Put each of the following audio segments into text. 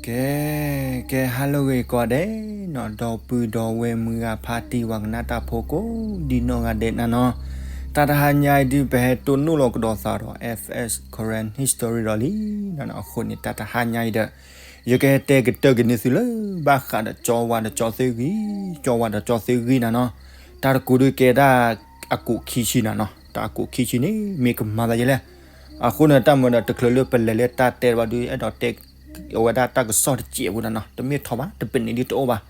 ကဲ ကဲ ဟါလၢအဂ့ၤကိးဂၤဒဲးနီၤ, ဒီပုၢ်ဒီဝဲၢ်မုၢ်ဂၤဖါတံၢ် ပှၤကနၣ်တၢ်ဖိကိးဒံနီၢ်ဂၤဒဲးနၤနီၤ, တၢ်တဟါညါအံၤဒုးပဟဲတိၢ်နီၣ်လီၤကဒီးသးဒီး F S Karen History ဒီးလံနီၤ, အဃိန့ၣ် တၢ်တဟါညါအံၤဒီး ယကဟဲတဲကတၢၢ်က့ၤန့ၢ်သုလၢ ဘၣ်ဃးဒီးကၠီဝါဒီးကၠီသ့ၣ်ဂံၢ်, ကၠီဝါဒီးကၠီသ့ၣ်ဂံၢ်နၤနီၤ, တၢ်တကူးဒုးကဲဒၣ်အကူးခံဆံနၤနီၤ, တၢ်အကူးခံဆံန့ၣ် မ့ၢ်ကမၤသးယဲလဲၣ် အဃိန့ၣ် တၢ်မၤဒီးတချုးလၢပလဲၤလၢတၢ်တဲဘၣ်ဒုး အဲၣ်ဒိးတဲ အဝဲဒၣ်တၢ်ကစီၣ်တစဲးဖိနၤနီၤ, တမ့ၢ်ထီဘၣ် တပနံးဒုးတအိၣ်ဘၣ်,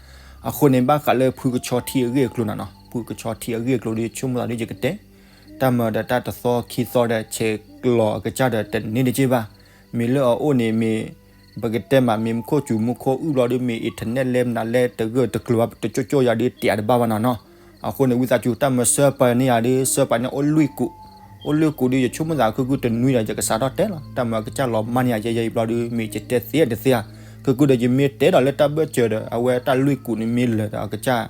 အဃိန့ၣ် ဘၣ်ဃးလၢဖုကဆီထံအဂ့ၢ်အကျိၤနၤနီၤ, ဖုကဆီထံအဂ့ၢ်အကျိၤဒုး ဆိကမိၣ်သးဒုးယကတဲ, တၢ်မၤဒီးတၢ်တသီခံသီဒီး ဆဲးကျိးအကစၢ်ဒီးတန့ၢ်တက့ၢ်ဘၣ်, မ့ၢ်လၢအအိၣ်န့ၣ်မ့ၢ် ပကတဲမး မ့ၢ်မူခိၣ်စူၤမူခိၣ်အုၣ်ဘျီဒုး မ့ၢ် internet လဲမနုၤလဲ တဂၢၢ်တကျၢၤဘၣ် တကၠိၣ်ကၠိၣ်ယၤဒုး တဲတဘၣ်ဘၣ်နၤနီၤ, အဃိန့ၣ် ဝံသးစူၤ တၢ်မၤစၢၤပှၤန့ၢ်ယၤဒုး စၢၤပှၤန့ၢ်အိၣ်လွံၢ်ကူး, အိၣ်လွံၢ်ကူးဒုး ယဆိကမိၣ်သး ခုကုတနွံဒီး ယကစးထီၣ်တဲလီၤ, တၢ်မၤကစၢ်လီၤမၢ်န့ၢ်ယၤ ယဲယဲအံၤဘျီဒုး မ့ၢ်ယတဲသ့တသ့ဧါ, ခုကုဒီး ယမ့ၢ်တဲဒီးလၢတၢ်ဘၢၣ်စၢၤဒီး အဝဲတၢ်လွံၢ်ကူးန့ၣ်မ့ၢ်လၢာ်ဒီး အကစၢ်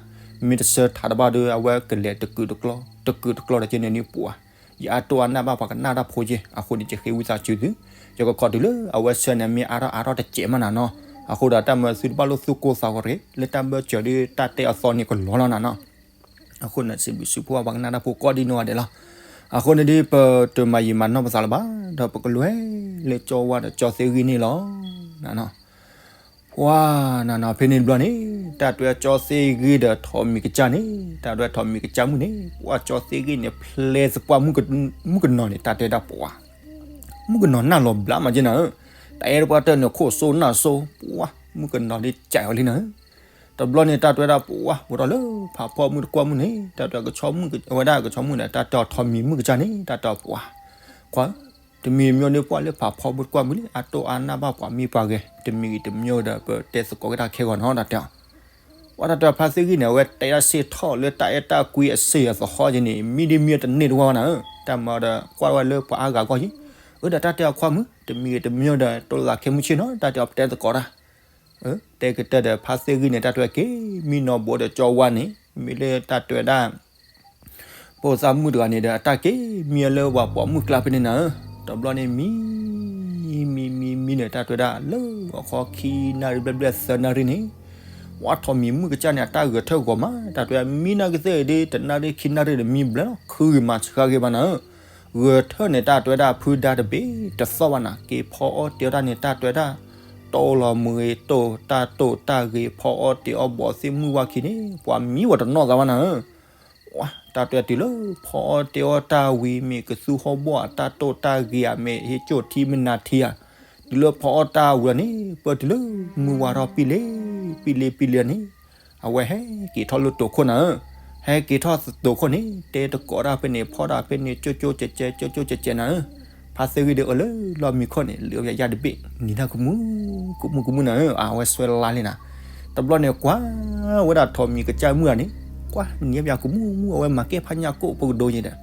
မ့ၢ်တဆၢထးတဘၣ်ဒီး အဝဲကလဲၤတကုာ်တကျီ, တကုာ်တကျီဒီး ကန့ၣ်နံၣ်ပှၤ ယအါတိၢ်အါနၢ်ဘၣ်ပှၤကနၣ်တၢ်ဖိက့ၢ်, အဃိန့ၣ် ယဃ့ဝံသးစူၤသု, ယကခိးတုၤလၢအဝဲဆၢန့ၣ် မ့ၢ်အါထီၣ်အါထီၣ်တစဲးမးနၤနီၤ, အဃိဒီးတၢ်မၤသုတဘၣ်လိာ်သူၣ်ကိၢ်သးဂီၤတဂ့ၤ, လၢတၢ်ဘၢၣ်စၢၤဒုး တၢ်တဲအသီန့ၣ်ကလီၤလီၤနၤနီၤ, အဃိန့ၣ် စံးဘျုးစံးဖှိၣ်ပှၤကနၣ်တၢ်ဖိကိးဒံနီၢ်ဂၤဒဲးလီၤ, အဃိန့ၣ်ဒုး ပတမၤယံာ်မၤနီၢ်ပသးလၢၤဘၣ်, ဒီးပကလဲၤလၢကၠီဝါဒီးကၠီသ့ၣ်ဂံၢ်န့ၣ်လီၤ, နၤနီၤ ပှၤနၤနီၤ ဖဲန့ၣ်တဘျီန့ၣ် တၢ်တဲကၠီသ့ၣ်ဂံၢ်ဒီးထိးမံၤကစၢ်န့ၣ် တၢ်တဲထိးမံၤကစၢ်မုၣ်န့ၣ် ပှၤကၠီသ့ၣ်ဂံၢ်န့ၣ် ဖျဲသပှၢ်မုၣ်ကနီၤန့ၣ် တၢ်တဲဒၣ်ပှၤ မုၣ်ကနီၤနၢ်လီၤဘျါမးက့နၤဧၢ, တၢ်အဲၣ်တပှၢ်တၢၢ်န့ၣ် ခိၣ်စိနၢ်စိ ပှၤမုၣ်ကနီၤဒ်ကးအီၤလံနၤဧၢ, တဘျီန့ၣ် တၢ်တဲဒၣ်ပှၤ ဘူးထီၣ်လၢဖးဖီမုၣ်တကွၢ်မုၣ်န့ၣ် တၢ်တဲကဆီမုၣ် အဝဲဒၣ်ကဆီမုၣ်န့ၣ် တၢ်တဲထိးမံၤမုၣ်ကစၢ်န့ၣ် တၢ်တဲပှၤ ခွါ တမံၤမ့ၢ်ဒ်ပှၤလၢဖးဖီမုၣ်တကွၢ်မုၣ်လံ အတိၢ်အါနၢ်ဘၣ်ပှၤမ့ၢ်ပှၤဂဲၤ တမံၤဂ့ၤတမံၤဒီး ပတဲသကိးက့ၤတၢ်ခဲဂီၤနီၤ တၢ်တဲအီၤ, ပှၤတၢ်တဲဖါသ့ၣ်ဂံၢ်န့ၣ် အဝဲတဲဒၣ်စ့ၢ်ထီၣ်လၢတၢ်အဲၣ်တၢ်ကွံအစ့ၢ်အသဟီၣ်က့န့ၣ် မံဒ်မံတန့ၢ်တဝၢ်ဝဲနၤဧၢ, တၢ်မၤဒီးကွၢ်ဝဲလၢပှၤအါဂၤဂီၢ်က့, အၢဒီးတၢ်တဲအီၤခွါမုၣ် တမံၤဂ့ၤတမံၤဒီး တိၢ်လၢသးခဲမုၢ်ဆ့ၣ်နီၤ တၢ်တဲအီၤပတဲသကိးတၢ် တဲကတၢၢ်ဒီးဖါသ့ၣ်ဂံၢ်န့ၣ် တၢ်တဲက့ၤ မံနီၤဘိးဒီးကၠီဝါန့ၣ် မ့ၢ်လၢတၢ်တဲဝဲဒၣ် ဖိသၣ်မုၣ်တဂၤန့ၣ်ဒီး အတၢ်က့ၤမံအီၤလၢပှၤပိာ်မုၣ်ကျါဖဲန့ၣ်နၤဧၢ, တဘျီန့ၣ်မံ မံ မံ မံန့ၣ် တၢ်တဲဝဲဒၣ် လၢအခီခံနၣ်ရံၣ်ဘျဲၣ်ဘျဲၣ်သၢနၣ်ရံၣ်န့ၣ် ပှၤထိးမံၤမုၣ်ကစၢ်န့ၣ် အတၢ်ဂဲၤထၢၣ်ဂီၤမး တၢ်တဲဝဲမံနၢ်ကသ့ၣ်ဒ် တနၣ်ရံၣ်ခံနၣ်ရံၣ်ဒီးမံဘျဲၣ်လီၤ ခုဂ့ၤမၤဆှးဂ့ၤဘၣ်နၤဧၢ, ဂဲၤထၢၣ်န့ၣ် တၢ်တဲဝဲဒၣ်ဖုဒါတဘ့ၣ်တသီၣ်ဘၣ်နၤ က့ၤဖီအီၣ်တ့ၢ်အီၣ်တၢ်န့ၣ် တၢ်တဲဝဲဒၣ် တိၢ်လီၤမ့ၤတိၢ်တၢ်တိၢ်တၢ်ဂ့ၤ ဖီအီၣ်တ့ၢ်အီၣ်ဘီးသ့ၣ်မုၢ်ဝါခံန့ၣ် ပှၤမံဝဲတနီၣ်သးဘၣ်နၤဧၢ, ပှၤတၢ်တဲတုၤလၢ ဖီအီၣ်တ့ၢ်အီၣ်တၢ်ဝံၤ မ့ၢ်ကသူဟီၣ်ဘီၣ်အတၢ်တိၢ်တၢ်ဂ့ၤဧါ မ့ၢ်ဟ့ၣ်ကၠိၣ်ထံမ့ၢ်နၤထံဧါ, တုၤလၢဖီအီၣ်တၢ်ဝံၤလီၤန့ၣ် ပၢၢ်တုၤလၢ မုၢ်ဝါထီၣ်ပံလ့ ပံလ့ ပံလ့န့ၣ် အဝဲဟဲက့ၤထီၣ်လၢတိာ်ခိၣ်နၤဧၢ, ဟဲက့ၤထီၣ်တိာ်ခိၣ်န့ၣ် တဲသကိးတၢ်ဖဲန့ၣ် ဖီတၢ်ဖဲန့ၣ် ကၠိကၠိကဲးကဲး ကၠိကၠိကဲးကဲးနၤဧၢ, ဖါသ့ၣ်ဂံၢ်ဒီးအၢလၢလီၢ်မံခိၣ်န့ၣ် လုၢ်အီၣ်ယၤတဘ့ၣ် နံၤနၢ်ကမူၣ် ကမူၣ်ကမူၣ်နၤဧၢ, အဝဲစွဲလါလံနၤ, တဘျီန့ၣ်ကွၢ်ဝဲဒၣ်ထိးမံၤကစၢ်မုၣ်ဧါန့ၣ်, ကွၢ်နံၤအီၣ်ပၠးကမူၣ်မူၣ် အဝဲမၤကဲဖးညၣ်ကိၣ်ဖိကဒိယဲဒီး,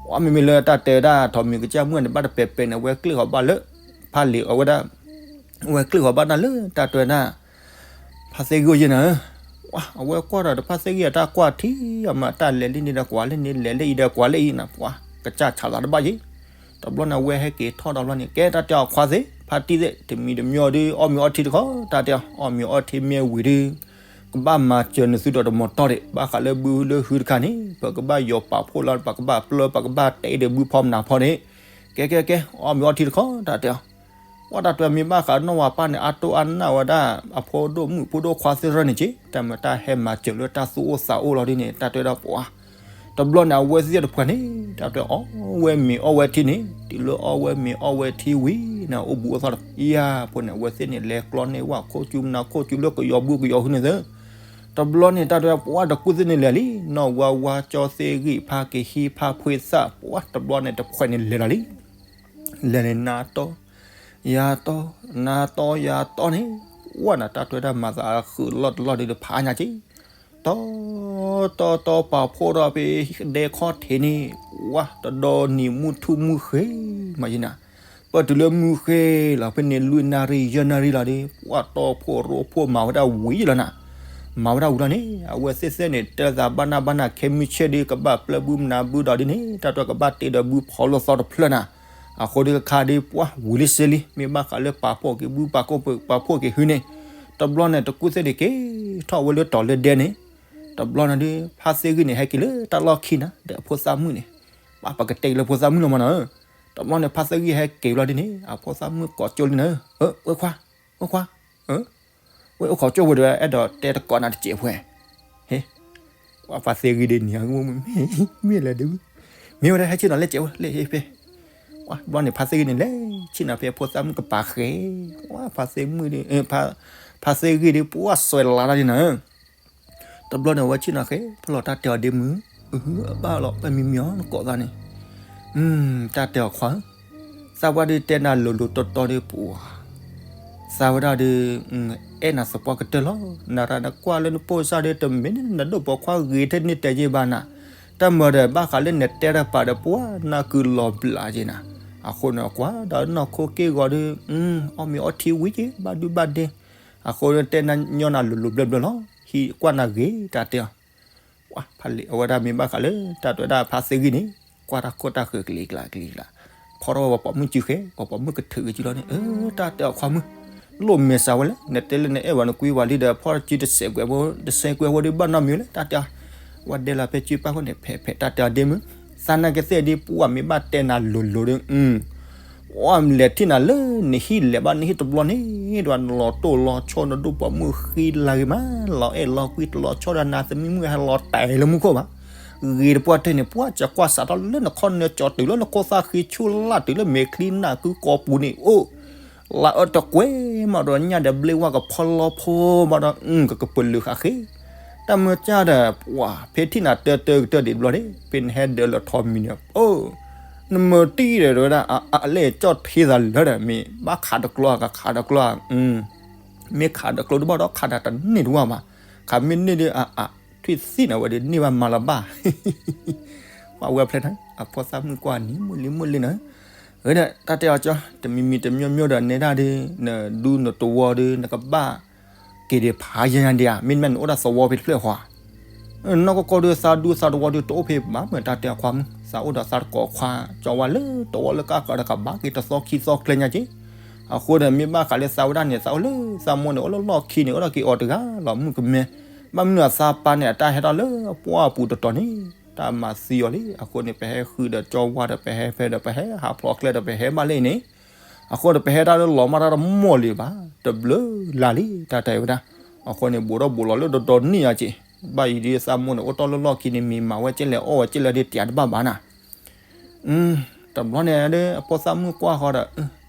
ပှၤမ့မ့ၢ်လၢတၢ်တဲဝဲဒၣ်ထိးမံၤကစၢ်မုၣ်န့ၣ် ဘၣ်တပဲာ်ပဲာ်န့ၣ် အဝဲကျ့ၣ်ဃီၤဘၣ်လၢ ဖးလံာ်အဝဲဒၣ် အဝဲကျ့ၣ်ဃီၤဘၣ်တၢ်လၢတၢ်တဲဝဲဒၣ် ဖါသ့ၣ်ဂံၢ်ယဲနၤဧၢ, ပှၤအဝဲကွၢ်ဒီးတဖါသ့ၣ်ဂံၢ်အတၢ်ကွၢ်ထံအမၤတၢ်လဲၤလံန့ၣ်ဒီးကွၢ်လၢန့ၣ် လဲၤလၢအံၤဒီးကွၢ်လၢအံၤနၤ ပှၤကစၢ်ဆးသးတဘၣ်ယဲ, တဘျီန့ၣ် အဝဲဟဲက့ၤထီၣ်တဘျီန့ၣ် ကဲတၢ်တဲအီၤခွါသ့ၣ် ဖါတံၢ်သ့ၣ် တမံၤတမံၤဒီး အီၣ်မ့ၤအီထံတခီ တၢ်တဲအီၤ အီၣ်မ့ၤအီထံမ့ၢ်ဝံၤဒီး ကဘၣ်မၤစၢၤနသုဒီးတမီၤတီၢ်ဒံး ဘၣ်ဃးလၢဘုလၢဟုတခါန့ၣ် ပကဘၣ်ယီၤပာ်ဖှိၣ်လီၤ ပကဘၣ်ပျၢ် ပကဘၣ်တဲဒီးဘုဖီမနၤဖီန့ၣ် ကဲကဲကဲ အီၣ်မ့ၤအီထံတခီ တၢ်တဲအီၤ ပှၤတၢ်တဲမ့ၢ်ဘၣ်ဃးနီၢ်ဝၤပၢ်န့ၣ် အတိၢ်အါနၢ်ဝဲဒၣ် အဖိဒိၣ်မုၣ်ဖိဒိၣ်ခွါသ့ၣ်ရၢန့ၣ်က့ တၢ်မၤတၢ်ဟဲမၤစၢၤလၢတၢ်သူၣ်အိၣ်သးအိၣ်လီၤဒ်န့ၣ် တၢ်တဲဒၣ်ပှၤ တဘျီန့ၣ် အဝဲသ့ၣ်တဖှဲးန့ၣ် တၢ်တဲအီၣ်ဝဲမ့ၤအီၣ်ဝဲထံန့ၣ် တုၤလၢအီၣ်ဝဲမ့ၤအီၣ်ဝဲထံဝံၤန့ၣ် အိၣ်ဘူးအိၣ်သီတယၤဖိန့ၣ် အဝဲသ့ၣ်န့ၣ် လဲၤကျီန့ၢ်ဝဲခိၣ်ကၠူမနၤခိၣ်ကၠူလၢကယီၤဘုကယီၤဟုန့ၣ်သ့ တဘျီန့ၣ် တၢ်တဲပှၤတကူၣ်သ့ၣ်န့ၣ်လဲၤလံ နီၢ်ဝါဝါကၠီသ့ၣ်ဂံၢ်ဖါကဟံးဖါဖှ့သၣ် ပှၤတဘျီန့ၣ် တဖှဲးန့ၣ်လဲၤလီၤလံ လဲၤန့ၣ် နၤတီ ယၤတီ နၤတီယၤတီန့ၣ် ပှၤန့ၣ် တၢ်တဲဒၣ်မၤသးဃုာ်လီၢ်တလီၢ်ဒ်တဖးညါက့ တီ တီ တီ ပာ်ဖှိၣ်ထီၣ်ဖဲဒဲခီၣ်ထံးန့ၣ် ပှၤတဒီနံၤမုၢ်ထူၣ်မုၢ်ဃ့မးယနၤ ပၢၢ်တုၤလၢမုၢ်ဃ့လီၤ ဖဲန့ၣ်လွံၢ်နၣ်ရံၣ်ယဲၢ်နၣ်ရံၣ်လီၤဒီး ပှၤတီဖှိၣ်ရိဖှိၣ်မၤဝဲဒၣ်ဝံၤလီၤနၤ မၤဝဲဒၣ်ဝံၤလီၤန့ၣ် အဝဲသ့ၣ်သ့ၣ်န့ၣ် တဲသးဘၣ်နၢ်ဘၣ်နၢ်ခဲမုၢ်ဆ့ၣ်ဒီး ကဘၣ်ပျၢ်ဘုမနၤဘုဒီးဒ်န့ၣ် တၢ်တဲကဘၣ်တ့ဒီးဘုဖီလိာ်သီတဖျၢၣ်နၤ အဃိဒီးခါဒီးပှၤဝံၤလံစ့လံ မ့ၢ်ဘၣ်ဃးလၢပာ်ဖှိၣ်က့ၤဘုပာ်ဖှိၣ်က့ၤဟုန့ၣ် တဘျီန့ၣ် တကူၣ်သ့ၣ်ဒံးက့ၤထီၣ်ဝဲလၢတီၤလၢဒဲန့ၣ်, တဘျီန့ၣ်ဒုး ဖါသ့ၣ်ဂံၢ်န့ၣ် ဟဲက့ၤလၢတၢ်လီၢ်ခံန့ၣ် ဒီးအဖိသၣ်မုၣ်န့ၣ်, ပှၤပကတဲက့ၤလၢဖိသၣ်မုၣ်လီၤမနီၤ, တဘျီန့ၣ် ဖါသ့ၣ်ဂံၢ်ဟဲက့ၤလီၤဒ်န့ၣ် အဖိသၣ်မုၣ်ကိးကၠိလံနၤ, ဝဲခွါ, ဝဲခွါ, ဝဲအိၣ်ခိးကၠိဝဲဒီး အဲၣ်ဒိးတဲတကိးနၤတစဲးဖဲ, ဟ့ ဝဲဖါသ့ၣ်ဂံၢ်ဒ်န့ၣ် မ့ၢ်လဲၣ်ဒုး, မ့ၢ်ဝဲဒၣ်ဟဲဆ့ၣ်နီၤလၢစဲးဝဲလၢဟ့ဖဲ, ဝဲတဘျီန့ၣ် ဖါသ့ၣ်ဂံၢ်န့ၣ် လဲၤဆ့ၣ်နီၤဖဲအဖိသၣ်မုၣ်ကပၤဃဲ, ဝဲဖါသ့ၣ်မုၣ်ဒ်, ဖါသ့ၣ်ဂံၢ်ဒ် ပှၢ်စွဲးလါတၢ်ဒ်နၤ, တဘျီန့ၣ် အဝဲဆ့ၣ်နီၤဃဲ ဖဲလီၤတၢ်တဲအီၤဒ့မုၣ်, အဘၣ်လီၤ ပမံမံအီၤနကိးသးန့ၣ်, တၢ်တဲအီၤခွါဧၢ, သးဝဲဒၣ်ဒုးတဲနၤလိၤလိၤတီတီဒုးပှၤ, သးဝဲဒၣ်ဒုး, အဲၣ်နၤသပှၢ်ကတၢၢ်လီၤ, နရၤနကွၢ်လၢနပိၢ်စၢ်ဒုး တမ့ၢ်နဒိၣ်ပိာ်ခွါဂ့ၤထဲန့ၣ်တဲယ့ၢ်ဘၣ်နၤ, တၢ်မၤဒီးဘၣ်ဃးလၢနတဲတၢ်ပာ်ဒီးပှၤနၢ်ကုလီၤဘျးက့နၤ, အဃိန့ၣ် ကွၢ်ဒီးနီၢ်ခိက့ၢ်ဂီၤဒုး, အီၣ်မ့ၤအီထံဝံၤက့ၤ ဘၣ်ဒုဘၣ်ဒဲ, အဃိတဲနၤညီနၤလိၤလိၤဘျၢဘျၢလီၤ, ဟံးကွၢ်နၤဂ့ၤတၢ်တဲအီၤ ဖးလံာ်အဝဲဒၣ်မ့ၢ်ဘၣ်ဃးလၢတၢ်တဲဝဲဒၣ်ဖါသ့ၣ်ဂံၢ်န့ၣ်, ကွၢ်တၢ်ခိၣ်တၢ်ဃၢၤကလံၤကျါကလံၤကျါ, ဖီထီၣ်ဝဲပှၤပိာ်မုၣ်စုဃဲ, ပှၤပိာ်မုၣ်ကထုးက့ၤစုလီၤန့ၣ်, တၢ်တဲအီၤခွါမုၣ်, လိၣ်မဲာ်စးဝဲလဲၣ်, နတဲလၢနအဲၣ်ဝဲနကွံဝဲလံဒီး ဖီထီၣ်စုတစဲးကွဲးဖိ, တစဲးကွဲးဖိဒုးဘၣ်နီတမံၤလဲၣ် တၢ်တဲအီၤ, ဝဲဒဲလီၤဖဲစုပၢ်ခိၣ်န့ၣ် ဖဲဖဲတၢ်တဲအီၤဒ့မုၣ်, သးနာ်က့သ့ၣ်ဒ်ပှၤမ့ၢ်ဘၣ်တဲနၤလိၤလိၤဒုး အဝဲလဲၤထံၣ်နၤလၢနဟံၣ်လဲၤဘၣ်နဟံၣ်တဘျီန့ၣ်, ဒွးနလီၤတိၢ်လီၤဆီနဒိၣ်ပိာ်မုၣ်ဃံလၤဂ့ၤမး, လီၤအဲၣ်လီၤကွံတလီၤဆီဒီးနၤသမံမုၣ်ဟဲလီၤတဲာ်လၢမူခိၣ်ဘၣ်, ဂ့ၤတပှၢ်တၢၢ်န့ၣ် ပှၤကကွၢ်စးထီၣ်လၢနခီၣ်နၢကၠီတုၤလၢနခိၣ်သၣ်ဃံဆူၣ်လၢ် တုၤလၢမဲာ်ချံနၢ်ကုကိာ်ပူၤန့ၣ်အိၣ် လါအၢတကွဲမးဒီးညၣ်ဒီးဘျ့ဝၣ်ကဖီလီၤဖိမးဒီး ကကပၤလုာ်ဃာ်ဃ့, တၢ်မၢကၢ်ဒီး ပှၤဖဲထံၣ်နၤတၢတၢကတၢၢ်ဒံးတဘျီန့ၣ် ဖဲနဟဲဒၢးလၢထီမံၤန့ၣ် နမၤတံၢ်ဒီးဝဲဒၣ် အလဲၤကၠီၣ်ထံသးလၢဒီး မ့ၢ်ဘၣ်ခးတကျိကခးတကျိ, မ့ၢ်ခးတကျိတဘၣ်ဒီးခးတၢ်တန့ၢ်တဝၢ်ဘၣ်, ခးမ့ၢ်န့ၢ်ဒီး အထွံၣ်သံၣ်န့ၣ်ဝဲဒၣ်န့ၢ်ဘၣ်မၤလၢၤဘၣ်, ပှၤဝဲဖျဲၣ်ထါ အဖိသၣ်မုၣ်ကွၢ်နံၤမုၢ်လံမုၢ်လံန့ၣ်, ဝဲဒၣ်တၢ်တဲအီၤကၠီ တမံၤမံၤတမံၤမံၤဒီးနဲဒၣ်ဒုး နဒူနတဝီဒုး နကဘၣ်က့ၤဒံးဖးယံၤညါဒံးဧါ, မ့တမ့ၢ်နအိၣ်ဒၣ်သဝီဖဲတဖျၢၣ်ဃီ နီၢ်ကီၢ်ကီၢ်ဒုး သးဒူသးတဝီဒုး တအိၣ်ဖဲဘၣ်မ့ၢ်တၢ်တဲအခွါမုၣ်, သးအိၣ်ဒီးသးတကိးခွါ ကၠီဝါလၢတဝီလၢကါဃၢၤဒီး ကဘၣ်က့ၤတသီခံသီကျဲညါက့, အဃိန့ၣ် မ့ၢ်ဘၣ်ဃးလၢသးဝဲဒၣ်န့ၣ် သးအိၣ်လၢသးမိၢ်န့ၣ် အိၣ်လၢလီၢ်ခံန့ၣ် အိၣ်ဒီးက့ၤအီၤတဂၤလီၤ မုၣ်ကမဲ, ဘၣ်မနုၤအသးပၢ်န့ၣ် အတၢ်ဟဲထီၣ်လၢပှၢ်အပူၤတတီၤန့ၣ် တၢ်မၤသံအီၤလံ, အဃိန့ၣ် ပဟဲဃုာ်ဒီးကၠီဝါဒီး ပဟဲဖဲဒီး ပဟဲဟးဖျိးကျဲဒီး ပဟဲဘၣ်လၢအံၤန့ၣ် အဃိန့ၣ် ပဟဲတၢ်လၢလီၤမၢ်တၢ်တမီၢ်လံဘၣ်, တဘျုးလါလံ တၢ်တဲဝဲဒၣ်, အဃိန့ၣ် ဘူးထီၣ်ဘူးလီၤလၢတတီၤန့ၣ်အက့, ဘၣ်အံၤဒ်သးမိၢ်န့ၣ် အိၣ်တ့ၢ်လၢလီၢ်ခံန့ၣ် မ့ၢ်မၤဝဲကဲလဲၣ် အီၣ်ဝဲကဲလဲၣ်ဒ်တဲတဘၣ်ဘၣ်နၤ, တဘျီန့ၣ်ဒ် အဖိသၣ်မုၣ်ကွၢ်ဃီဒီး,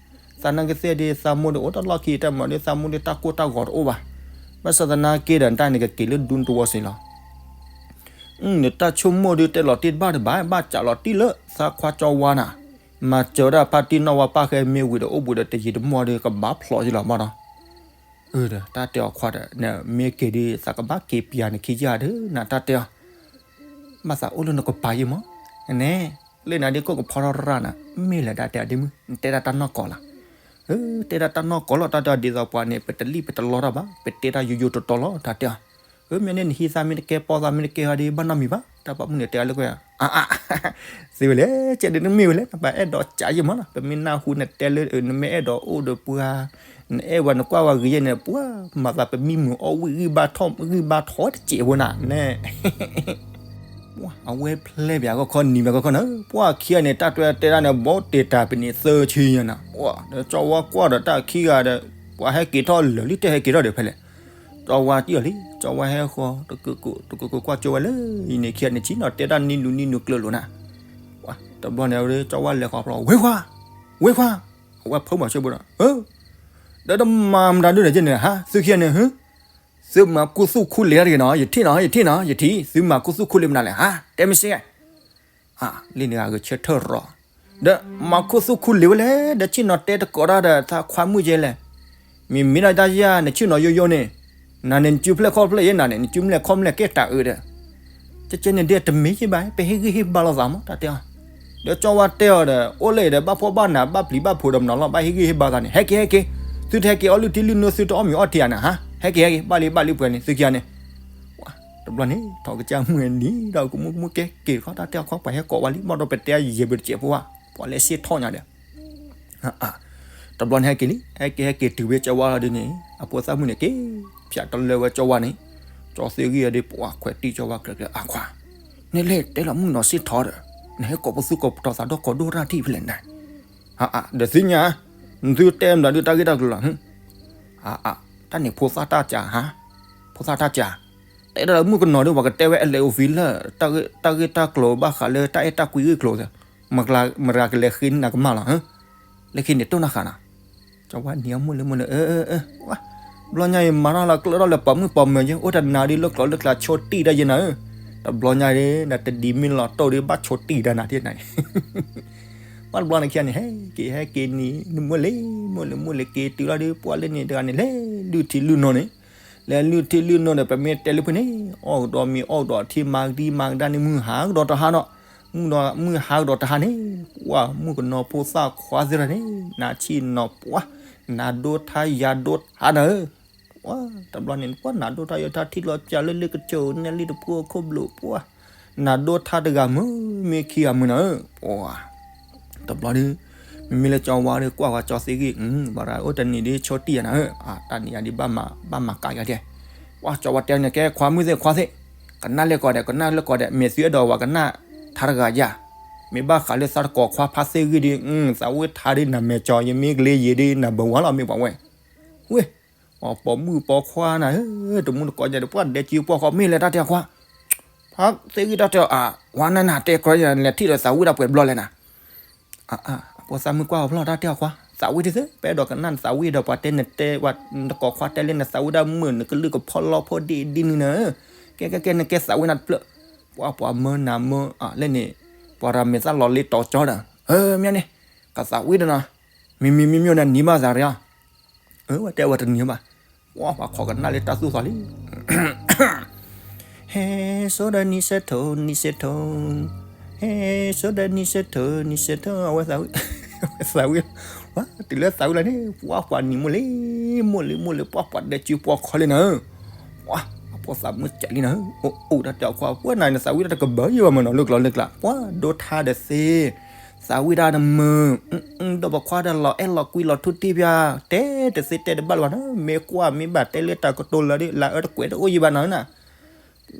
သးနာ်က့သ့ၣ်ဒ်သးမိၢ်ဒ်အိၣ်တၢ်လီၢ်ခံ တၢ်မၤဒ်သးမိၢ်ဒ် တၢ်ကိၢ်တၢ်ဂီၤတအိၣ်ဘၣ်, ဘၣ်ဆၣ်သနာ်က့ဒီး တၢ်န့ၣ်ကက့ၤလၢဒူတဝီစ့ၢ်လီၤ နတၢ်ဆိကမိၣ်ဒ်တဲလီၤတံၢ်တဘၣ်တဘၣ် ဘၣ်စးလီၤတံၢ်လၢသးခွါကၠီဝါနၤ, မၤစၢၤဒၣ်ဖါတံၢ်နီၢ်ဝါပၢ်ဃဲမ့ၢ်ဝံၤဒီး အိၣ်ဘှံးဒီးတယံာ်တမီၢ်ဒီး ကဘၣ်ဖျိးယလီၤမးဒီး, ဒီးတၢ်တဲအီၤခွါဒီး နမ့ၢ်က့ၤဒ် သးကဘၣ်က့ၤပျၢ်နခံယၤဒီး နတၢ်တဲအီၤ ဘၣ်သးအိၣ်လၢနကပၤယံၤမး, နဲ, လၢနၤဒ်ကိၣ်ကဖီထီၣ်ရၣ်နၤ, မ့ၢ်လၢဒၣ်တဲအီၤဒ့မုၣ် နတဲဒၣ်တၢ်နီၢ်ကီၢ်လီၤ, တဲဒၣ်တၢ်နီၢ်ကီၢ်လီၤ တၢ်တဲအီၤဒ်သိးပှၤန့ၣ် ပတလံၣ်ပတလီတၢ်ဘၣ် ပတဲတၢ်ယိယိတီတီလီၤ တၢ်တဲအီၤ, မ့ၢ်န့ၣ်နဟံးသးမ့ၢ်တကဲပီသးမ့ၢ်တကဲဟီဒီး ဘၣ်နီတမံၤဘၣ် တၢ်ပိာ်မုၣ်န့ၣ်တဲအီၤလၢကွဲ, အါအါ, သ့ဝဲလဲၣ် ကဲဒ်နမ့ၢ်ဝဲလဲၣ် ပှၤအဲၣ်ဒိးကးယံၤမးလီၤ ပမ့ၢ်နၢ်ဟူနတဲလၢ နမ့ၢ်အဲၣ်ဒိးအိၣ်ဒီးပှၤ နအဲၣ်ဝဲနကွၢ်ဝဲဂ့ၤယဲၢ်န့ၣ် ပှၤမၤသးပမံမုာ်အီၣ်ဝံၣ်ဂံၢ်ဘါထီၣ်ဂံၢ်ဘါထီၣ်တစဲးဖိနၤ နဲ အဝဲဖျဲၣ်ပၠးကီၢ်ခီနံၤပၠးကီၢ်ခီန့ၣ် ပှၤခံဂၤန့ၣ် တၢ်တွဲတဲဒၣ်န့ၣ် ဘီတ့ၢ်တၢ်ပနံးသၢဆံညါနၤ, ဒီးကၠီဝါကွၢ်ဒီးတၢ်ခံဂၤဒီး ပှၤဟဲက့ၤထီၣ်လၢာ်လံ တဟဲက့ၤထီၣ်ဒီးဖဲလဲၣ်, ကၠီဝါတံၢ်အီၤလံ ကၠီဝါဟဲဃီ တကကွၢ်ကၠိဝဲလၢ ယန့ၣ်ခံဂၤန့ၣ် ဆံနီၤတဲတၢ်နံၤလူၤနံၤလူၤကျၢၤလိာ်နၤ, တဘျီန့ၣ် ကၠီဝါလဲၤဃီဖျိ ဝ့ခွါ, ဝ့ခွါ, အဝဲဖုမၤဆိဘိဒီး ဒီးတမၤမတၤဒုးဒီးယဲၢ်န့ၣ် ဟါ သုခံဂၤန့ၣ် သုမၤကူသူၣ်ခူလ့ၤတၢ်တဂ့ၤနီၤ ယထံၣ်နီၤ ယထံၣ်နီၤ ယထံၣ် သုမၤကူသူၣ်ခူလ့ၤမနုၤလဲၣ် ဟါ တဲမ့ၢ်စ့ၢ်ကီး, လံန့ၣ်ဂ့ၤဆၢထၢၣ်ရီၤ, ဒီးမၤကူသူၣ်ခူလ့ၤဝဲလဲၣ် ဒီးဆ့ၣ်နီၤတဲတကိးတၢ်ဒီးသးခွါမုၣ်ကဲလဲၣ်, မ့မ့ၢ်ဒၣ်တၢ်ယၤ နဆ့ၣ်နီၤယိယိန့ၣ်, နၤန့ၣ် နစုဖျဲၣ်ခီၣ်ဖျဲၣ်ယဲၢ် နၤန့ၣ် နစုမုၢ်လဲၣ်ခီၣ်မုၢ်လဲၣ်ကဲတၢ်အၢဒီး ကဲကဲန့ၣ်ဒ်တမ့ၢ်ယဲၢ်ဘၣ် ပဟ့ၣ်ဂံၢ်ဟ့ၣ်ဘါလိာ်သးမး တၢ်တဲအီၤ, ဒီးကၠီဝါတဲအီၤဒီး အိၣ်လၢအံၤဒီး ဘၣ်ဖှီၣ်ဘၣ်နး ဘၣ်ပျံၤဘၣ်ဖုးဒီးမနုၤလီၤ ဘၣ်ဟ့ၣ်ဂံၢ်ဟ့ၣ်ဘါသးန့ၣ် ဟဲက့ၤဟဲက့ၤ, သုတဟဲက့ၤအီၣ်လုၢ်ထံလုၢ်နိ သုတအီၣ်မ့ၤအီထံဧါန့ၣ် ဟါ ဟဲက့ၤဟဲက့ၤ ဘၣ်လံဘၣ်လံပှဲၤန့ၣ် သုခံဂၤန့ၣ်, တဘျီန့ၣ် ထီၣ်ကစၢ်မုၢ်နံၤဒီးကမူၣ်ကမူၣ်ကဲက့ၤတခီ တၢ်တဲအီၤခီ ပှၤဟဲကိးဝဲလံ ဘၣ်ဒီးပတဲယဲၢ်ဘျီတစဲးဖိဧါ, ပှၤလဲၤစ့ၢ်ထီၣ်ညါဒီး တဘျီန့ၣ်ဟဲက့ၤလံ, ဟဲက့ၤ ဟဲက့ၤတုၤဝဲကၠီဝါလီၤဒုန့ၣ် အဖိသၣ်မုၣ်န့ၣ်က့ၤ ဖၠးတလၢဝဲကၠီဝါန့ၣ်, ကၠီသ့ၣ်ဂံၢ်အီၤဒီး ပှၤခွဲးတံၢ်ကၠီဝါကျဲကျဲ, အခွါ, နလဲၤတဲလီၤမုၣ်နီၤစ့ထီဒီး နဟဲကိးပသူကိးပတီၤသးဒီးကိးဒိၣ်ရၣ်ထံၣ်ဖဲလဲၣ်နၤ, ဒီးသ့ၣ်ညါ, နသုတဲမနုၤဒုတၢ်ဂ့ၢ်တၢ်ကျိၤလီၤ, တၢ်န့ၣ်ဖိသၣ်တၢ်ကၢ်ဧါ, ဖိသၣ်တၢ်ကၢ်, တဲဒၣ်လၢမုၣ်ကနီၤဒီး ပှၤကတဲဝဲအလဲၤအိၣ်ဖံလၢ တၢ်ဂ့ၢ်တၢ်ကျိၤဘၣ်ဃးလၢတၢ်အဲၣ်တၢ်ကွံဂ့ၢ်ကျိၤ, မတၤကလဲၤဃ့နၤကမၣ်လီၤ, လၢခံန့ၣ်တိၢ်နီၣ်ဃာ်နီၤ, ကၠီဝါနံၤအမိၢ်လၢမိၢ်လၢ အၢ အၢ အၢ ဘျီညါအံၤမၤထီၣ်လီၤကျၢၢ်ထီၣ်လၢပိာ်မုၣ်ပိာ်မၢၤက့ အိၣ်တနၤဒ်လၢကျိၤလၢကျါဆိတံၢ်တၢ်ယဲနၤဧၢ, တဘျီညါဒ် နတဒံမ့ၢ်လီၤတိၢ်ဒီးဘၣ်ဆိတံၢ်တၢ်နၤဒ်နၤအံၤ ဘၣ်တဘျီန့ၣ်ခံဂၤန့ၣ် ဟဲက့ၤဟဲက့ၤနံၤ နမိၢ်လၢမိၢ်လၢမိၢ်လၢက့ၤတုၤလီၤဒီး ပှၢ်လၢန့ၣ်တဂၤန့ၣ် လဲၤလုၢ်ထံလုၢ်နိန့ၣ်, လဲၤလုၢ်ထံလုၢ်နိဒီး ပမ့ၢ်တဲလၢဖုန့ၣ် အီၣ်ကဒီးမ့ၤအီၣ်ကဒီးထံ မၤကဒံမၤကဒါန့ၣ် မုၢ်ဟါကဒီးတဟါဒီး, မုၢ်ကနီၤဖိသၣ်ခွါသ့ၣ်တဖၣ်န့ၣ် ပှၢ်မုၣ်ကနီၤဖိသၣ်ခွါသ့ၣ်တဖၣ်န့ၣ် နၤဆံၣ်နီၤပှၢ်, နၤဒိထါယၤဒိထါနၤဧၢ တဘျီန့ၣ် ပှၢ်နၤဒိထါယၤထါထံၣ်လီၤပၠးလၢလ့ကစၢၢ်န့ၣ်လံတဖုအခိၣ်ဘျိးပှၢ်, နၤဒိထါတဂၤမုၢ် မ့ၢ်ခံဂၤမုၢ်နၤဧၢ, ပှၢ်, တဘျီဒီး မ့မ့ၢ်လၢကၠီဝါဒီးကွၢ်ဝဲကၠီသ့ၣ်ဂံၢ် ဘၣ်ရၤအိၣ်တနံၤဒ်ဆိတံၢ်ယၤနၤဧၢ, တၢ်နံၤယၤဒ်ဘၣ်မၤကၤယၤဒဲး, ပှၢ်ကၠီဝါတဲန့ၣ် ကဲခွါမုၣ်သ့ၣ်ခွါသ့ၣ်, ကနၣ်လဲၣ်ကီးဒဲး ကနၣ်လဲၣ်ကီးဒဲး မ့ၢ်သုအဲၣ်ဒိးဝဲကနၣ်ထါတဂၤယၤ, မ့ၢ်ဘၣ်ဃးလၢသးတကိးခွါဖါသ့ၣ်ဂံၢ်ဒီး သးဝံၣ်ထါဒ်နမဲာ်ကၠီ ယမ့ၢ်ကလ့ယံၤဒ်နဘၢဝါလီၤ မ့ၢ်ပှၤဝဲ, ဝ့ၢ် ပှၤပိာ်မုၣ်ပိာ်ခွါနၤဧၢ, တမူတကိးညါဒီး ပှၢ်ဒဲကၠံပှၢ်ဃီမ့ၢ်လဲၤတၢ်တဲအခွါ, ဖါသ့ၣ်ဂံၢ်တၢ်တဲအီၤ ဝါနၤနၤတဲကြၢးလဲၤထံၣ်ဒီးသးဝံၣ်ဒၣ်ပှဲၤဘျီလဲၣ်နၤ, အဖိသၣ်မုၣ်ကွၢ်အီၤဖျီၣ်တၢ်တဲအခွါ သးဝံၣ်တသ့ ပအဲၣ်ဒိးကနၣ်နသးဝံၣ်ဒီးပှၤတဲနတဲဝဲ နတကိးခွါတဲလၢနသးဝံၣ်ဒၣ်မုာ် နကလုၢ်ကဖီလီဖိဒ်ဒ်နုၤနၤဧၢ, ကဲကဲကဲ နကဲသးဝံၣ်နၤတဖျၢၣ်, ပှၢ်ပှၤမၢနၤမၢ လၢန့ၣ် ပှၤရၤမဲာ်သၣ်လီၤလ့တီၤကၠီဒီး မ့ၢ်န့ၣ် ကသးဝံၣ်ဒီးနၤ, မ့မ့ၢ်မ့မ့ၢ်နၤနံၤဘၣ်သးရၤ အဝဲတဲဝဲတနံၤဘၣ်, ပှၢ်ပှၤခိးကနၣ်လၢတၢ်သူၣ်သီလံ, ဟဲစိဒီးနံၤဆၢထိး နံၤဆၢထိး, ဟဲစိဒီးနံၤဆၢထိး နံၤဆၢထိး အဝဲသးဝံၣ်, အဝဲသးဝံၣ်, ပှၢ်တုၤလၢသးဝံၣ်လီၤန့ၣ် ပှၢ်ပှၤနံၤမိၢ်လံ မိၢ်လံမိၢ်လံ ပှၢ်ပှၤဒဲကၠံပှၢ်ခီလံနၤဧၢ, ပှၢ်အဖိသးမုၣ်ကးလံနၤဧၢ, အိၣ်အိၣ်တၢ်တဲအခွါ ပှၢ်နၤနသးဝံၣ်တၢ်တကဘၢယံၤဘၣ်မးနီၤ လၢကျိၤလၢကျါ ပှၢ်ဒိထါဒီးသ့ သးဝံၣ်ဒၣ်တမုာ်, ဒီးပခွါဒီးလီၤအဲၣ်လီၤကွံလီၤထူတ့ၢ်ပၠး, တဲတသ့တဲတဘၣ်လၢၤဘၣ်နီၤ, မ့ၢ်ကွၢ်မ့ၢ်ဘၣ်တဲလၢတၢ်ကတိၤလၢာ်ဒီး လၢအၢတကွဲးတအိၣ်ယံၤဘၣ်နီၤနၤ,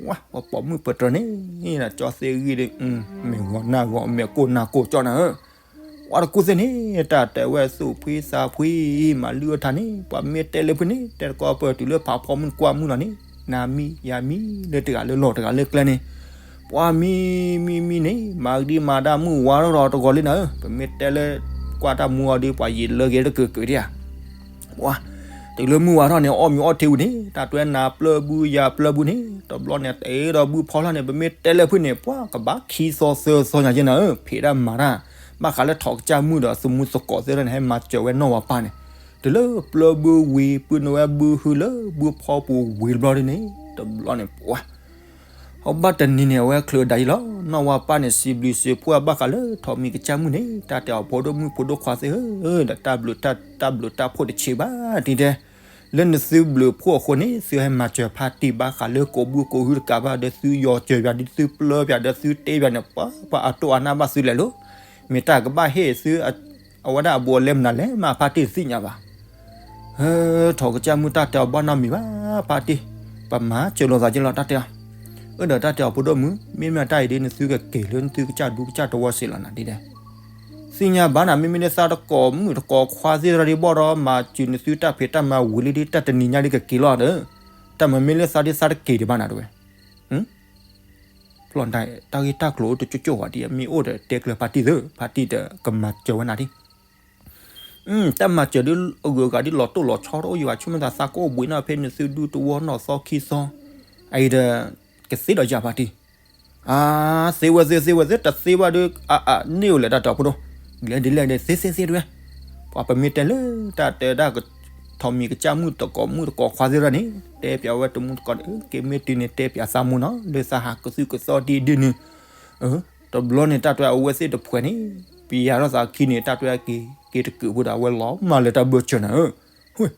ပှၢ်ပှၤပိာ်မုၣ်ပတြၢၤန့ၣ် ကၠီသ့ဂံၢ်ဒီး မ့ၢ်ဂီၤနၢ်ဂီၤ မ့ၢ်ကိၢ်နၢ်ကိၢ်ကၠီနၤဧၢ, ပှၢ်တကူၣ်သ့ၣ်န့ၣ် တၢ်တဲဝဲသူၣ်ဖှံသးဖှံ မၤလုၢ်အီၣ်ထါန့ၣ် ပှၤမ့ၢ်တဲလၢဖုန့ၣ် တဲတကီးပၢၢ်တုၤလၢဖးဖီမုၢ်တကွၢ်မုၢ်လီၤန့ၣ် နၤမံယၤမံ လၢတဂၤလၢလီၢ်တဂၤလၢကျဲန့ၣ် ပှၤမံမံမံန့ၣ် မၤကဒံမၤဒၣ်မုၢ်ဝါထီၣ်ဒီးတဂီၤလံနၤဧၢ, ပမ့ၢ်တဲလၢ ကွၢ်တၢ်မူအီၤဒီး ပှၤယံာ်လၢဂ့ၤတကၢၢ်ကၢၢ်ဒံဧါ, ပှၢ် တုၤလၢမုၢ်ဝါထီၣ်န့ၣ် အီၣ်မ့ၤအီၣ်ထံဝံၤန့ၣ် တၢ်တွဲနၤပျၢၢ်ဘုယၤပျၢၢ်ဘုန့ၣ် တဘျီန့ၣ် တအဲၣ်ဒိးဘုဖီလီၤန့ၣ် ပမ့ၢ်တဲလၢဖုန့ၣ် ပှၤကဘၣ်ခံသီသၢသီညါက့နၤဧၢ, ဖံးတၢ်မၤတၢ် ဘၣ်ဃးလၢထီၣ်ကစၢ်မုၣ်ဒီးသမူသကိးသ့ၣ်တဖၣ်န့ၣ် ဟဲမၤစၢၤဝဲနီၢ်ဝၤပၢ်န့ၣ်, တုၤလၢပျၢၢ်ဘုဝံၤ ပုၢ်နဝဲဘုဟုလၢဘုဖီပူၤဝံၤတဘျီဒ်န့ၣ် တဘျီန့ၣ်ပှၢ် ဟီၣ်ဘၣ်တနံၤန့ၣ် အဝဲချုးဒၣ်ယံၤလီၤ, နီၢ်ဝၤပၢ်န့ၣ် စံးဘျုးစံးဖှိၣ်ဘၣ်ဃးလၢထီးမံၤကစၢ်မုၣ်န့ၣ် တၢ်တဲအီၤဖိဒိၣ်မုၣ်ဖိဒိၣ်ခွါသ့ၣ်ဧၢ, ဒီးတၢ်ဘျုးတၢ်ဘျုးတၢ်ဖှိၣ်တဆံးဘၣ်တံၢ်တဲ, လၢနသုဘျုးဖှိၣ်အဃိန့ၣ် သုဟဲမၤစၢၤဖါတံၢ်ဘၣ်ဃးလၢကိးဘုကိးဟုတကးဘၣ်ဒီး သုယီၤစၢၤပၠးဒီးသုပျၢၢ်ပၠးဒီးသုတ့ပၠးန့ၣ် ပှၤပှၤအတိၢ်အါနၢ်ဘၣ်သုလဲၤလိၤ, မ့ၢ်တၢ်ကဘၣ်ဟ့ၣ်သု အဝဲဒၣ်အဘူးအလဲမနုၤလဲၣ် မ့ၢ်ဖါတံၢ်တသ့ၣ်ညါဘၣ် ထီၣ်ကစၢ်မုၣ်တၢ်တဲအီၤဘၣ်နီတမံၤဘၣ် ဖါတံၢ်, ပမၤစၢၤလိာ်သးက့လီၤတၢ်တဲအီၤ, အၢၣ်ဒီးတၢ်တဲအီၤဖိဒိၣ်မုၣ် မ့မ့ၢ်တၢ်အံၤဒ်နသုကက့ၤလၢနသုကစၢ်ဒူကစၢ်တဝီစ့ၢ်လီၤနၤဒ်လဲၣ်, သ့ၣ်ညါဘၣ်နၤ မ့မ့ၢ်လၢသးတကိးမုၣ်တကိးခွါသ့ၣ်တဖၣ်ဒ်ဘၣ်ဒီး မၤစၢၤနသုတၢ်ဖံးတၢ်မၤဝံၤလံဒ်တၢ်တနံၤညါဒ်ကက့ၤလီၤဒီး, တၢ်မၤမ့ၢ်လၢသးဒ်သးတက့ၤဒံးဘၣ်နၤတဝဲ ဖျီၣ်တၢ် တၢ်ဂ့ၢ်တၢ်ကျိၤတကၠိကၠိဝဲဒ် မ့ၢ်အိၣ်ဒီးတဲကျၢၤဖါတံၢ်သ့ ဖါတံၢ်ဒီးကမၤစၢၤဝဲနၤဒ်, တၢ်မၤစၢၤဒ်အဂုၤအဂၤဒ်လီၤတိၢ်လီၤဆီတအိၣ်ယံၤဘၣ် ဆိကမိၣ်သးသးကအိၣ်ဘှံးနီၢ်ဖဲနသုဒူတဝီနီၢ်သီခံသီ, အအံၤဒီး ကသ့ဒီးယၤဖါတံၢ် အါ သ့ဝဲသ့ သ့ဝဲသ့ တသ့ဘၣ်ဒီး အအန့ၣ်အိၣ်လဲၣ်တၢ်တဲအီၤဖိဒိၣ်, လဲၤဒ်လဲၣ်ဒ် သ့သ့သ့တဝဲ, ပှၤပမ့ၢ်တဲလၢ တၢ်တဲဒၣ် ထီးမံၤကစၢ်မုၣ်တကိးမုၣ်တကိးခွါသ့ၣ်တဖၣ်န့ၣ် တဲပၠးဝဲတမူတကိးန့ၣ် က့ၤမ့ၢ်တုၤန့ၣ် တဲပၠးသးမူနီၤ လၢသးဟးကသုၣ်ကသီဒ်ဒ်န့ၣ်, တဘျီန့ၣ် တၢ်တဲအဝဲသ့ၣ်တဖှဲးန့ၣ် ပယၤထီၣ်သးခံန့ၣ် တၢ်တဲက့ၤ က့ၤတကုးဖိဒီး အဝဲလီၤမၢ်လၢတၢ်ဘၢၣ်စၢၤနၤဧၢ,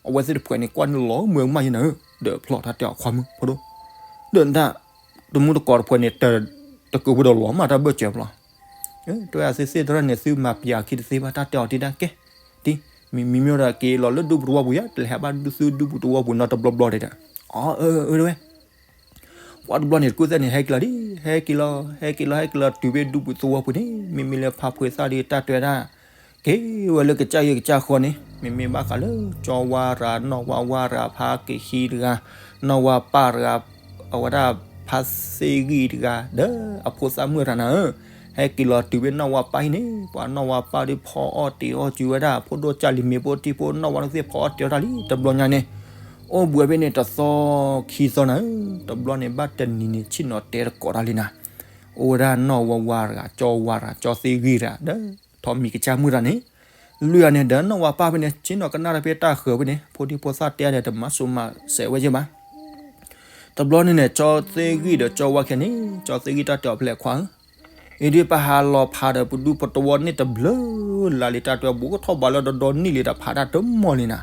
အဝဲသ့ၣ်တဖှဲးန့ၣ် ကွၢ်န့ၣ်လီၤမၢ်ကမၣ်ယဲနၤဧၢ, ဒီးဖျီၣ်တၢ်တဲအီၤခွါမုၣ်ဖိဒိၣ်, ဒီးတၢ် တမူတကိးတဖှဲးန့ၣ် တကုးဖိဒီးလီၤမၢ်တၢ်ဘၢၣ်စၢၤဖျီၣ် တဲဝဲသ့ၣ်သ့ၣ်တဖၣ်န့ၣ် သုမၤပယၤခံတသ့ဘၣ် တၢ်တဲအီၤတံၢ်တၢ်ကဲ, တံၢ်, မ့မ့ၢ်ဒီးက့ၤလီၤလၢဒူပူၤသဝီပူၤယါ, တလဲၤဟဲဘၣ်ဒူသုဒူပူၤသဝီပူၤနီတဘျီဘျီဒဲးဒီး, အၢ အၢ အၢ တဲဝဲ, ပှၤတဘျီန့ၣ် တကူၣ်သ့ၣ်န့ၣ် ဟဲက့ၤလီၤဒံး, ဟဲက့ၤလီၤ ဟဲက့ၤလီၤ ဟဲက့ၤလီၤတုၤဖဲဒူပူၤသဝီပူၤန့ၣ် မ့မ့ၢ်လၢဖါဖှ့သၣ်ဒီးတၢ်တဲဝဲဒၣ် က့ၤဝဲလၢကစၢ်ဂ့ၢ်ကစၢ်ဃီန့ၣ် မ့မ့ၢ်ဘၣ်ဃးလၢ ကၠီဝါတဂၤ နီၢ်ဝါဝါတဂၤ ဖါက့ၤခံတဂၤ နီၢ်ဝါပၢ်တဂၤ အဝဲဒၣ်ဖါသ့ၣ်ဂံၢ်တဂၤ ဒီးအဖိသၣ်မုၣ်တဂၤနၤဧၢ, ဟဲက့ၤလီၤတုၤဖဲနီၢ်ဝါပၢ်ဟံၣ်န့ၣ် ပှၤနီၢ်ဝါပၢ်ဒီးဖီအီၣ်တ့ၤအီၣ်စုဝဲဒၣ် ဖိဒိၣ်ကၢ်လံၤမ့ၤဖိတံၢ်ဖိနီၢ်ဝါသ့ၣ်ဖီအီၣ်တ့ၤအီၣ်တၢ်လံ တဘျီညါန့ၣ်, အိၣ်ဘှံးဖဲန့ၣ်တသီခံသီနၤဧၢ, တဘျီန့ၣ်ဘၣ်တနံၤန့ၣ် ဆ့ၣ်နီၤတဲတကိးတၢ်လံနၤ, အိၣ်ဝဲဒၣ်နီၢ်ဝါဝါတဂၤ ကၠီဝါတဂၤ ကၠီသ့ၣ်ဂံၢ်တဂၤ ဒီးထိးမံၤကစၢ်မုၣ်တဂၤန့ၣ် လွံၢ်ဂၤန့ၣ် ဒီးနီၢ်ဝါပၢ်ဖဲန့ၣ် ဆ့ၣ်နီၤကနၣ်တၢ်ဖဲတၢ်ဃၢၤဖဲန့ၣ် ဖိဒံဖိသၣ်တဲအါဒီးတမၤစိၤမၤစဲးဝဲယဲၢ်ဘၣ် တဘျီန့ၣ်န့ၣ် ကၠီသ့ၣ်ဂံၢ်ဒီးကၠီဝါခဲန့ၣ် ကၠီသ့ၣ်ဂံၢ်တၢ်တဲအီၤဖဲလဲၣ်ခွါဧၢ, အံၤဒ်ပဟးလီၤဖးဒီးပဒူပတဝီန့ၣ်တဘျုးလါလံ တၢ်တဲအီၤဘူးကထီၣ်ဘးလၢဒီဒီနံၣ်လံ တဖးတၢ်တမီၢ်လံနၤ,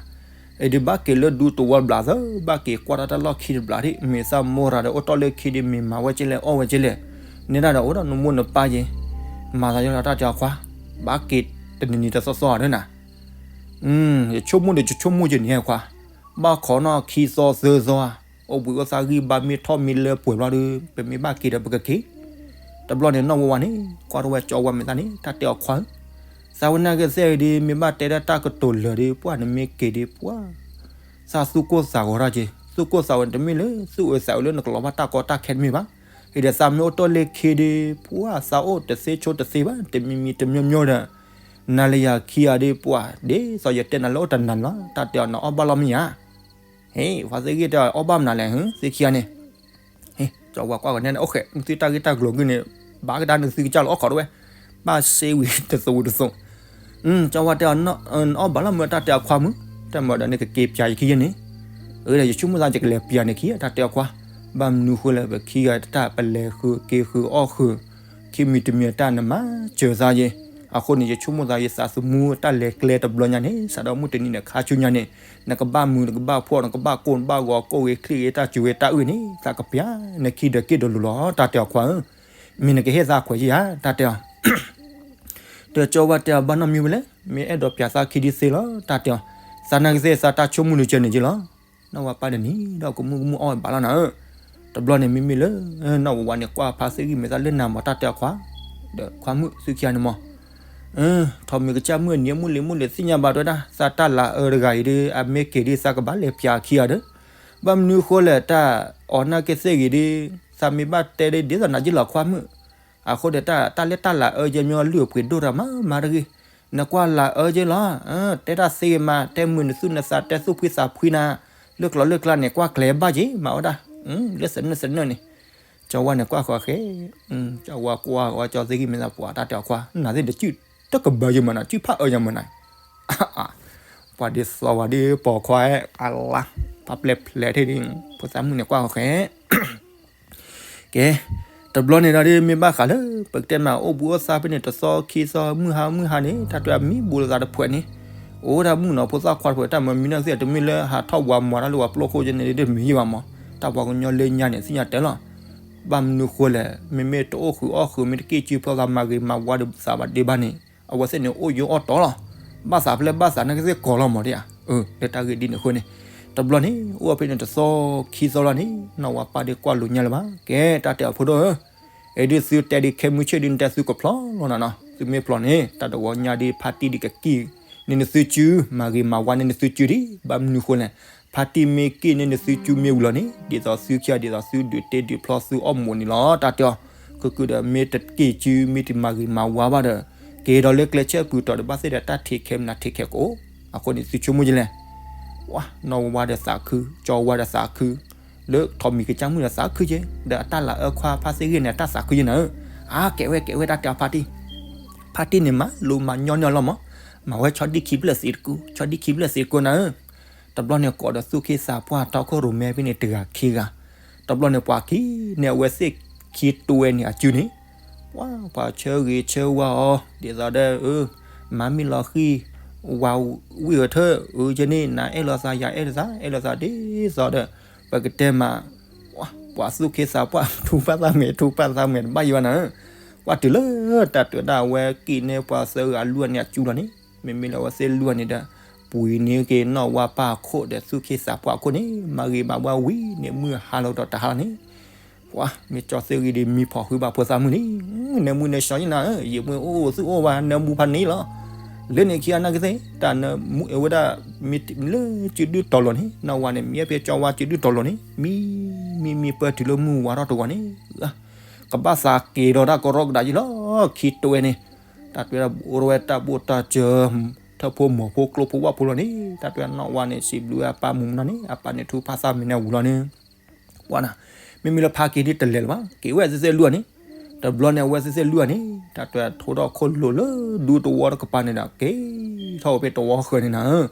အံၤဒ်ဘၣ်က့ၤလၢဒူတဝီဘျးသၢ ဘၣ်က့ၤကွၢ်တၢ်တၢ်လီၢ်ခံတဘျးဒ် မ့ၢ်သၣ်မိၢ်ရၤဒီးအိၣ်တီၢ်လၢခံဒ် မ့ၢ်မၤဝဲက့လဲၣ် အီၣ်ဝဲက့လဲၣ်, နဲဒၣ်ဒီးအိၣ်ဒီးနမိၢ်နပၢ်ယဲၢ်, မၤသးယီလီၤတၢ်တဲအီၤခွါ, ဘၣ်က့ၤတနံၤနံၤတသီသီဧါဒ်နၤ ယဆိကမိၣ်ဒီးယဆိကမိၣ်ယဲၢ်န့ၣ်ခွါ, ဘၣ်ခိးနီၢ်ခံသီသၢသီဧါ, အိၣ်ဘှံးအိၣ်သါဂံၢ်ဘါမ့ၢ်ထီၣ်မ့ၢ်လၢပှဲၤဘျီဒီး ပမ့ၢ်ဘၣ်က့ၤဒီးပကက့ၤ, တဘျီန့ၣ်နီၢ်ဝါဝါန့ၣ် ကွၢ်ထီၣ်ဝဲကၠီဝါမဲာ်သၣ်န့ၣ် တၢ်တဲအီၤခွါဧၢ, သးဝဲနာ်က့သ့ၣ်အံၤဒီး မ့ၢ်ဘၣ်တဲဒၣ်တၢ်ကတိၤလၢာ်ဒီး ပှၢ်နမ့ၢ်က့ၤဒီးပှၢ် သးသူၣ်ကိၢ်သးဂီၤထီၣ်က့, သူၣ်ကိၢ်သးဂီၤန့ၣ်တမ့ၢ်လၢ သူၣ်အုးသးအုးလၢနကလီၤဘၣ်တၢ်ကီတၢ်ခဲတမ့ၢ်ဘၣ်, အံၤဒီးသးမ့ၢ်အိၣ်တီၢ်လၢခံဒီး ပှၢ်သးအိၣ်တသ့ဆိတသ့ဘၣ် တမံၤမံၤတမံၤမံၤဒီး နၤလၢယၤခံဂၤဒီးပှၢ် ဒ်သိးယတဲနၤလၢအိၣ်တနၤလီၤ တၢ်တဲအီၤနအီၣ်ဘၣ်လီၤမ့ၢ်ဧါ, ဟ့ၣ် ပှၤသ့ၣ်ဂ့ၢ်တဲအီၤအီၣ်ဘၣ်မနုၤလဲၣ် ဟ့ၣ် ကၠီဝါကွၢ်ကီးနဲန့ၣ် အိၣ်ဃဲ နသုတၢ်ဂ့ၢ်တၢ်ကျိၤဂ့ၢ်န့ၣ် ဘၣ်ကဒါနသုကစၢ်လီၤအီၣ်ခိးတဝဲ, ဘၣ်စ့ဝံၤတသိးတသိး, ကၠီဝါတဲအီၤ နအီၣ်ဘၣ်လီၤမ့ၢ်တၢ်တဲအီၤခွါမုၣ်, တၢ်မၤဒီးန့ၣ်ကက့ၤပျးယခံယဲၢ်န့ၣ်, အၢ ဒီးယဆိကမိၣ်သးယကလဲၤပျးန့ၣ်ခံ တၢ်တဲအီၤခွါ, ဘၣ်မနုၤဃိလဲၣ် ပခံဂၤတၢ်ပလဲၤဃုာ်က့ၤဃုာ်အီၣ်ဃုာ်, ခံမံၤတမံၤတၢ်နမၤစၢၤသးယဲၢ်, အဃိန့ၣ် ယဆိကမိၣ်သးယသးသမူတၢ်လဲၤကျဲတဘျီညါန့ၣ် စးထီၣ်မုၢ်တနံၤန့ၣ် ခါဆူညါန့ၣ် နကဘၣ်မုာ် နကဘၣ်ဖှီၣ် နကဘၣ်ကိၢ် နဘၣ်ဂီၤကိၢ်ဂ့ၤချံၣ်ဂ့ၤ တၢ်စူၤဂ့ၤတၢ်အုၣ်န့ၣ် သးကပျးနခံဒီးက့ၤဒီးလိၤလီၤ တၢ်တဲအီၤခွါဧၢ, မ့ၢ်နကဟ့ၣ်သးခွဲးယဲၢ်ဧါ တၢ်တဲအီၤ ဒီးကၠီဝါတဲအီၤဘၣ်နီတမံၤဝဲလဲၣ်, မ့ၢ်အဲၣ်ဒိးပျးသးခံဒ်သ့လီၤ တၢ်တဲအီၤ, သးနာ်က့သ့ၣ်သးတၢ်ဆိကမိၣ်ဒုးကဲန့ၣ်က့လီၤ, နီၢ်ဝါပၢ်တနံၤဒီးကမူၣ်ကမူၣ်အီၣ်ဝဲဘၣ်လီၤနၤဧၢ, တဘျီန့ၣ်မ့မ့ၢ်လၢ နီၢ်ဝါဝါန့ၣ် ကွၢ်ဖါသ့ၣ်ဂံၢ်မဲာ်သၣ်လၢနၤမး တၢ်တဲအီၤခွါ, ဒီးခွါမုၣ်သုခံဂၤန့ၣ်မး ထိးမံၤကစၢ်မုၣ်နံၤမုၣ်လံၤမုၣ်လံၤသ့ၣ်ညါဘၣ်တဲဝဲဒၣ် သးတၢ်လၤအၢတဂၤအံၤဒီး အမ့ၢ်က့ၤဒီးသးကဘၣ်လဲၤပျးခံဂၤဒီး, ဘၣ်မနုၤဃိလဲၣ် တၢ်အီၤနာ်က့သ့ၣ်ဂ့ၤဒီး သးမ့ၢ်ဘၣ်တဲဒီးဒ်သိးနၤက့လီၤခွါမုၣ်, အဃိဒီးတၢ်လၢတၢ်လၤအၢယဲၢ်မ့ၢ်အလုၢ်အပှ့ၤဒိၣ်တၢ်မၤမၤတဂ့ၤ, နကွၢ်လၤအၢက့လီၤ, တဲတၢ်သ့ဂ့ၤမး တဲမုာ်နသူၣ်နသး တဲသူၣ်ဖှံသးဖှံနၤ, လၢကျိၤလၢကျါန့ၣ် ကွၢ်ကျဲၤဘၣ်က့ၤမၤဝဲဒၣ်, လၢသနၢၣ်သနၢၣ်န့ၣ်, ကၠီဝါန့ၣ်ကွၢ်ဃီဃဲ, ကၠီဝါကွၢ်ဝဲကၠီသ့ၣ်ဂံၢ်မဲာ်သၣ်ပှၤတၢ်တဲအီၤခွါ နၤသ့ၣ်တစုၣ်တကဘၢယမုၢ်နၤ စုၣ်ဖးအၢယမုၢ်နၤ ပှၤဒ်သိးဝဲဒ်ပိာ်ခွါအလါ, ပှၤပျဲၢ်ဖျဲးထံၣ်ဒ်, ဖိသၣ်မုၣ်န့ၣ်ကွၢ်ဃီဃဲ ကဲ, တဘျီန့ၣ်ဒီးဒ်မ့ၢ်ဘၣ်ဃးလၢ ပကတဲမးအိၣ်ဘှံးအိၣ်သါဖဲန့ၣ် တသီခံသီမုၢ်ဟါမုၢ်ဟါန့ၣ် တၢ်တဲအမံၤဘူးလိာ်သးတဖှဲးန့ၣ်, အိၣ်ဝဲဒၣ်မုၣ်ကနီၤဖိသၣ်ခွါတဖှဲး တၢ်မၤမံၤနီၢ်သ့ၣ်တမ့ၢ်လၢဟးထီၣ်ဝးမၤတၢ်လၢပှၤပျိခိၣ်ကဲန့ၣ် ဒ်မ့ၢ်ယံၤဘၣ်မး, တၢ်ပှၤကညီလၢညါန့ၣ် သ့ၣ်ညါတဲလီၤ, ဘၣ်မနုၤဃိလဲၣ် မ့မ့ၢ်တအိၣ်ဃုာ်အီၣ်ဃုာ် မ့ၢ်တက့ၢ်စုဖျီသးမၤဂ့ၤမၤဝါဒီးသးဘၣ်ဒ့ဘၣ်န့ၣ် အဝဲသ့ၣ်န့ၣ်အိၣ်ယိအီၣ်တီလီၤ, ဘၣ်သးဖဲလဲၣ်ဘၣ်သးနာ်က့သ့ၣ်ကီးလီၤမးဒ်ဧါ, လၢတၢ်ဂ့ၢ်ဒ်န့ၣ်အဃိန့ၣ်, တဘျီန့ၣ် အိၣ်ဖဲန့ၣ်တသီခံသီလီၤန့ၣ် နီၢ်ဝါပၢ်ဒ်ကွၢ်လိာ်ညါလၢၤဘၣ်, ကဲတၢ်တဲအီၤဖိဒိၣ်ဧၢ အံၤဒ်သုတဲဒ်ခဲမုၢ်ဆ့ၣ်ဒ်နတဲသုကဖျီလီၤနၤနီၤ သုမ့ၢ်ဖျီန့ၣ် တၢ်တဂီၤညါဒ်ဖါတံၢ်ဒ်ကက့ၢ် န့ၢ်နသုစု မၤဂ့ၤမၤဝါန့ၢ်နသုစုဒ် ဘၣ်မနုၤဃိလဲၣ်, ဖါတံၢ်မ့ၢ်က့ၢ်န့ၢ်နသုစုမ့ၢ်ဝံၤလီၤန့ၣ် ဒ်သိးသုခံဂၤဒ်သိးသုဒုးတ့ဒုးဖျီသုအီၣ်မူးန့ၣ်လီၤ တၢ်တဲအီၤ, ကကုာ်ဒီးမ့ၢ်တက့ၢ်စုမ့ၢ်တမၤဂ့ၤမၤဝါဘၣ်ဒီး က့ၤဒီးလၢကျဲဆၢပူၤတီၤဒီးဘၣ်သ့ၣ်ဒီးတၢ်ထံးခဲမနၤထံးခဲကအိၣ်, အဃိန့ၣ်သုဆိကမိၣ်ယလဲၣ် ဝါ နီၢ်ဝါဝါဒီးသးခု ကၠီဝါဒီးသးခု, လၢထိးမံၤကစၢ်မုၣ်ဒီးသးခုက့, ဒီးအတၢ်လၤအၢခွါဖါသ့ၣ်ဂ့ၢ်န့ၣ် အတၢ်သးခုက့နၤဧၢ, အါကဲဝဲကဲဝဲတၢ်တဲအီၤဖါတံၢ်, ဖါတံၢ်န့ၣ်မၤလိမၤညီညီလီၤမး, မၤဝဲဆီဒံၣ်ခံဖျၢၣ်သံတကူ ဆီဒံၣ်ခံဖျၢၣ်သံတကူနၤဧၢ, တဘျီန့ၣ်ကိးဒီးသူၣ်က့သးပှၢ်ထီခိၣ်ရိၣ်မဲဖဲန့ၣ်တဂၤခံဂၤ, တဘျီန့ၣ်ပှၤခံန့ၣ်အဝဲသ့ၣ်ခံတွဲန့ၣ်အစုန့ၣ် ပှၤဆၢဂ့ၤဆၢဝါအီၤ ဒ်သိးဒီး မၤမ့ၢ်လီၤဃံၤ ဝၤဝံၣ်အထၢၣ် အၢယဲန့ၣ် နၤအဲၣ်လိာ်သးယၤအဲၣ်လိာ်သး အဲၣ်လိာ်သးဒ်သိးဒီး ပကတဲမး ပှၤသူၣ်က့သးပှၢ် ထူပာ်သးမဲာ် ထူပာ်သးမဲာ်တဘၣ်ယံၤဘၣ်နၤ, ကွၢ်တုၤလၢတၢ်တုၤဒၣ်ဝဲက့ၤန့ၢ်ပှၤသၢဂၤလွံၢ်ဂၤန့ၣ်အစုလီၤန့ၣ်, မ့မ့ၢ်လၢအဝဲသ့ၣ်လွံၢ်ဂၤန့ၣ်ဒီး ပှ့ၤန့ၢ်က့ၤနီၣ်ဝါပၢ်အခိၣ်ဒီးသူၣ်က့သးပှၢ်အခိၣ်န့ၣ် မၤဂ့ၤမၤဝါဝံၤန့ၣ် မုၢ်ဟါလီၤဒီးတဟါလီၤန့ၣ်, ပှၤမ့ၢ်ကၠီသ့ၣ်ဂံၢ်ဒီးမံဖီၣ်ဃုာ်ဘၣ်ဖိသၣ်မုၣ်န့ၣ်, နၢမူနၢဆှီယနၤဧၢ, ယမ့ၢ်အိၣ်အိၣ်သူၣ်အိၣ်ဝဲ နၢမူဖးန့ၣ်လီၤ. လၢန့ၣ်ခံဂၤနာ်က့သ့ၣ် တၢ်နၢမူအဝဲဒၣ် မ့ၢ်လၢစုဒုတီၤလီၤန့ၣ် နီၣ်ဝါန့ၣ် မ့ၢ်ဖဲကၠီဝါစုဒုတီၤလီၤန့ၣ် မံ မံ မံပၢၢ်တုၤလၢမုၢ်ဝါထီၣ်တဂီၤန့ၣ် ကဘၣ်သးက့ၤဒီးတၢ်ကရီကဒါယံၤလီၤ. ခံတဝဲန့ၣ် တၢ်တွဲဒၣ်အိၣ်ထီၣ်ဝဲတၢ်ဘိၣ်တၢ်စၢၤ ထၢၣ်ဖိမီၤဖိကျိဖိဝၣ်ဖိလီၤန့ၣ် တၢ်တွဲနီၣ်ဝါန့ၣ် စံးဘျုးဝဲအပၢ်မုၢ်မနီၤန့ၣ် အပၢ်န့ၣ်ထူဖးသၣ်မံၤန့ၣ်ဝံၤလီၤန့ၣ်, ပှၤနၤ မ့မ့ၢ်လၢဖးက့ၤဒ်တလဲၤလၢၤဘၣ် က့ၤဝဲသ့ၣ်သ့ၣ်လွံၢ်ဂၤန့ၣ်, တဘျီန့ၣ်အဝဲသ့ၣ်သ့ၣ်လွံၢ်ဂၤန့ၣ် တၢ်တွဲထိထီၣ်ခိၣ်လိၤလၢဒူတဝီတကပၤန့ၣ်ဒီး က့ၤထီၣ်ဝဲဖဲတဝီဃၢၤန့ၣ်နၤဧၢ,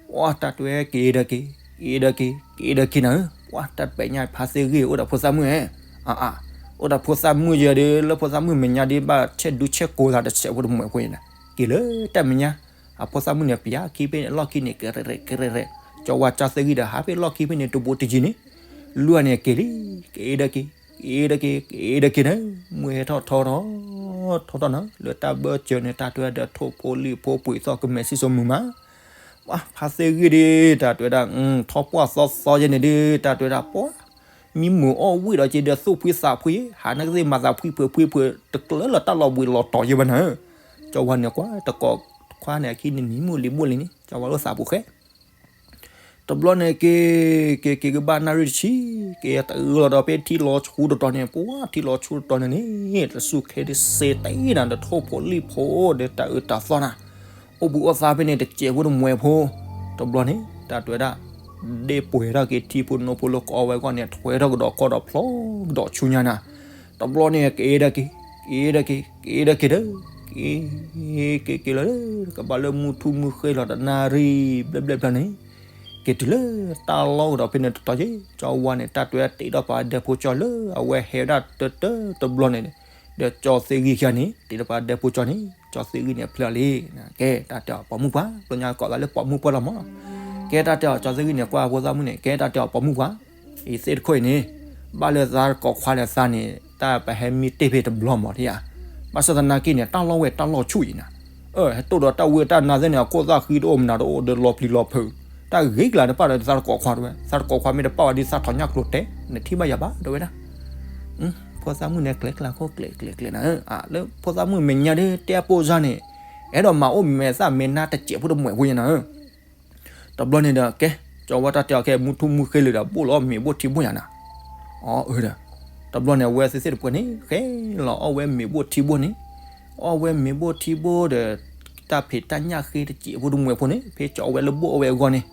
ပှၤတၢ်တွဲက့ၤဒီးက့ၤ က့ၤဒီးက့ၤ က့ၤဒီးက့ၤနၤဧၢ, ပှၤတၢ်တပဲာ်ညါဖါသ့ၣ်ဂ့ၢ်အိၣ်ဒီးဖိသၣ်မုၣ်ဧၢ, အအ, အိၣ်ဒီးဖိသၣ်မုၣ်ယဲဒီး လၢဖိသၣ်မုၣ်မဲာ်ညါဒ်ဘၣ်ဆဲးဒူဆဲးကိၤသးတစဲးဖိတမှဲၤဖိန့ၣ်, က့ၤလၢတၢ်မဲာ်ညါ အဖိသၣ်မုၣ်န့ၣ် ပျးခံဖဲန့ၣ် လီၢ်ခံန့ၣ် ကရဲးရဲး ကရဲးရဲး, ကၠီဝါကၠီသ့ၣ်ဂံၢ်ဒီး ဟးဖဲလီၢ်ခံဖဲန့ၣ် တဘိးတယံၤန့ၣ်, လွံၢ်ဂၤန့ၣ်က့ၤလံ, က့ၤဒီးက့ၤ က့ၤဒီးက့ၤ က့ၤဒီးက့ၤနၤ, မုၢ်ဟဲထီၣ်ထီထီၣ် ထီထီၣ်နၤ လၢတၢ်ဘၢၣ်စၢၤန့ၣ် တၢ်တွဲဒီးထိၣ်ဖိလံၣ်ဖိပှ့ၤသီၣ်ကမဲာ်စံၣ်စိမုာ်မး, ပှၤဖါသ့ၣ်ဂံၢ်ဒီး တၢ်တွဲဒၣ် ထီၣ်ပှၢ်သီသီယဲန့ၣ်ဒီး တၢ်တွဲဒၣ်ပှၤ မံမုာ်အီၣ်ဝံၣ်ဒီးက့ၤဒီးသူၣ်ဖှံသးဖှံ, ဟးနာ်က့သ့ၣ်မၤသးဖှံဖှဲးဖှံဖှဲး တကျၢၤလၢတၢ်လီၤဘှံးလီၤတီၤယဲဘၣ်နၤဧၢ, ကၠီဝါန့ၣ်ကွၢ်တကိးခွါန့ၣ် အခံန့ၣ်နံၤမုၢ်လံၤဘိၣ်လံန့ၣ် ကၠီဝါလၢသးပူၤဃဲ တဘျီန့ၣ်က့ၤ က့ၤက့ၤကဘၣ်နၣ်ရံၣ်တဆံ, က့ၤတဂၢၢ်လီၤဒီးဖဲထံလီၤဆူတတီၤန့ၣ် ပှၤထံလီၤဆူတတီၤန့ၣ်န့ၣ် တစူၢ်က့ၤတစ့တ့ၢ်နၤ ဒီးထိၣ်ဖိလံၣ်ဖိဒီးတၢ်အၢတၢ်သီနၤ, အိၣ်ဘှံးအိၣ်သါဖဲန့ၣ် တစဲးဖိတမှဲၤဖိ, တဘျီန့ၣ် တၢ်တွဲဒၣ် ဒ့ၣ်ပှဲၤထီၣ်က့ၤထံဖိနိဖိလၢကအီဝဲအဂီၢ်န့ၣ် ထွဲထီၣ်ကဒီးကီၢ်ဒီးဖျိကဒီးဆူညါနၤ, တဘျီန့ၣ် က့ၤဒီးက့ၤ က့ၤဒီးက့ၤ က့ၤဒီးက့ၤဒီး က့ၤက့ၤက့ၤလီၤ ကဘၣ်လၢမုၢ်ထူၣ်မုၢ်ဃ့လီၤ တနၣ်ရံၣ်ဘျဲၣ်ဘျဲၣ်ဘျီန့ၣ် က့ၤတုၤလၢတၢ်လီၢ်ကဒီးဖဲန့ၣ်တတီၤက့ၤ ကၠီဝါန့ၣ် တၢ်တွဲတ့ထီၣ်ပှၤဒဲဖိကၠီလၢအဝဲဟဲဒၣ်တၢတၢတဘျီန့ၣ် ဒီးကၠီသ့ၣ်ဂံၢ်ခံဂၤန့ၣ် တ့ထီၣ်ပှၤဒဲဖိကၠီန့ၣ် ကၠီသ့ၣ်ဂံၢ်န့ၣ် အဖျၢၣ်လံ, ကဲတၢ်တဲအီၤပိာ်မုၣ်ပှၢ် ဘျီညါကိးသးလၢပိာ်မုၣ်ပှၢ်လီၤမး, ကဲတၢ်တဲအီၤ ကၠီသ့ၣ်ဂံၢ်န့ၣ် ကွၢ်ဖိသၣ်မုၣ်န့ၣ် ကဲတၢ်တဲအီၤပိာ်မုၣ်ပှၢ်, အံၤသ့ၣ်တခိၣ်အံၤန့ၣ် ဘၣ်လၢသးတကိးခွါဒီးသးန့ၣ် တၢ်ပဟဲမံတ့ၢ်ဖဲတဘျီမးထံဧါ, ဘၣ်ဆၣ်သနာ်က့န့ၣ် တၢ်လီၢ်ဝဲတၢ်လီၢ်ဆူၣ်အံၤနၤ, အၢ ဟဲတိၢ်ဒီးတၢ်ဝံတၢ်နါသ့ၣ်န့ၣ် အခိၣ်သၣ်ဃံတအိၣ်မနုၤတအိၣ်ဒီးလီၤပျံၤလီၤဖုး, တၢ်ဂ့ၤကလၤတပၣ်ဒီးသးတကိးခွါတဝဲ သးတကိးခွါမ့ၢ်တပၣ်ဝဲဒ်သးထီၣ်ညၣ်ကျိၤတဲ နထံၣ်ဘၣ်ယၤဘၣ်တဝဲဒၣ် ဖိသၣ်မုၣ်န့ၣ် ကျဲကျါခိၣ်ကျဲကျဲကျဲနၤဧၢ, လၢဖိသၣ်မုၣ်မဲာ်ညါဒီး တဲအပိၢ်စၢ်န့ၣ် အဲၣ်ဒိးမၤအိၣ်မဲာ်သၣ်မဲာ်နါတစဲးဖိတမှဲၤဖိယဲနၤဧၢ, တဘျီန့ၣ်ဒီး ကဲ ကၠီဝါတၢ်တဲအီၤ ကဲမုၢ်ထူၣ်မုၢ်ဃ့လံဒီး ဘိၣ်လီၤအီၣ်မ့ၤဘိၣ်ထံဘိၣ်ယၤနၤ, အီၤအၢဒီး တဘျီန့ၣ် အဝဲသ့ၣ်သ့ၣ်တပှဲၤန့ၣ် ဃဲလီၤအီၣ်ဝဲမ့ၤဘိၣ်ထံဘိၣ်န့ၣ်, အီၣ်ဝဲမ့ၤဘိၣ်ထံဘိၣ်ဒီး တၢ်ဖံးတၢ်ညၣ်ဃ့တစဲးဖိတမှဲၤဖိန့ၣ် ဖဲကၠီဝဲလၢဘိၣ်အီၣ်ဝဲအဂီၢ်န့ၣ်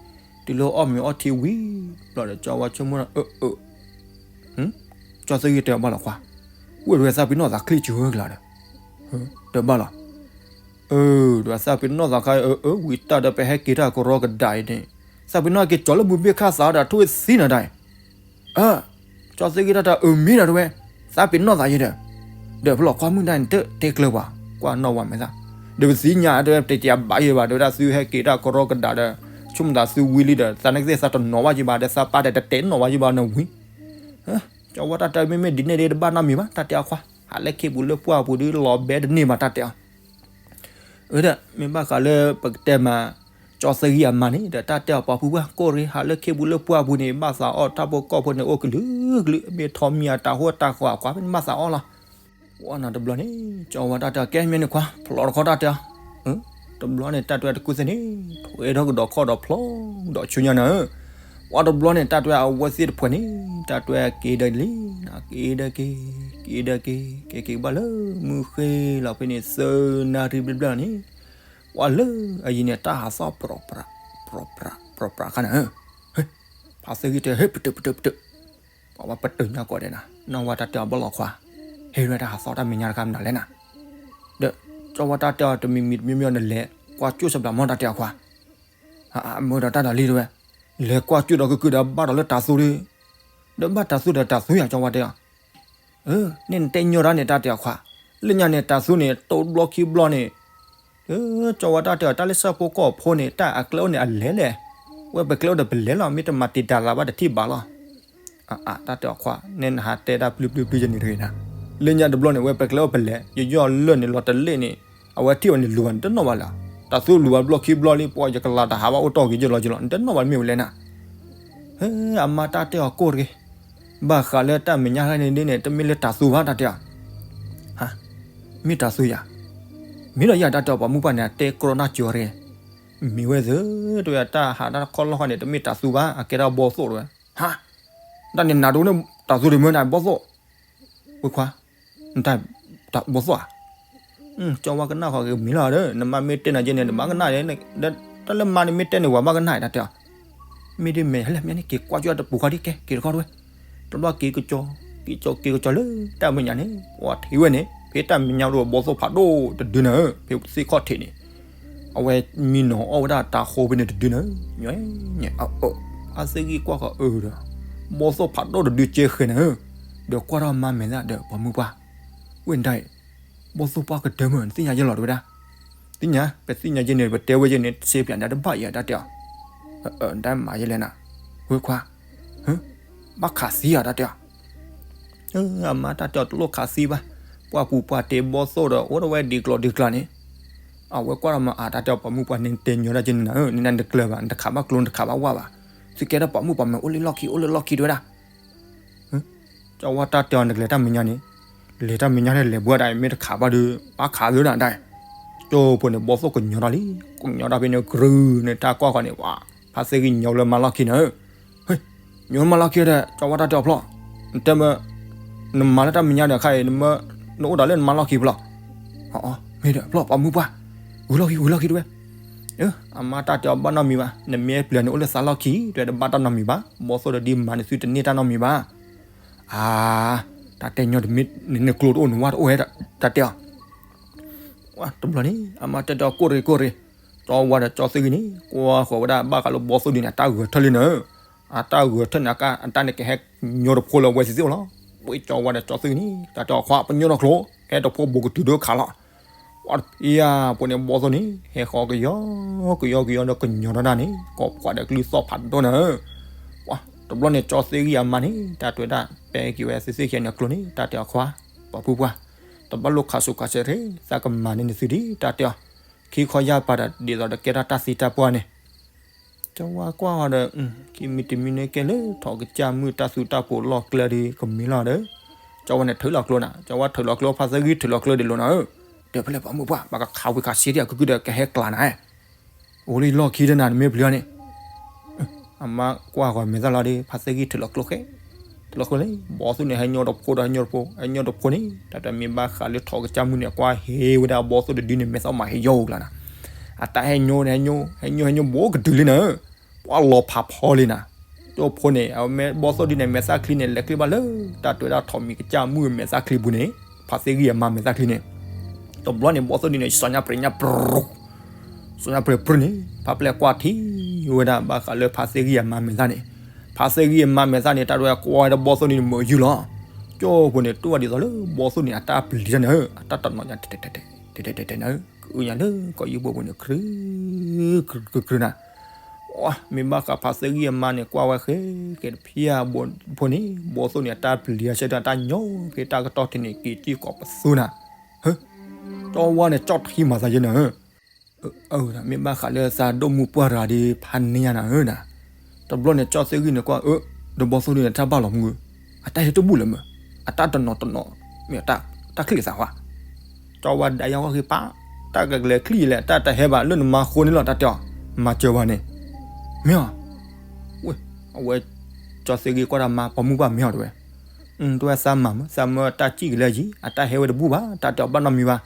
တုၤလၢအီၣ်မ့ၤအီၣ်ထံဝံၤ ဘျီဒီး ကၠီဝါဆိကမိၣ်ဒီး အၢ အၢ ကၠီသ့ၣ်ဂံၢ်တဲဘၣ်လီၤခွါ, ဝဲၢ်တဝဲသးပ့ၤနီၣ်သးချ့စၢၤကလၤဒီး တဲဘၣ်လီၤ, အၢ ဒီးသးပ့ၤနီၣ်သးခါ အၢ အၢ ဝံၤတၢ်ဒီးပဟဲက့ၤတၢ်ကရီကဒးအံၤန့ၣ် သးပ့ၤနီၣ်က့ၤကၠီလၢမုၢ်ဘ့ၣ်ခၣ်သးဒီး ထိၣ်ဝဲသံနၤဒၣ်အံၤ အၢ ကၠီသ့ၣ်ဂံၢ်တၢ်တဲအၢမ့ၢ်ဒီးတဝဲ သးပ့ၤနီၣ်သးယဲဒီး ဒီးဖဲလီၤခွါမုၢ်ဒါန့ၣ် တတဲကျၢၤပှၤ ကွၢ်နီၣ်ဝါမဲာ်သၣ် ဒီးပသ့ၣ်ညါတဝဲ တတဲဘၣ်ယဲဘၣ် ဒီးဝဲဒၣ်သုဟဲက့ၤတၢ်ကရီကဒးဒီး ဆိကမိၣ်သးသုဝံၤလံဒီး သးနာ်က့သ့ၣ်သးတနီၤဘၣ်ယဲဘၣ် ဒီးသးပၢ်ဒီးတတဲနီၣ်ဘၣ်ယဲဘၣ်နဝံၤ ကၠီဝါတၢ်တဲမ့မ့ၢ်ဒ်န့ၣ်ဒီး တဘၣ်နီတမံၤဘၣ် တၢ်တဲအီၤခွါ ဟးလၢခ့ပူၤလၢပှၢ်ပူၤဒီး လီၤဘဲတန့ၢ်ဘၣ် တၢ်တဲအီၤ အၢ ဒီး မ့ၢ်ဘၣ်ဃးလၢပကတဲမး ကၠီသ့ၣ်ဂံၢ်အမါန့ၣ် ဒီးတၢ်တဲအီၤပိာ်မုၣ်ပှၢ် ကိၣ်ရ့ ဟးလၢခ့ပူၤလၢပှၢ်ပူၤန့ၣ် ဘၣ်သးအီၣ်တၢ်ဖိကီၢ်ဖိန့ၣ် အိၣ်ကလုာ်ကလုာ် မ့ၢ်ထီၣ်မံၤအတၢ်ဟိတၢ်ဃီအကွၢ်ဖဲန့ၣ် ဘၣ်သးအီၣ်လီၤ ဝဲနၤတဘျီန့ၣ် ကၠီဝါတၢ်တဲအီၤ ကဲမ့ၢ်န့ၣ်ခွါ ဖျိးတခီတၢ်တဲအီၤ တဘျီန့ၣ် တၢ်တဲတကူသ့ၣ်န့ၣ် ထွဲထီၣ်ကဒီးခီၣ်ဒီးဖျိးဒီးဆူညါနၤဧၢ ပှၤတဘျီန့ၣ် တၢ်တွဲအဝဲသ့ၣ်တဖှဲးန့ၣ် တၢ်တွဲက့ၤဒီးလံ က့ၤဒီးက့ၤ က့ၤဒီးက့ၤ က့ၤက့ၤဘၣ်လၢ မုၢ်ဃ့လီၤဖဲန့ၣ် သၢနၣ်ရံၣ်ဘျဲၣ်ဘျဲၣ်လီၤန့ၣ် ပှၤလၢအယံၤန့ၣ် တၢ်ဟးသီၣ်ပြီပြး ပြီပြး ပြီပြးခါနၤဧၢ ဖါသ့ၣ်ဂံၢ်တဲ ဟဲ ပတုာ် ပတုာ် ပတုာ် ပှၤဝဲပတုာ်ညါကိးဒဲးနၤ နီၢ်ဝါတၢ်တဲအီၤဘၣ်လီၤခွါ ဟဲဝဲတၢ်ဟးသီၣ်တၢ်မဲာ်ညါတခါမနုၤလဲၣ်နၤ ဒီး ကၠီဝါတၢ်တဲအီၤတမံၤမံၤတမံၤမံၤအီၤနလဲၤ ကွၢ်ကၠိၣ်စဘျးမီၢ်တၢ်တဲအီၤခွါ အမၢဒီးတၢ်ဒၣ်လံတဝဲ လဲၤကွၢ်ကၠိၣ်ဒီးကကုာ်ဒီးဘၣ်ဒီးလၢတၤသူဒီး ဒီးဘၣ်တၤသူဒီးတၤသူယၤ ကၠီဝါတဲအီၤ အၢ န့ၣ်နတဲညီတၢ်န့ၣ် တၢ်တဲအီၤခွါ လၢညါန့ၣ် တၤသူန့ၣ် တိဘျီခံဘျီန့ၣ် ကၠီဝါတၢ်တဲအီၤ တၢ်လၢဆၣ်ဖိကီၢ်ဖိန့ၣ် တၢ်အကျဲအိၣ်န့ၣ် အလဲၤလဲၣ် ဝဲပကျဲအိၣ်ဒီးပလဲၤလီၤ မ့ၢ်တမၤတံာ်တာ်သးဘၣ်တထံၣ်ဘၣ်လီၤ အအ တၢ်တဲအီၤခွါ နဲနဟးတဲတၢ်ပျုၤပျုၤပျုၤယၤန့ၣ်တဂ့ၤနၤ လၢညါတဘျီန့ၣ် ဝဲပကျဲအိၣ်ပလဲၤ ယယီၢ်လၢၢ်န့ၣ် လီၤတလ့ၣ်န့ၣ် အဝဲထံၣ်ဝဲန့ၣ် လူၤဘၣ်န့ၣ်တနီၣ်ဘၣ်လၢၤ တၢ်သူလူၤဘၣ်ဘျီခံဘျီလံ ပှၤယကလၤတၢ်ဟးဘၣ်အိၣ်တီၢ်က့ၤယလီၤကလီၤ နတနီၣ်ဘၣ်မ့ၢ်ဝဲလဲၣ်နၤ. ဟဲ အမါတၢ်တဲအီၤကိၢ်တဂ့ၤ, ဘၣ်ဃးလၢတၢ်မဲာ်ညါဟဲန့ၣ်ဒ်န့ၣ် တမ့ၢ်လၢတၢ်သူဘၣ်တၢ်တဲအီၤ. ဟါ, မ့ၢ်တၢ်သူယၤ, မ့ၢ်ဒီးယၤတၢ်တဲအီၤ ပှၤမုၢ်ပှၢ်န့ၣ် အတဲကြီနၢ်ကၠီၤတဂ့ၤ, မ့ၢ်ဝဲသ့ၣ် တဝဲတၢ်ဟးတၢ်ခီၣ်လီၢ်ဃီန့ၣ် တမ့ၢ်တၢ်သူဘၣ် အကဲထီၣ်ဘီသိၣ်တဝဲ, ဟါ, တၢ်န့ၣ်နၤတအိၣ်န့ၣ် တၢ်သူတမ့ၢ်နၤဘီသိၣ် ဝဲခွါ, နတၢ်ဘီသိၣ်ဧါ. ကၠီဝါကနၣ်ဃီၤဂ့ၤမံၤလီၤဒီး နမါမ့ၢ်တဲနၤကဲန့ၣ် နဘၣ်ကနၣ်, တၢ်လၢမါန့ၣ်မ့ၢ်တဲန့ၣ် ဝဲဘၣ်ကနၣ်တၢ်တဲအီၤ. မ့ၢ်ဒ်မဲာ်ဟဲလၢမ့ၢ်န့ၣ် က့ၤကွၢ်ကၠီတပူၤခီဒ်ကဲ က့ၤတခီတဝဲ, တဘျီက့ၤကကၠီ, က့ၤကၠီလၢတၢ်မဲာ်ညါန့ၣ် ပှၤထံၣ်ဝဲန့ၣ် ဖဲတၢ်မဲာ်ညါတအိၣ်ဘီသိၣ်ဖးဒိၣ်တဒုန့ၣ် ဖဲသ့ၣ်ခီၣ်ထံးန့ၣ် အဝဲမံနီၤအီၣ်ဝဲဒၣ်တၤဃိဖဲန့ၣ်တဒုန့ၣ်, ဖါသ့ၣ်ဂံၢ်ကွၢ်ဃီၤအၢဒီး ဘီသိၣ်ဖးဒိၣ်တဒုကဲဃဲၤန့ၣ်, ဒီးကွၢ်ထီၣ်မါမဲာ်သၣ်ဒီးပှၤမုၢ်ပှၢ်, ဝဲဒၣ်အံၤ ဘီသိၣ်ပှၢ်ကတၢၢ်မုၢ် နသ့ၣ်ညါယဲလီၤတဝဲဒၣ်, သ့ၣ်ညါ ပသ့ၣ်ညါယဲန့ၣ် ပတဲဝဲယဲန့ၣ် စ့ပၠးဒၣ်တဘၣ်အံၤတၢ်တဲအီၤ, တၢ်မၤယဲလဲၣ်နၤ, ဝဲခွါ, ဘၣ်ခးသံအီၤတၢ်တဲအီၤ အမါတၢ်တဲအီၤ တလိၣ်ခးသံဘၣ်, ပှၤပူၤပှၤတဲဘီသိၣ်ဒီး အိၣ်ဒီးဝဲဒ်ကျိၤဒ်ကျါန့ၣ်, အဝဲကွၢ်ဒီးမၤအါတၢ်တဲအီၤ ပှၤမုၢ်ပှၢ်န့ၣ် တဲညီဒၣ်က့န့ၣ်နၤဧၢ, နနၤနတကျၢၤဘၣ် နတခးဘၣ်ကျိ နတခးဘၣ်ဝၣ်ဘၣ်, သုကဲထီၣ်ပှၤမုၢ်ပှၢ်မဲာ်အိၣ်လၢလီၢ်ခံ အိၣ်လၢလီၢ်ခံတဝဲဒၣ် ကၠီဝါတၢ်တဲအီၤ နကလဲၤတၢ်မဲာ်ညါန့ၣ်, လဲၤတၢ်မဲာ်ညါန့ၣ် လဲၤဘှီဒၣ်အံၤ မ့ၢ်တခးဘၣ်ဒီး ဘၣ်ခးသုဒၣ်ဒၣ်, ကၠိဖိန့ၣ် ဘီသိၣ်ကညီတၢ်လံ, ကညီတၢ်ဖဲန့ၣ် ကြုးန့ၣ် တၢ်ကွၢ်ဃီန့ၣ် ဝဲ ဖါသ့ၣ်ဂံၢ်ညီလၢမါလီၢ်ခံန့ၣ်, ဟ့, ညီလၢမါလီၢ်ခံဒီး ကၠီဝါတၢ်တဲအီၤဖျီၣ်, နတဲမ့ၢ်, နမၤလၢတၢ်မဲာ်ညါဒီးခါအံၤ နမ့ၢ်, နအိၣ်ဒၣ်လၢနမါလီၢ်ခံဖျီၣ်, အ မ့ၢ်ဒီးဖျီၣ် ပှၤမုၢ်ပှၢ်, ဂုၤလီၢ်ခံ ဂုၤလီၢ်ခံတဝဲ အမါတၢ်တဲအီၤဘၣ်နီတမံၤဘၣ်, နမ့ၢ်ပျၢၤန့ၣ်အိၣ်လၢသးလီၢ်ခံ တဝဲတဘၣ်တၢ်နီတမံၤဘၣ်, ဘီသိၣ်ဒီးဒ်မၤန့ၣ်သုတန့ၢ်တၢ်နီတမံၤဘၣ်. အါ, တၢ်တဲညီတမ့ၢ်န့ၣ် နကျိတအိၣ် နဝၣ်တအိၣ်ဝဲ တၢ်တဲအီၤ. တဘျီန့ၣ် အမါတဲတဲအီၤ ကိၢ်တဂ့ၤ ကိၢ်တဂ့ၤ, ကၠီဝါဒီးကၠီသ့ၣ်ဂံၢ်န့ၣ် ကွၢ်ဃီၤဝဲဒၣ်ဘၣ်ဃးလၢဘီသိၣ်ဒ်န့ၣ် အတၢ်ဂဲၤထၢၣ်လံန့ၣ်, အတၢ်ဂဲၤထၢၣ်န့ၣ် အတၢ်န့ၣ်ကဟဲညီတဖိလၢအဝဲသ့ၣ်သ့ၣ်အိၣ်လီၤ. ဝဲကၠီဝါဒီးကၠီသ့ၣ်ဂံၢ်န့ၣ် တၢ်တဲအီၤ ခွါ ပညိၣ်နီၢ်ကျိ ဟဲတဖိဘူးကတုၤဒိခးလီၤ. ပှၤတဖံယါဖိန့ၣ် ဘီသိၣ်န့ၣ် ဟဲဃီကယီကယီကယီဒီးကညီထီၣ်ဒၣ်န့ၣ် ကိးပှၤဒီးကလုၢ်သီၣ်ဖးဒိၣ်န့ၣ်, ပှၤတဘျီန့ၣ် ကၠီသ့ၣ်ဂံၢ်အမါန့ၣ် တၢ်တဲဝဲဒၣ် ပဲက့ၤဝဲသ့ၣ်သ့ၣ်ခံဂၤန့ၣ်အကျိန့ၣ် တၢ်တဲအီၤ ခွါ ပှၤဖုပှၢ်, တဘၣ်လိၣ်ခးဆူးခးဆဲးတဂ့ၤ, သးကမၤန့ၢ်နသုဒံး တၢ်တဲအီၤ, ခံခီယၢ်ပၤဒီး ဒ်သိးဒီးကဲထီၣ်တၢ်သံတၢ်ပှၢ်န့ၣ် ကၠီဝါကွၢ်ဃီၤဒီး ခံမံၤတမံၤန့ၣ်ကဲလၢ ထိးကစၢ်မုၢ်တၢ်သူတၢ်ပိးလီၢ်ကျဲဒီး ကမ့ၢ်လီၤဒီး ကၠီဝါန့ၣ်ထုးလီၤကျိနၤ, ကၠီဝါထုးလီၤကျိ ဖါသ့ၣ်ဂံၢ်ထုးလီၤကျိဒ်လိာ်နၤဧၢ, ဒီးဖဲလဲၣ်ပှၤမုၢ်ပှၢ် ပှၤကခးဝံၤခးဆ့ဒံး အကုကုဒီးကဟဲကျါနၤ, အိၣ်လၢလီၢ်ခံဒီးနၤ နမ့ၢ်ပျံၤအီၤန့ၣ် အမါကွၢ်ဃီၤမဲာ်သၣ်လီၤဒီး ဖါသ့ၣ်ဂံၢ်ထုးလီၤကျိဃဲ, ထုးလီၤကျိန့ၣ် ဘီသိၣ်န့ၣ် ဟဲညီတဖိဒီးဟဲညီတဖိ ဟဲညီတဖိန့ၣ် တၢ်တမ့ၢ်ဘၣ်ဃးလၢထိးကစၢ်မုၢ်န့ၣ် ကွၢ်ဟ့ဝဲဒၣ်ဘီသိၣ်တဒုန့ၣ် မဲာ်သၣ်မၤဟ့ယိၢ်ကျါနၤ, အတၢ်ဟဲညီန့ၣ် ဟဲညီ ဟဲညီ ဟဲညီဘူးကတုၤလံနၤ, ပှၤလီၤဖးဖီလံနၤ, ကၠိဖိန့ၣ် အဝဲမ့ၢ်ဘီသိၣ်ဒုန့ၣ် မဲာ်သၣ်ချံန့ၣ် လဲၤချ့ဘၣ်လၢ တၢ်တဲဝဲဒၣ်ထိးမံၤကစၢ်မုၢ်မဲာ်သၣ်ချံပူၤန့ၣ် ဖါသ့ၣ်ဂံၢ်အမါမဲာ်သၣ်ချံန့ၣ်, တဘျီန့ၣ် ဘီသိၣ်ဒုန့ၣ် စီၤညါပြဲၤညါပြူၤ စီၤညါပြဲၤပြူၤန့ၣ် ဖါပျဲၢ်ကွၢ်ထံဝဲဒၣ်ဘၣ်ဃးလၢဖါသ့ၣ်ဂံၢ်အမါမဲာ်သၣ်န့ၣ်, ဖါသ့ၣ်ဂံၢ်အမါမဲာ်သၣ်န့ၣ် တၢ်ဒွဲၣ်ကွၢ်ဝဲဒၣ်ဘီသိၣ်န့ၣ်မုာ်ယုၢ်လီၤ, ကၠိဖိန့ၣ် တူၢ်ဘၣ်ဒ်သိးလၢဘီသိၣ်န့ၣ် အတၢ်ပျံၤတၢ်န့ၣ်ဧၢ, အတၢ်တနီၤညါ တဲတဲတဲတဲတဲတဲတဲနၤဧၢ, ကအုညါလၢကီၢ်ယူၢ်ဘိပူၤန့ၣ် ကြုးကြုးကြုးကြုးနၤ, မ့ၢ်ဘၣ်ဃးဖါသ့ၣ်ဂံၢ်အမါန့ၣ် ကွၢ်ဝဲဃဲကဲတဖံယါဖိန့ၣ် ဘီသိၣ်န့ၣ် အတၢ်ပျံၤအဆၢထၢၣ် အတၢ်ညီဖဲတၢ်ကတီၢ်ထံးန့ၣ် က့ၤစံၣ်ကိးပသူနၤ, ဟၢ ကၠီဝါန့ၣ် ကၠီထံမၤသးယဲနၤဧၢ အၢ မ့ၢ်ဘၣ်ဃးလၢသးဒိၣ်မုၢ်ပှၢ်တဂၤဒီး ဖးန့ၢ်ယါနၤဧၢနၤ, တဘျီန့ၣ် ကၠီသ့ၣ်ဂံၢ်န့ၣ်ကွၢ် အၢ ဒီးဘီသိၣ်ဒုန့ၣ် တၢ်ဘၣ်လီၤမုၢ်ဧၢ, အတၢ်ဟဲတဘူၣ်လၢၤမုၢ်, အတၢ်တနီၤတနီၤ မ့ၢ်တၢ်ချံၣ်သးဝါ, ကၠီဝါဒၣ်ယါဝဲဃ့ပာ်, တၢ်ကကလဲၤချံၣ်လဲၣ် တၢ်တဟဲဘၣ်လၢနမါဃိန့ၣ်လီၤ တၢ်တဲအီၤ, မၤစၢၤပှၤန့ၣ်, မ့ၢ်အီၤ, ဝဲ အဝဲ ကၠီသ့ၣ်ဂံၢ်ကွၢ်တၢ်မါ ပှၤမုၢ်ပှၢ်မ့ၢ်အီၤတဝဲ တဝဲသးမၤမုၢ် သးမၢတၢ်စံၣ်ကလဲၣ်ယံၤ အတၢ်ဟဲဝဲတဘူၣ်ဘၣ် တၢ်တဲအီၤဘၣ်နီတမံၤဘၣ်,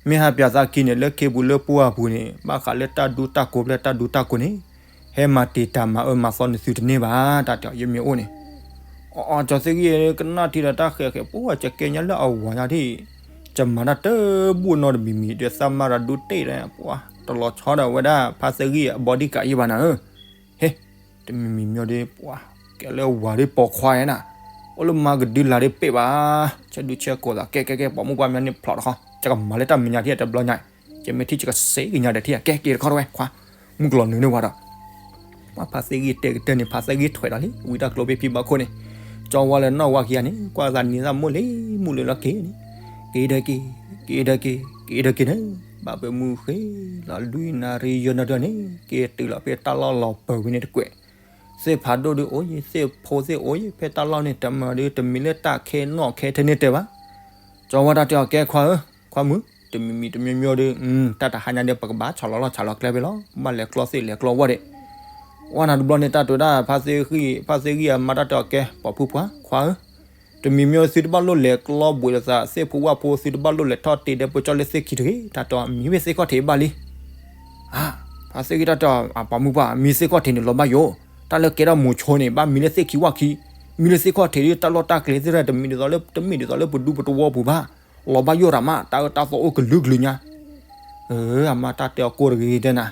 မ့ၢ်ဟးပၠးသးခံန့ၣ် လၢခ့ပူၤလၢပှၢ်ပူၤန့ၣ် ဘၣ်ဃးလၢတၢ်ဒူတၢ်ကိးဖျဲၣ်တၢ်ဒူတၢ်ကိးန့ၣ် ဟဲမၤတံာ်တာ်မၤအၢမၤသီနသုတန့ၢ်ဘၣ် တၢ်တဲအီၤ ယမ့ၢ်အိၣ်န့ၣ်, အီအီ ကၠီသ့ၣ်ဂံၢ်ကနၣ်ထံဒီးတၢ်ဃဲးဃဲး ပှၤကကဲညါလၢအဝၤညါဒၣ်, ကမၤတၢ်တဘူၣ်နီတမံၤမံၤ ဒီးသးမၤတၢ်ဒူတ့ၢ်ဒီး ပှၤတလီၤဆီဒီးဝဲဒၣ် ဖါသ့ၣ်ဂံၢ်အဘီဒံကးယံဘၣ်နၤဧၢ ဟ့, တမံၤမံၤမ့ၢ်ဒီး ပှၤကဲလၢဝၤဒီးပိာ်ခွါဧါနၤ, အိၣ်လၢမါကဒုလာ်ဒီးပ့ၢ်ဘၣ်, ဆၢဒုဆၢကိးသး ကဲကဲကဲ ပိာ်မုၣ်ပှၢ်မ့ၢ်န့ၣ်ဖျိးတခီ ယကမၤလၢတၢ်မဲာ်ညါထံၣ်တဘျီညါ, ယမ့ၢ်ထံၣ်ယကစ့ကညါဒီးထံၣ် ကဲက့ၤတခီတဝဲခွါ, မုၢ်ကလီၤနုာ်န့ၢ်ဝဲဒီး ပှၤဖါသ့ၣ်ဂံၢ်တဲကတၢၢ်န့ၣ် ဖါသ့ၣ်ဂံၢ်ထွဲးဒီးလံ ဝံတၢ်ကျိဘ့ၣ်ဖံဘၣ်ခိၣ်န့ၣ်, ကၠီဝါလၢနီၢ်ဝါခံဂၤန့ၣ် ကွၢ်သးနံၤသၣ်မိၢ်လံ မုၢ်လၢလီၤက့ၤန့ၣ်, က့ၤဒီးက့ၤ, က့ၤဒီးက့ၤ က့ၤဒီးက့ၤန့ၣ်, ဘၣ်ပမုၢ်ဃ့လီၤ လွံၢ်နၣ်ရံၣ်ယဲၢ်နၣ်ရံၣ်န့ၣ် က့ၤတုၤလီၤဖဲတၢ်လီၢ်လီၤပၢၤဝံၤန့ၣ်တကွဲး, သ့ၣ်ဖးဒိၣ်ဒုးအိၣ်ယံၤ သ့ၣ်ဖိသ့ၣ်အိၣ်ယံၤ ဖဲတၢ်လီၢ်န့ၣ် တမၤဒုး တမံၤလၢတၢ်ခဲနီၣ်ခဲထဲန့ၣ်တဲဘၣ်. ကၠီဝါတၢ်တဲအီၤ ကဲခွါဧၢ, ခွါမုၣ် တမံၤမံၤတမံၤမံၤဒုး တၢ်တဟါညါဒီး ပကဘၣ်ဆီၣ်လီၤလီၢ်ဆီၣ်လီၤကျဲဖဲလီၤ, ဘၣ်လဲၤကျီသ့ၣ်လဲၤကျီဝၣ်ဒဲး. ဝဲနၤတဘျီန့ၣ် တၢ်တဲဝဲဒၣ် ဖါသ့ၣ်ဂံၢ် ဖါသ့ၣ်ဂံၢ်အမါတၢ်တဲအီၤ ကဲ ပိာ်ဖုပှၢ် ခွါဧၢ, တမံၤမံၤသုတဘၣ်လိၣ်လဲၤကျီဘှံးလိာ်သး သ့ၣ်ဖိဝၣ်ဖိ သုတဘၣ်လိၣ်လဲၤထီၣ်တ့ၢ်ဒီးပကၠီလၢသ့ၣ်ခံတဂ့ၤ, တၢ်တဲအီၤ မံဝဲသ့ၣ်ခီၣ်ထံးဘၣ်လံ. ဖါသ့ၣ်ဂံၢ်တၢ်တဲအီၤ အပိာ်မုၣ်ပှၢ် မံသ့ၣ်ခီၣ်ထံးန့ၣ်လီၤဘၣ်ယိၣ်, တၢ်လၢကဲထီၣ်မိၤဆိန့ၣ် ဘၣ်မံလၢသ့ၣ်ခံဝၣ်ခံ, မံလၢသ့ၣ်ခီၣ်ထံးဒီး တၢ်လီၢ်တၢ်ကျဲသ့ၣ်တမံၤဒ်သိးလၢ တမ့ၢ်ဒ်သိးလၢပဒူပတဝီပူၤဘၣ်, လီၤဘၣ်ယိၣ်တၢ်မး တၢ်အၢတၢ်သီအိၣ်ကလုာ်ကလုာ်ညါ. အမါတၢ်တဲအီၤကိၢ်တဂ့ၤတဲနၤ,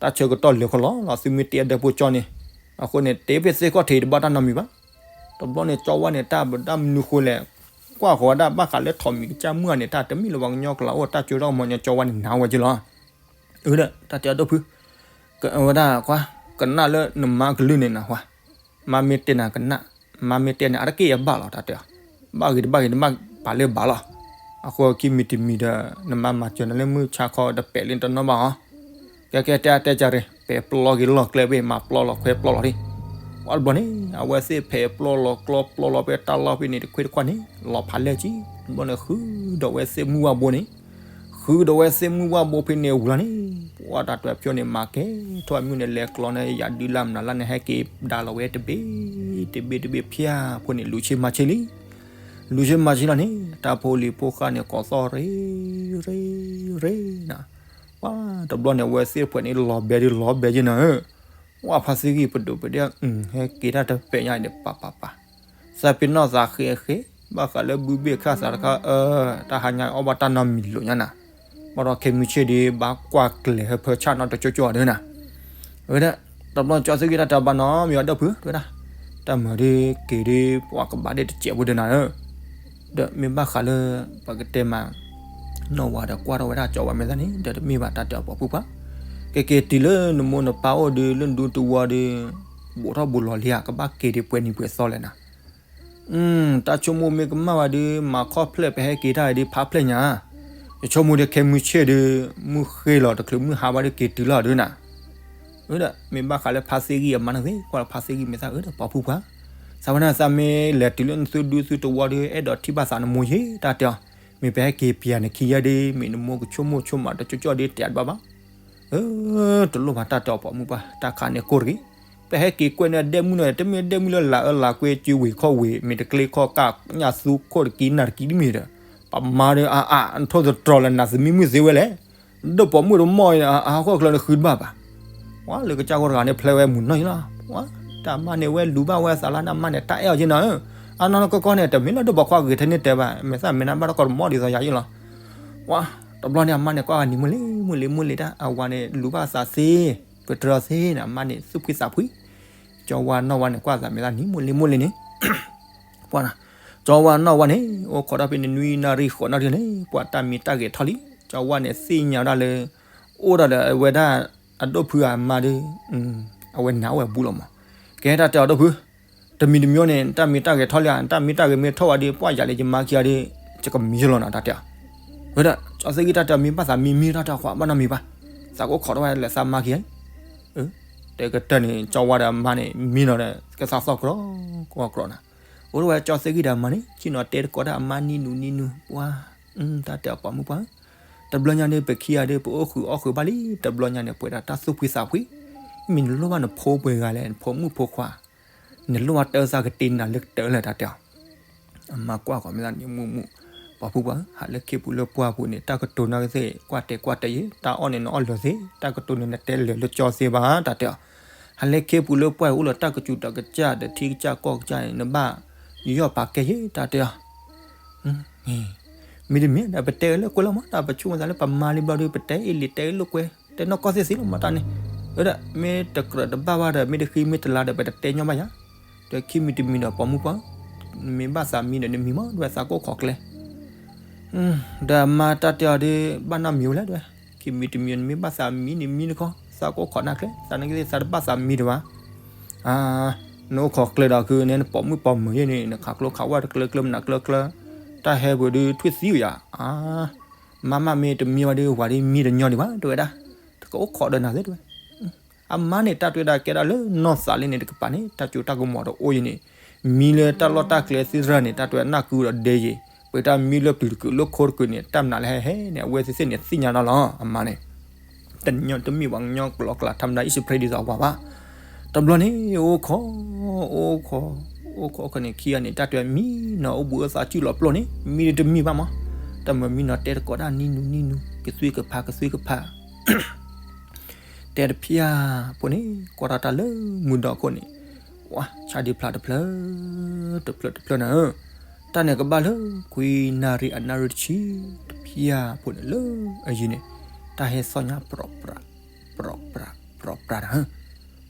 တၢ်ဆၢကတီၢ်လဲၤခီလီၤလီၤ သုမ့ၢ်တ့ၢ်အဒဲဖိကၠီန့ၣ်, အဃိန့ၣ် တ့ၢ်ဖဲသ့ၣ်ခီၣ်ထံးတဘၣ်တၢ်နီတမံၤဘၣ်. တဘျီန့ၣ် ကၠီဝါန့ၣ် တၢ်ဘၣ်တၢ်မနုၤဃိလဲၣ်, ကွၢ်ဃီၤဝဲဒၣ်ဘၣ်ဃးလၢထိးမံၤကစၢ်မုၢ်ဂၤန့ၣ် တၢ်တမ့ၢ်လၢပှၤကညီကျါအိၣ် တၢ်ကၠိတၢ်ကမီၤညီ ကၠီဝါန့ၣ် နာ်ဝဲက့လီၤ. အၢ ဒီး တၢ်တဲအဒိၣ်ဖု ကဝဲဒၣ်ကွၢ် ကနၣ်လၢနမါကလုၢ်န့ၣ်နၢ်ဟူဧါ, မါမ့ၢ်တဲနၤကနၣ်, မါမ့ၢ်တဲန့ၣ် အတက့ၢ်အဘၣ်လီၤ တၢ်တဲအီၤ, ဘၣ်ဂ့ၤတဘၣ်ဂ့ၤ နဘၣ်ပာ်လၢဘၣ်လီၤ. အဃိခံမံၤတမံၤဒီး နမါမၤစၢၤနၤလၢမုၢ်ဆါခီတပဲာ်လၢနတနီၣ်ဘၣ်အီၤ, ကဲကဲတဲတဲကၢ်ရ့ၣ် ပဲာ်ပျီက့ၤလီၢ်ကျဲဘ့ၣ် မၤပျီလီၤခွဲပျီလီၤဒၣ်. ပှၤတဘျီန့ၣ် အဝဲသ့ၣ်ပဲာ်ပျီလီၤကျီပျီလီၤဖဲတၢ်လီၢ်ဖဲန့ၣ် တခွ့တခွါန့ၣ် လီၤဖးလဲၢ်က့ၤ, တဘျီန့ၣ် ဃုဒီးဝဲသ့ၣ်မုၢ်ဝၣ်ဘိန့ၣ် ဃုဒီးဝဲသ့ၣ်မုၢ်ဝၣ်ဘိဖဲန့ၣ်ဝံၤလီၤန့ၣ်, ပှၤတၢ်တဲအီၤဖျိန့ၣ် မၤကဲထီၣ်အမုၢ်န့ၣ် လဲၤကျီန့ၣ် ယၤဒုးလၢ်မနုၤလၢ်န့ၣ် ဟဲက့ၤဒါလီၤဝဲတဘ့ၣ် တဘ့ၣ်တဘ့ၣ်ဖၠၣ်ဖိန့ၣ် လူၤဆ့မၤဆ့လံ, လူၤဆ့မၤဆ့လီၤန့ၣ် တၢ်ဖိလံၤဖိဃၢ်န့ၣ် ကိးသီၣ်ရ့ရ့ရ့နၤ, ပှၤတဘျီန့ၣ် အဝဲသ့ၣ်တဖှဲးန့ၣ်လီၤဘဲဒုးလီၤဘဲယ့ၢ်နၤဧၢ, ပှၤဖါသ့ၣ်ဂံၢ်ပဒိၣ်ပဒဲ ဟဲက့ၤတၢ်တပဲာ်ညါဒီး ပၢ်ပၢ်ပၢ် သးပ့ၤနီၣ်သးဃဲးဃဲး ဘၣ်ဃးလၢဘုဘ့ၣ်ခၣ်သးတခါ အၢ တၢ်ဟါညါအီၣ်ဘၣ်တၢ်နီတမံၤလိာ်ညါနၤ, ဘၣ်ဒီးခဲမုၢ်ဆ့ၣ်ဒီး ဘၣ်ကွၢ်ကျဲၤဟၢဖၢဆၣ်နီတကၠိကၠိဒၣ်နၤ, ဝဲဒၣ် တဘျီကၠီသ့ၣ်ဂံၢ်တၢ်တဲဘၣ်နီတမံၤအဒိၣ်ဖု တဲဝဲဒၣ်, တၢ်မၤဒ်က့ၤဒ်ပှၤကဘၣ်ဒ်တစဲးဖိဒၣ်နၤဧၢ, ဒီးမ့ၢ်ဘၣ်ဃးလၢ ပကတဲမး နီၢ်ဝၤဒီးကွၢ်ထီၣ်ဝဲဒၣ်ကၠီဝါမဲာ်သၣ်န့ၣ် ဒီးတမ့ၢ်ဘၣ်တၢ်တဲအီၤပိာ်ဖုပှၢ်, ကက့ၤတုၤလၢနမိၢ်နပၢ်အိၣ်ဒီး လၢနဒူတဝီဒီး ဘူးထီၣ်ဘူးလီၤလံဧါ ကဘၣ်က့ၤဒ်ပှဲၤနံၤပှဲၤသီလဲၣ်နၤ, တၢ်ဆိကမိၣ်မ့ၢ်ကမၣ်ဝဲဒီး မၤခီၣ်ဖျဲၣ်ပဟဲက့ၤတၢ်ဒ်ဖးဖျဲၣ်ညါ, ယဆိကမိၣ်ဒီးခဲမုၢ်ဆ့ၣ်ဒီး မုၢ်ဃ့လီၤတချုးမုၢ်ဟါဘၣ်ဒီးက့ၤတုၤလီၤဒၣ်နၤ, အၢ ဒီးမ့ၢ်ဘၣ်ဃးလၢဖါသ့ၣ်ဂံၢ်အမါန့ၣ်သ့ၣ် ကွၢ်လၢဖါသ့ၣ်ဂံၢ်မဲာ်သၣ် အၢ ဒီးပိာ်ဖုပှၢ်, သးဝဲန့ၣ်သးမ့ၢ်လဲၤတုၤလၢနသုဒူသုတဝီဒီး အဲၣ်ဒိးထံၣ်ဘၣ်သးနမိၢ်ယ့ၢ် တၢ်တဲအီၤ, မ့ၢ်ပဟဲက့ၤပျဲနခံယဲၢ်ဒီး မ့ၢ်နမိၢ်ကဆိကမိၣ်ဆိကမးတကၠိကၠိဒီးတဲအဒဘၣ်ဘၣ်, အၢ တလိၣ်ဘၣ်တၢ်တဲအီၤပိာ်မုၣ်ပှၢ် တၢ်ခါန့ၣ်ကိၢ်တဂ့ၤ, ပဟဲက့ၤကွဲးန့ၢ်ဒဲမုၢ်န့ၣ် တမ့ၢ်ဒဲမုၢ်လၢလာ်အၢလာ်ကွဲ စုဝ့ၤခီၣ်ဝ့ၤ မ့ၢ်တကျ့ခီၣ်ကၢ်ညၣ်သူခိၣ်တကံနၢ်တကံတမ့ၢ်ဒီး ပမါဒီးအါအါ နထိၣ်သတြီၤလၢနၤသမံမုၢ်သ့ဝဲလဲၣ်, ဒိၣ်ပိာ်မုၣ်တမီၢ်အါအါဃီၣ်ချၢနဃုတဘၣ်ဘၣ်, ပှၤလၢကစၢ်ဂီၢ်တဂၤန့ၣ် ဖျဲဝဲမုၢ်နီၢ်အံၤလီၤ, ပှၤ တၢ်မါန့ၣ်ဝဲလူၤဘၣ်ဝဲသးလၢနမါန့ၣ် တၢ်အဲၣ်အီၤက့နၤဧၢ, အနီၢ်နီၢ်ကီၢ်ကီၢ်န့ၣ် တမ့ၢ်လၢဒိၣ်ပိာ်ခွါဂ့ၤထဲန့ၣ်တဲဘၣ် မဲာ်သၣ်မဲာ်နါဘၣ်တၢ်ကီတမီၢ်ဒ်သိးယၤအံၤလီၤ, ပှၤ တဘျီန့ၣ်အမါန့ၣ်ကွၢ်ဂၤန့ၣ် မုၢ်လ့မုၢ်လ့မုၢ်လ့တၢ် အဝၤန့ၣ်လူၤဘၣ်သးသ့, ပတြၢၤသ့န့ၣ် အမါန့ၣ်သူၣ်ဖှံသးဖှံ, ကၠီဝါနီၢ်ဝါန့ၣ် ကွၢ်သးမဲာ်သၣ်န့ၣ် မုၢ်လ့မုၢ်လ့န့ၣ် ပှၤ ကၠီဝါနီၢ်ဝါန့ၣ် အိၣ်ခိးဒီးဖဲန့ၣ် နွံနၣ်ရံၣ်ဃိးနၣ်ရံၣ်န့ၣ် ပှၤတၢ်မံတၢ်ဂဲၤထီၣ်လံ, ကၠီဝါန့ၣ်သ့ၣ်ညါဝဲဒၣ်လၢ အိၣ်ဒီးအဝဲဒၣ် အဒိၣ်ဖုအမါဒီး အဝဲနာ်ဝဲအဘူးလီၤမး, ကဲတၢ်တဲအီၤဒိၣ်ဖု, တမံၤတမံၤန့ၣ် တၢ်မံတၢ်ဂဲၤထီၣ်လံဧါ, တၢ်မံတၢ်ဂဲၤမ့ၢ်ထီၣ်ဝဲဒီး ပှၤယၤလၢယမါခံဂၤဒီး ယကမံလီၤနီၤ တၢ်တဲအီၤ, ဝဲဒၣ် ကၠီသ့ၣ်ဂံၢ်တၢ်တဲအီၤ မ့ၢ်ဘၣ်သးမံမံတၢ်တဲအီၤ ပှၤဘၣ်နီတမံၤဘၣ်, သးကအိၣ်ခိးထီၣ်ဝဲလၢသးမါခံဂၤ တဲကတၢၢ်န့ၣ် ကၠီဝါဒီးအမါန့ၣ် မံနီၤဒီး ကသးသီၣ်ကြီ ကီၢ်ကြီနၤ, အိၣ်ဝဲကၠီသ့ၣ်ဂံၢ်ဒီးအမါန့ၣ် ဆ့ၣ်နီၤတဲတကိးတၢ်အမါနံၤနုၤနံၤနုၤ ပှၤ တၢ်တဲအီၤပိာ်မုၣ်ပှၤ, တဘျီညါန့ၣ် ပခံဂၤဒီး ပအိၣ်ဃုာ်အီၣ်ဃုာ်ဘၣ်လံ, တဘျီညါန့ၣ် ပှဲၤဒီးတၢ်သူၣ်ဖှံသးဖှံ, မ့ၢ်နလိၣ်ဘၣ်နဖိပှဲၤဂၤလဲၣ် နဖိမုၣ်ဖိခွါ, နလိၣ်ဘၣ်တၢ်သးကတ့နၤလၢကတၢၢ်လဲၣ် တၢ်တဲအီၤ အမါကွၢ်ဃီၤမ့ၢ်သးန့ၣ် မုၢ်မုၢ်, ပိာ်ဖုပှၢ်ဧၢ, ဟးလၢခ့ပူၤလၢပှၢ်ပူၤန့ၣ် တၢ်ကတိၤနၤကသ့ၣ် ကွၢ်တဲကွၢ်တဲယဲ, တၢ်အီၣ်န့ၣ်နအီၣ်လၢာ်သ့, တၢ်ကတိၤန့ၣ် နတဲလၢာ်လၢကၠီသ့ဘၣ် တၢ်တဲအီၤ, ဟးလၢခ့ပူၤလၢပှၢ်အိၣ်လၢတၢ်ကစူၤတၢ်ကစၢ်ဒီးထံကစၢ်ကီၢ်ကစၢ်န့ၣ် နဘၣ်ယီၢ်ပာ်ကဲယဲ တၢ်တဲအီၤ မ့တမ့ၢ်ဒီး ပတဲအၢလၢကွဲလီၤမး, တၢ်ပဆိကမိၣ်သးလၢပမါလံဘျီဒီး ပတဲအ့ၣ်လံတဲအ့ၣ်လိာ်ကွဲ, တဲနီၢ်ကီၢ်သ့ၣ်သ့ၣ်လီၤမးတၢ်န့ၣ်, ဝဲဒၣ် မ့ၢ်တကြၢးတဘၣ်ဘၣ်ဒီး မ့ၢ်တဃံမ့ၢ်တလၤဒီး ပတတဲညီဘၣ်ယၤ, ဒီးခံမံၤတမံၤဒီး ပိာ်မုၣ်ပှၢ်, မ့ၢ်ဘၣ်သးမံဒီးနမံမး ဒ်ဝဲသးကအိၣ်ခိးကျဲ ဒီးအမါတၢ်တဲအီၤဒီး ဘၣ်နီတမံၤဝဲလဲၣ် ဒ်ဝဲ, ခံမံၤတမံၤ နမ့ၢ်ဘၣ်သးမံန့ၣ်မံတခီ, သးကအိၣ်ခိးနၤကျဲ, သးန့ၣ်ကသ့ၣ်သးတဘၣ်သးမံဒံးဘၣ်, နအိၣ်ခိးကျဲဒီး ခုန့ၣ်နပိာ်မုၣ်ပိာ်မၢၤယဲန့ၣ် နခးကျိခးဝဲတကျၢကျၢမနၤကျၢကျၢ, တၢ်ဟဲပူၤဒုးထွံၣ်သံဝဲယၤ, မါမးမ့ၢ်တမံဘၣ်ဒီး ဝၤဒ်မံတညီဒံးဘၣ် တဲဝဲဒၣ်, တကအိၣ်ခိးဒီးနၤသ့ တဲဝဲ. အမါန့ၣ် တၢ်တဲဝဲဒၣ်ကဲဒၣ်လၢနီၢ်သးလံန့ၣ် တကပၤန့ၣ် တၢ်စိတၢ်ကမီၤတအိၣ်အံၤန့ၣ်, မံလၢတၢ်လီၢ်တၢ်ကျဲသ့ၣ်တဖၣ်န့ၣ် တၢ်တဲဝဲဒၣ်နၢ်ကုဒီးဒဲယံၤ, ပတၢ်မံလၢပျုၤတကုာ်လၢခိတကုာ်န့ၣ် တၢ်မနုၤလၢဟဲဟဲန့ၣ် အဝဲသ့ၣ်သ့ၣ်န့ၣ်သ့ၣ်ညါနီၤလီၤ အမါန့ၣ် တမ့ၢ်ပှၤကညီကျိာ်ကျါ ထါမတၤ အံၣ်စရ့လး ဒ်သိးပှၤဘၣ်. တဘျီန့ၣ် အိၣ်ခိး, အိၣ်ခိး, အိၣ်ခိး အိၣ်ခိးန့ၣ် ခံဂၤန့ၣ် တၢ်တဲဝဲမံနီၤ အိၣ်ဘူးအိၣ်သးစုၣ်လီၤပျိၢ်န့ၣ် မံတမံဘၣ်မး, တၢ်မၤမံနီၤတဲတကိးဒၣ်နံၣ်နူနံၣ်နူ ကသွံကဖးကသွံကဖး တဲတဖၣ်အံၤဖိန့ၣ် ကွၢ်ထီၣ်တၢ်လၢမုၢ်ဒီခိၣ်န့ၣ်, ဝါ ဆါဒံးဖျါတဖျၢၣ်, တဖျၢၣ်တဖျၢၣ်နၤဧၢ, တၢ်န့ၣ်ကဘၣ်လၢ ခွံနၣ်ရံၣ်အနၣ်ရံၣ်တဆံ, တဖၣ်အံၤဖိန့ၣ်လၢအယံၤန့ၣ် တၢ်ဟဲသီၣ်ညါ ပြီၣ်ပြး, ပြီၣ်ပြး, ပြီၣ်ပြးနၤဧၢ,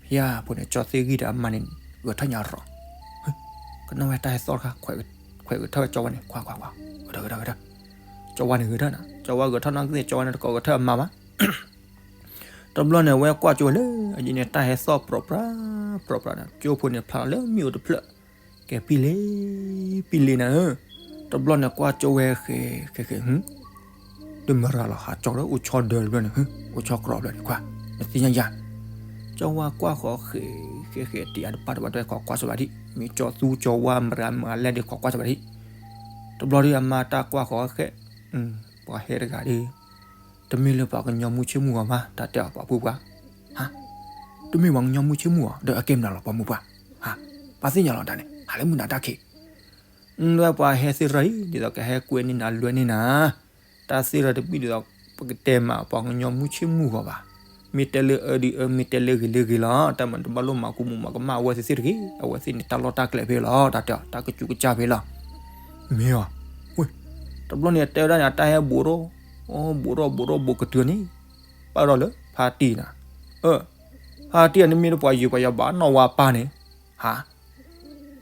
တဖၣ်အံၤဖိန့ၣ် ကၠီသ့ၣ်ဂံၢ်ဒီးအမါန့ၣ် ဂဲၤထၢၣ်ညါရီၤ, ကနၣ်ဝဲတၢ်ဟဲသီၣ်တခါ, ခွဲးဂဲၤထၢၣ်ကၠီဝါန့ၣ် ခွါခွါခွါ, ဂဲၤထၢၣ်ဂဲၤထၢၣ်ဂဲၤထၢၣ်, ကၠီဝါန့ၣ်ဂဲၤထၢၣ်နၤ, ကၠီဝါဂဲၤထီၣ်နီၢ်ကသ့ၣ် ကၠီဝါန့ၣ်တကိးဂဲၤထၢၣ်အမါဘၣ် တဘျီန့ၣ် အဝဲကွၢ်ကၠိဝဲလၢအယံၤန့ၣ် တၢ်ဟဲသီၣ်ပြီၣ်ပြး, ပြီၣ်ပြးနၤ, ကၠိဖိန့ၣ်ဖျါလီၤလၢမ့ၣ်အူတဖျၢၣ်, ကဲပံလ့, ပံလ့နၤဧၢ, တဘျီန့ၣ်ကွၢ်ကၠိဝဲဃဲၤဃဲၤဃဲၤ, ဒ်မရၤလီၤဟးကၠီဒီး အိၣ်ဆီဒၢတဘျီန့ၣ်, အိၣ်ဆီကြီတဘျီန့ၣ် ခွါ, နသ့ၣ်ညါယၤ, ကၠီဝါကွၢ်ဃီၤဃဲၤဃဲၤဃဲၤ တံၤအါတပၢ်တဘၣ် တၢ်ခိးကွၢ်စၢၤဘၣ်ဒံး, မ့ၢ်ကၠီသူကၠီဝါမရၤမၤလဲၣ်ဒီး ခိးကွၢ်စၢၤဘၣ်ဒံး, တဘျီဒီးအမါတၢ်ကွၢ်ဃီၤဃဲၤ, ပှၤဟဲတဂၤဒီး တမ့ၢ်လၢပှၤကညီမုၢ်ဆ့ၣ်မုၢ်ဂီၤဘၣ် တၢ်တဲအီၤပှၤမုၢ်ပှၢ်, ဟါ, တမ့ၢ်ပှၤကညီမုၢ်ဆ့ၣ်မုၢ်ဂီၤ ဒီးအကဲမနုၤလီၤပှၤမုၢ်ပှၢ်, ဟါ, ပၢ်သ့ၣ်ညါလီၤတၢ်န့ၣ် ဟးလၢမုၢ်နၤတၢ်ခံး, ဒ်ပှၤဟဲသ့ၣ်တဖၣ်အံၤ ဒ်သိးကဟဲကွဲန့ၢ်နၤလွဲန့ၢ်နၤ, တၢ်သ့ၣ်တဖၣ်တဘ့ၣ်ဒ်သိး ပကတဲမးပှၤကညီမုၢ်ဆ့ၣ်မုၢ်ဂီၤဘၣ်, မ့ၢ်တဲလၢအၢဒ်အၢ မ့ၢ်တဲလၢဂ့ၤလၢဂ့ၤလီၤ, တၢ်မၤတဘၣ်လိၣ်မၤကူမူမၤကမၣ်အဝဲသ့ၣ်သ့ၣ်တဂ့ၤ, အဝဲသ့ၣ်န့ၣ် တၢ်လီၢ်တၢ်ကျဲဖဲလီၤ တၢ်တဲအီၤ တၢ်ကစူးကစၢ်ဖဲလီၤ မ့ၢ်အီၤ, ဝ့ၢ်, တဘျီန့ၣ်တဲဝဲဒၣ်န့ၣ် အတၢ်ဟဲဘူးထီၣ်, အိ ဘူးထီၣ်ဘူးထီၣ်ဘူးကတၢၢ်န့ၣ်, ပာ်ဒီးလၢဖါတံၢ်နၤ, အၢ, ဖါတံၢ်အန့ၣ်မ့ၢ်တပှၤယုာ်ပှၤယၤဘၣ်နီၢ်ဝါပၢ်န့ၣ်, ဟါ,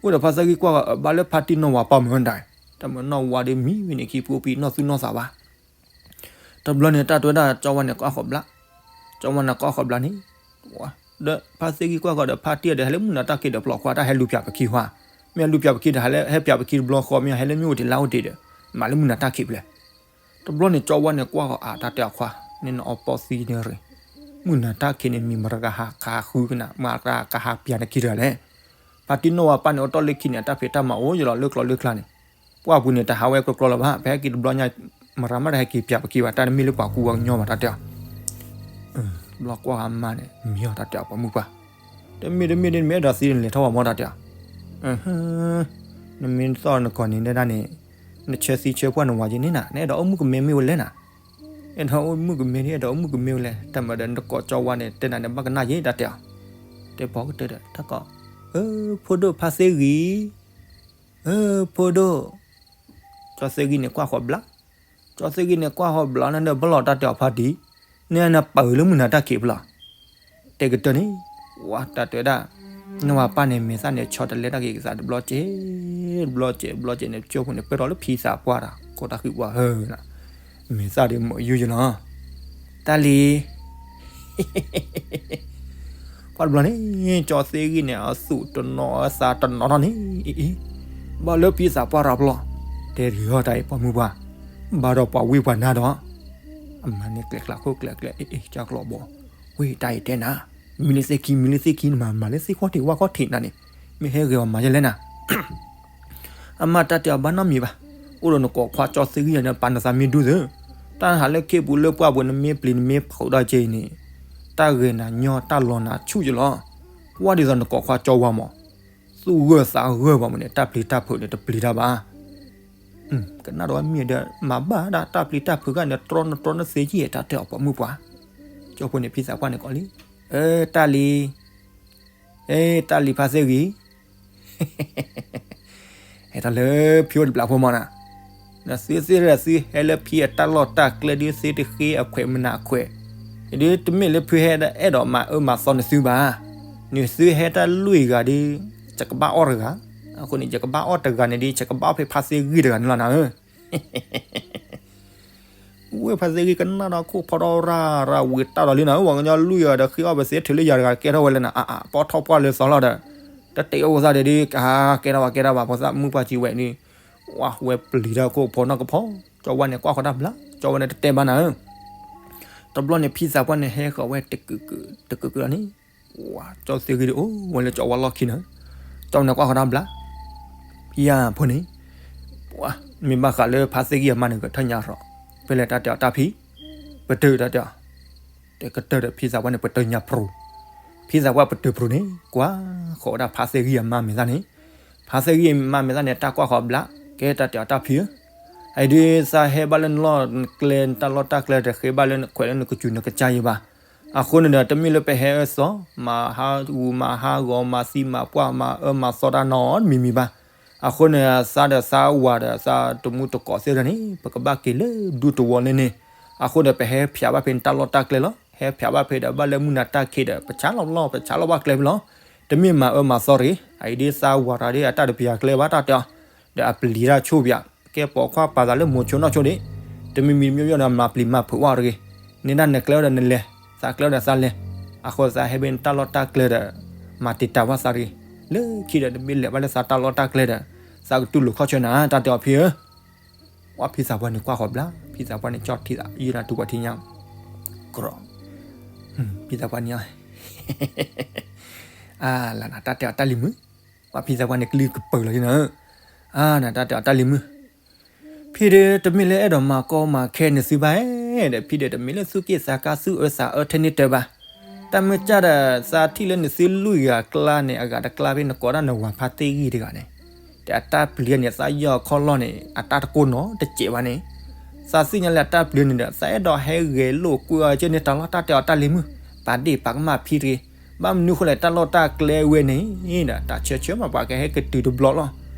အိၣ်ဒီးဖါသ့ၣ်ဂံၢ်ကွၢ်ဃီၤ အၢ ဘၣ်လၢဖါတံၢ်နီၢ်ဝါပၢ်မုၢ်ဒၣ်, တၢ်မၤနီၢ်ဝါဒီးမံဝဲန့ၣ်ခံဖုအိၣ်ဖံနီၢ်သူၣ်နီၢ်သးဘၣ် တဘျီန့ၣ် တၢ်တဲဝဲဒၣ် ကၠီဝါန့ၣ် ကွၢ်ဃီၤဘျါ, ကၠီဝါန့ၣ် ကွၢ်ဃီၤဘျါန့ၣ်, ဒီးဖါသ့ၣ်ဂံၢ်ကွၢ်ဃီၤဒီး ဖါတံၢ်ဒီး ဟဲလၢမုၢ်နၤတၢ်ခံးဒီး ပျီၢ်ခွါ တၢ်ဟဲလူၤပၠးပခံဟါ, မ့ၢ်လူၤပၠးပခံဒီး ဟဲပၠးပခံတဘျီဃီ မ့ၢ်ဟဲလၢမ့ၣ်အူတ့ၢ်လါအူတ့ၢ်ဒီး မၤလၢမုၢ်နၤတၢ်ခံးဖျဲၣ်, တဘျီန့ၣ် ကၠီဝါန့ၣ် ကွၢ်ဃီၤအါ တၢ်တဲအီၤခွါ, န့ၣ်နအီပီသံန့ၣ်ရ့ၣ်, မုၢ်နၤတၢ်ခံးန့ၣ် မံၤမတၤကဟးဃုကနၤ မတၤကဟးပၠးနခံတဂၤလဲၣ်, ဖါတံၢ်နီၢ်ဝါပၢ်န့ၣ် အိၣ်တ့ၢ်လၢခံန့ၣ် အတၢ်ဖံးတၢ်မၤအိၣ်ယလီၤ လၢကျီလၢကျါန့ၣ်, ပှၢ်ပူၤန့ၣ် တဟးဝဲကျီကျီလၢၤဘၣ်, ပဟဲက့ၤတဘျီညါ မတၤမးတဟဲက့ၤပၠးပခံဘၣ် တၢ်တမ့ၢ်လၢပှၤကူပှၤကညီဘၣ် တၢ်တဲအီၤ တဘျီကွၢ်ဃီၤမါန့ၣ် မံၤအီၤ တၢ်တဲအီၤပှၤမုၢ်ပှၢ်, တမ့ၢ်တမ့ၢ်ဒ်နမ့ၢ်အဲၣ်ဒိးသံန့ၣ် လဲၤထီၣ်ဝဲမၢ် တၢ်တဲအီၤ, နမ့ၢ်သီၣ်နကီၢ်န့ၣ်ဒၣ်န့ၣ်, နဆၢသံဆၢပှၢ်နဝၤက့ၤန့ၣ်နၤ, နအဲၣ်ဒိးအိၣ်မုၣ်ကမဲမ့ၢ်ဝဲလဲၣ်နၤ, အဲၣ်ဒိးအိၣ်မုၣ်ကမဲန့ၣ် အဲၣ်ဒိးအိၣ်မုၣ်ကမဲဝဲလဲၣ်, တၢ်မၤဒီးနတကိးကၠီဝါန့ၣ် တဲနၤန့ၣ် ဘၣ်ကနၣ်ယဲ တၢ်တဲအီၤ, တဲပီကတၢၢ်ဒီး တၢ်ကိး, အၢ ဖိဒိၣ်ဖါသ့ၣ်ဂံၢ် အၢ ဖိဒိၣ်, ကၠီသ့ၣ်ဂံၢ်န့ၣ်ကွၢ်ဃီၤဘျါ, ကၠီသ့ၣ်ဂံၢ်န့ၣ်ကွၢ်ဃီၤဘျါန့ၣ်ဒီး ဘၣ်လီၤ တၢ်တဲအီၤဖါတံၢ်, န့ၣ်နပာ်လၢမုၢ်နၤတၢ်ခံးဖျၢၣ်လီၤ, တဲကတၢၢ်န့ၣ်, ဝါ တၢ်တဲဝဲဒၣ်, နီၢ်ဝါပၢ်န့ၣ် မဲာ်သၣ်န့ၣ် ဆီတလဲတၢ်က့ၤကသးတဘျီကဲး, တဘျီကဲး တဘျီကဲးန့ၣ် ကၠိဖိန့ၣ် ပၢၢ်ထီၣ်လၢဖံသးပှၢ်ဒီး ကိးတၢ်ဃံပှၢ်ဧၢ, မဲာ်သၣ်ဒီးမ့ၢ်ယူၢ်ယလီၤ, တၢ်လံၤ ပှၤတဘျီန့ၣ် ကၠီသ့ၣ်ဂံၢ်န့ၣ် အသူၣ်တနီၤအသးတနီၤထီၣ်န့ၣ် အံၤ, ဘၣ်လၢဖံသးပှၢ်ရၤပျီ, တဲတဂ့ၤအီၤတၢ်အံၤ ပှၤမုၢ်ပှၢ်, ဘၣ်ဒီးပှၤဝံပှၤနါဒီး, အမၤန့ၢ်ကျဲကျါခိၣ်ကျဲကျဲ အ့ၣ်အ့ၣ် ကၢ်ကျီဘီ, ဝံတၢ်အံၤတဲနၤ, မံလၢသ့ၣ်ခံ မံလၢသ့ၣ်ခံ နမၤမၤလၢသ့ၣ်ခီၣ်ထံးဝၣ်ခီၣ်ထံးနၤန့ၣ်, မ့ၢ်ဟဲဂဲၤအီၤမၤယဲလဲၣ်နၤ အမါတၢ်တဲအီၤဘၣ်နီတမံၤဘၣ်, အိၣ်ဒီးနကိးခွါကၠီသ့ၣ်ဂံၢ်ယၤန့ၣ် ပာ်နသးမ့ၢ်ဒူသ့, တၢ်ဟးလၢခ့ပူၤလၢပှၢ်ပူၤ နမ့ၢ်ပျံၤနမ့ၢ်ဖုးဒီးက့ၤန့ၣ်, တၢ်ဂဲၤနၤညီ တၢ်လီၤနၤဆူၣ်ယလီၤ, ကွၢ်ဒ်သိးနကိးခွါကၠီဝါမး, သူၣ်ဂၢၢ်သးဂၢၢ်ဘၣ်မးန့ၣ် တၢ်ပျံၤတၢ်ဖုးန့ၣ် တပျံၤတၢ်ဘၣ် ကနၣ်ဒီးမ့ၢ်ဒီး မၤဘၣ်ဒၣ်တၢ်ပျံၤတၢ်ဖုးဂၤန့ၣ် တြီနတြီနသ့ကံၢ် တၢ်တဲအီၤပှၤမုၢ်ပှၢ်, ကၠိဖိန့ၣ် ဖံသးပှၢ်န့ၣ်ကိးလံ, အၢ တၢ်လံၤ, အၢ တၢ်လံၤဖါသ့ၣ်ဂံၢ်, ဟဲထီၣ်လၢဖံအိၣ်တဘျီဖိမးနၤ, နသုသ့ၣ်ဒီးသုဟဲလၢဖံအတၢ်လီၢ်တၢ်ကျဲဒုးသ့တဃ့အခွဲးမနၤခွဲး, ဒုးတမ့ၢ်လၢဖုဟဲအဲၣ်ဒိးမၤအၢမၤသီနသုဘၣ်, နသုဟဲတၢ်လွံၢ်ဂၤဒုး, ယကဘၣ်အီၣ်တဂၤ, အဃိန့ၣ် ယကဘၣ်အီၣ်တဂၤန့ၣ်ဒုး ယကဘၣ်အီၣ်ဖဲဖါသ့ၣ်ဂံၢ်တဂၤန့ၣ်လီၤနၤဧၢ ဝဲဖါသ့ၣ်ဂံၢ်ကနၣ်ဒီးခိၣ်ဖီထီၣ်ရၢ်ရၢ်ဝံၤတၢ်ဒီးလံနၤဧၢ, ပှၤကညီလွံၢ်ဂၤဒီးဃ့အီၣ်ပသ့ထဲလၢယၤတဂၤကဲထီၣ်ဝဲလဲၣ်နၤ, အါအါ ပီၣ်ထီၣ်ပှၢ်လၢသီလီၤဒီး, တတဲအိၣ်သးဒီးဒုး, ကဟါကဲထီၣ်ဘၣ်ကဲထီၣ်ဘၣ် ဖိသၣ်မုၣ်ပှၢ်စံးဝဲန့ၣ်, ဝဲပျံၤတၢ်ခိၣ်ဖီနီၢ်ကဖီ, ကၠီဝါန့ၣ်ကွၢ်ဃီၤတၢ်ဘျါ, ကၠီဝဲန့ၣ်တတဲဘၣ်နၤဧၢ. တဘျီန့ၣ် ဖံသးပှၢ်န့ၣ်ဟဲဃီၤဝဲတကုာ်ကုာ်တကုာ်ကုာ်လီၤန့ၣ်, ကၠီသ့ဂ့ၤဒုးအိၣ်ဝဲလၢကၠီဝါလီၢ်ခံန့ၣ်, ကၠီန့ၣ်ကွၢ်ဃီၤတၢ်ဘျါ, ဖံဧၢဖိန့ၣ်, မ့ၢ်ဘၣ်ဃးလၢဖါသ့ဂံၢ်အမါန့ၣ် ကထၢၣ်ညါရီၤ, ဖဲလဲၣ်တၢ်တဲအီၤတၢ်ဖံ, ပတုာ်တၢ်တဲအီၤ, တဲကတၢၢ်ဒီးဖံသးပှၢ်န့ၣ် ပတုာ်ညါပြူၤ, ဖံသးပှၢ်ပတုာ်ပြူၤန့ၣ် ကွၢ်ဃီၤဝဲဒၣ်ဖါသ့ဂံၢ်အမါမဲာ်သၣ်န့ၣ်, ဖါသ့ဂံၢ်အမါမဲာ်သၣ်န့ၣ် တၢ်ကွၢ်ဃီၤဘျါ, ကဲတၢ်တဲအီၤတၢ်ဖံဧၢ, အအံၤဒုးသးဟဲဘၣ်လၢနလီၢ်ကျဲ နတၢ်လီၢ်တၢ်ကျဲတဃ့ဘၣ်လၢနခွဲးလၢနကစူၤနကစၢ်ယံၤဘၣ်, အဃိန့ၣ်ဒီး တမ့ၢ်လၢပဟဲအၢသီ, မၤဟးဂူာ်မၤဟးဂီၤ မၤသံမၤပှၢ်မၤအၢမၤသီတၢ်နီတမံၤမံၤဘၣ်, အဃိန့ၣ် သးဒီးသးဝၤဒီးသးတမူတကိးသ့ၣ်တဖၣ်န့ၣ် ပကဘၣ်က့ၤလၢဒူသဝီလၢန့ၣ်, အဃိဒီးပဟဲဖျးဘၣ်ဖဲနတၢ်လီၢ်တၢ်ကျဲလီၤ, ဟဲဖျးဘၣ်ဖဲဒီးဘၣ်လၢမုၢ်နၤတၢ်ခံးဒီး ပဆါလီၤလီၢ် ပဆါလီၤဘၣ်ကျဲဖဲလီၤ, တမ့ၢ်မၤအၢမၤသီတဂ့ၤ, အအံၤဒုးသးဝၤတၢ်ဒုးအတၢ်တပျးကျဲဘၣ်တၢ်တဲအီၤ, ဒီးအပျံၤတၢ်ဆိၣ်ပျး, ကဲပိာ်ခွါပာ်သးလၢမိၤဆိနီၢ်ဆိဒံး, တမံၤမံၤတမံၤမံၤဒီးမၤပျံၤမၤဖုးဝဲတဂ့ၤ, န့ၣ်ဒၣ်နကျဲအိၣ်ဒီးနလဲၤ, သးကျဲအိၣ်ဒီးသးလဲၤ, အဃိသးဟဲဖဲနတၢ်လီၢ်တၢ်ကျဲဒီး မၤတံာ်တာ်ဝဲသးတဂ့ၤ, လၢခံဒီးနမ့ၢ်လဲၤဘၣ်လၢသးတၢ်လီၢ်တၢ်ကျဲဒီး သးကတူၢ်လိာ်ခီၣ်ဆၢနၤ တၢ်တဲအီၤဖံဧၢ, ဝဲဖံသးပှၢ်န့ၣ်ကွၢ်ဃီၤဘျါ, ဖံသးပှၢ်န့ၣ်ကၠီထံသး ယုၢ်နၤတူၢ်ပှၤထံညါ, ကရီ, ဖံသးပှၢ်န့ၣ် အါလၢနတၢ်တဲအီၤတၢ်လံၤမုၣ်, ပှၤဖံသးပှၢ်န့ၣ်ကလုၢ်ကပၢၤလီၤနၤ, အါနတၢ်တဲအီၤတၢ်လံၤမုၣ်, ဖံဒီးတမ့ၢ်လၢအဲၣ်ဒိးမၤကီမၤခဲနသုဘၣ်ဧၢ, ဒီးဖံဒီးတမ့ၢ်လၢသူၣ်က့ၣ်သးကါသူၣ်အၢသးအၢထဲန့ၣ်တၢ်ဘၣ်, တၢ်မ့ၢ်ကၢ်ဒီးသးထံၣ်လၢနသုလွံၢ်ဂၤအကျါန့ၣ် အဂၤတကျါဖဲနကိးဒၣ်နဝၤဖါသ့ဂံၢ်တဂၤန့ၣ်, ဒီးအတၢ်ပျံၤန့ၣ် သးယီၢ်အခီၣ်လီၢ်န့ၣ် အတၢ်တကိးနီတစဲးဘၣ်န့ၣ်, သးသ့ၣ်ညါလၢအတၢ်ပျံၤန့ၣ်ဒီး သးအဲၣ်ဒိးဟဲဂဲၤလိာ်ကွဲအီၤကဲန့ၣ် တၢ်လီၢ်တၢ်တဲအီၤတၢ်လံၤမုၣ်, ပာ်ဒ့ၣ်ပာ်ကမၣ်ဖံတဂ့ၤ, ဘၣ်မနုၤဃိလဲၣ် တၢ်လီၢ်တၢ်ကျဲဝဲန့ၣ်ဒီး တၢ်ဆၢဆၢမးပှၤကဟဲကတုၤတဘျီလီၤ,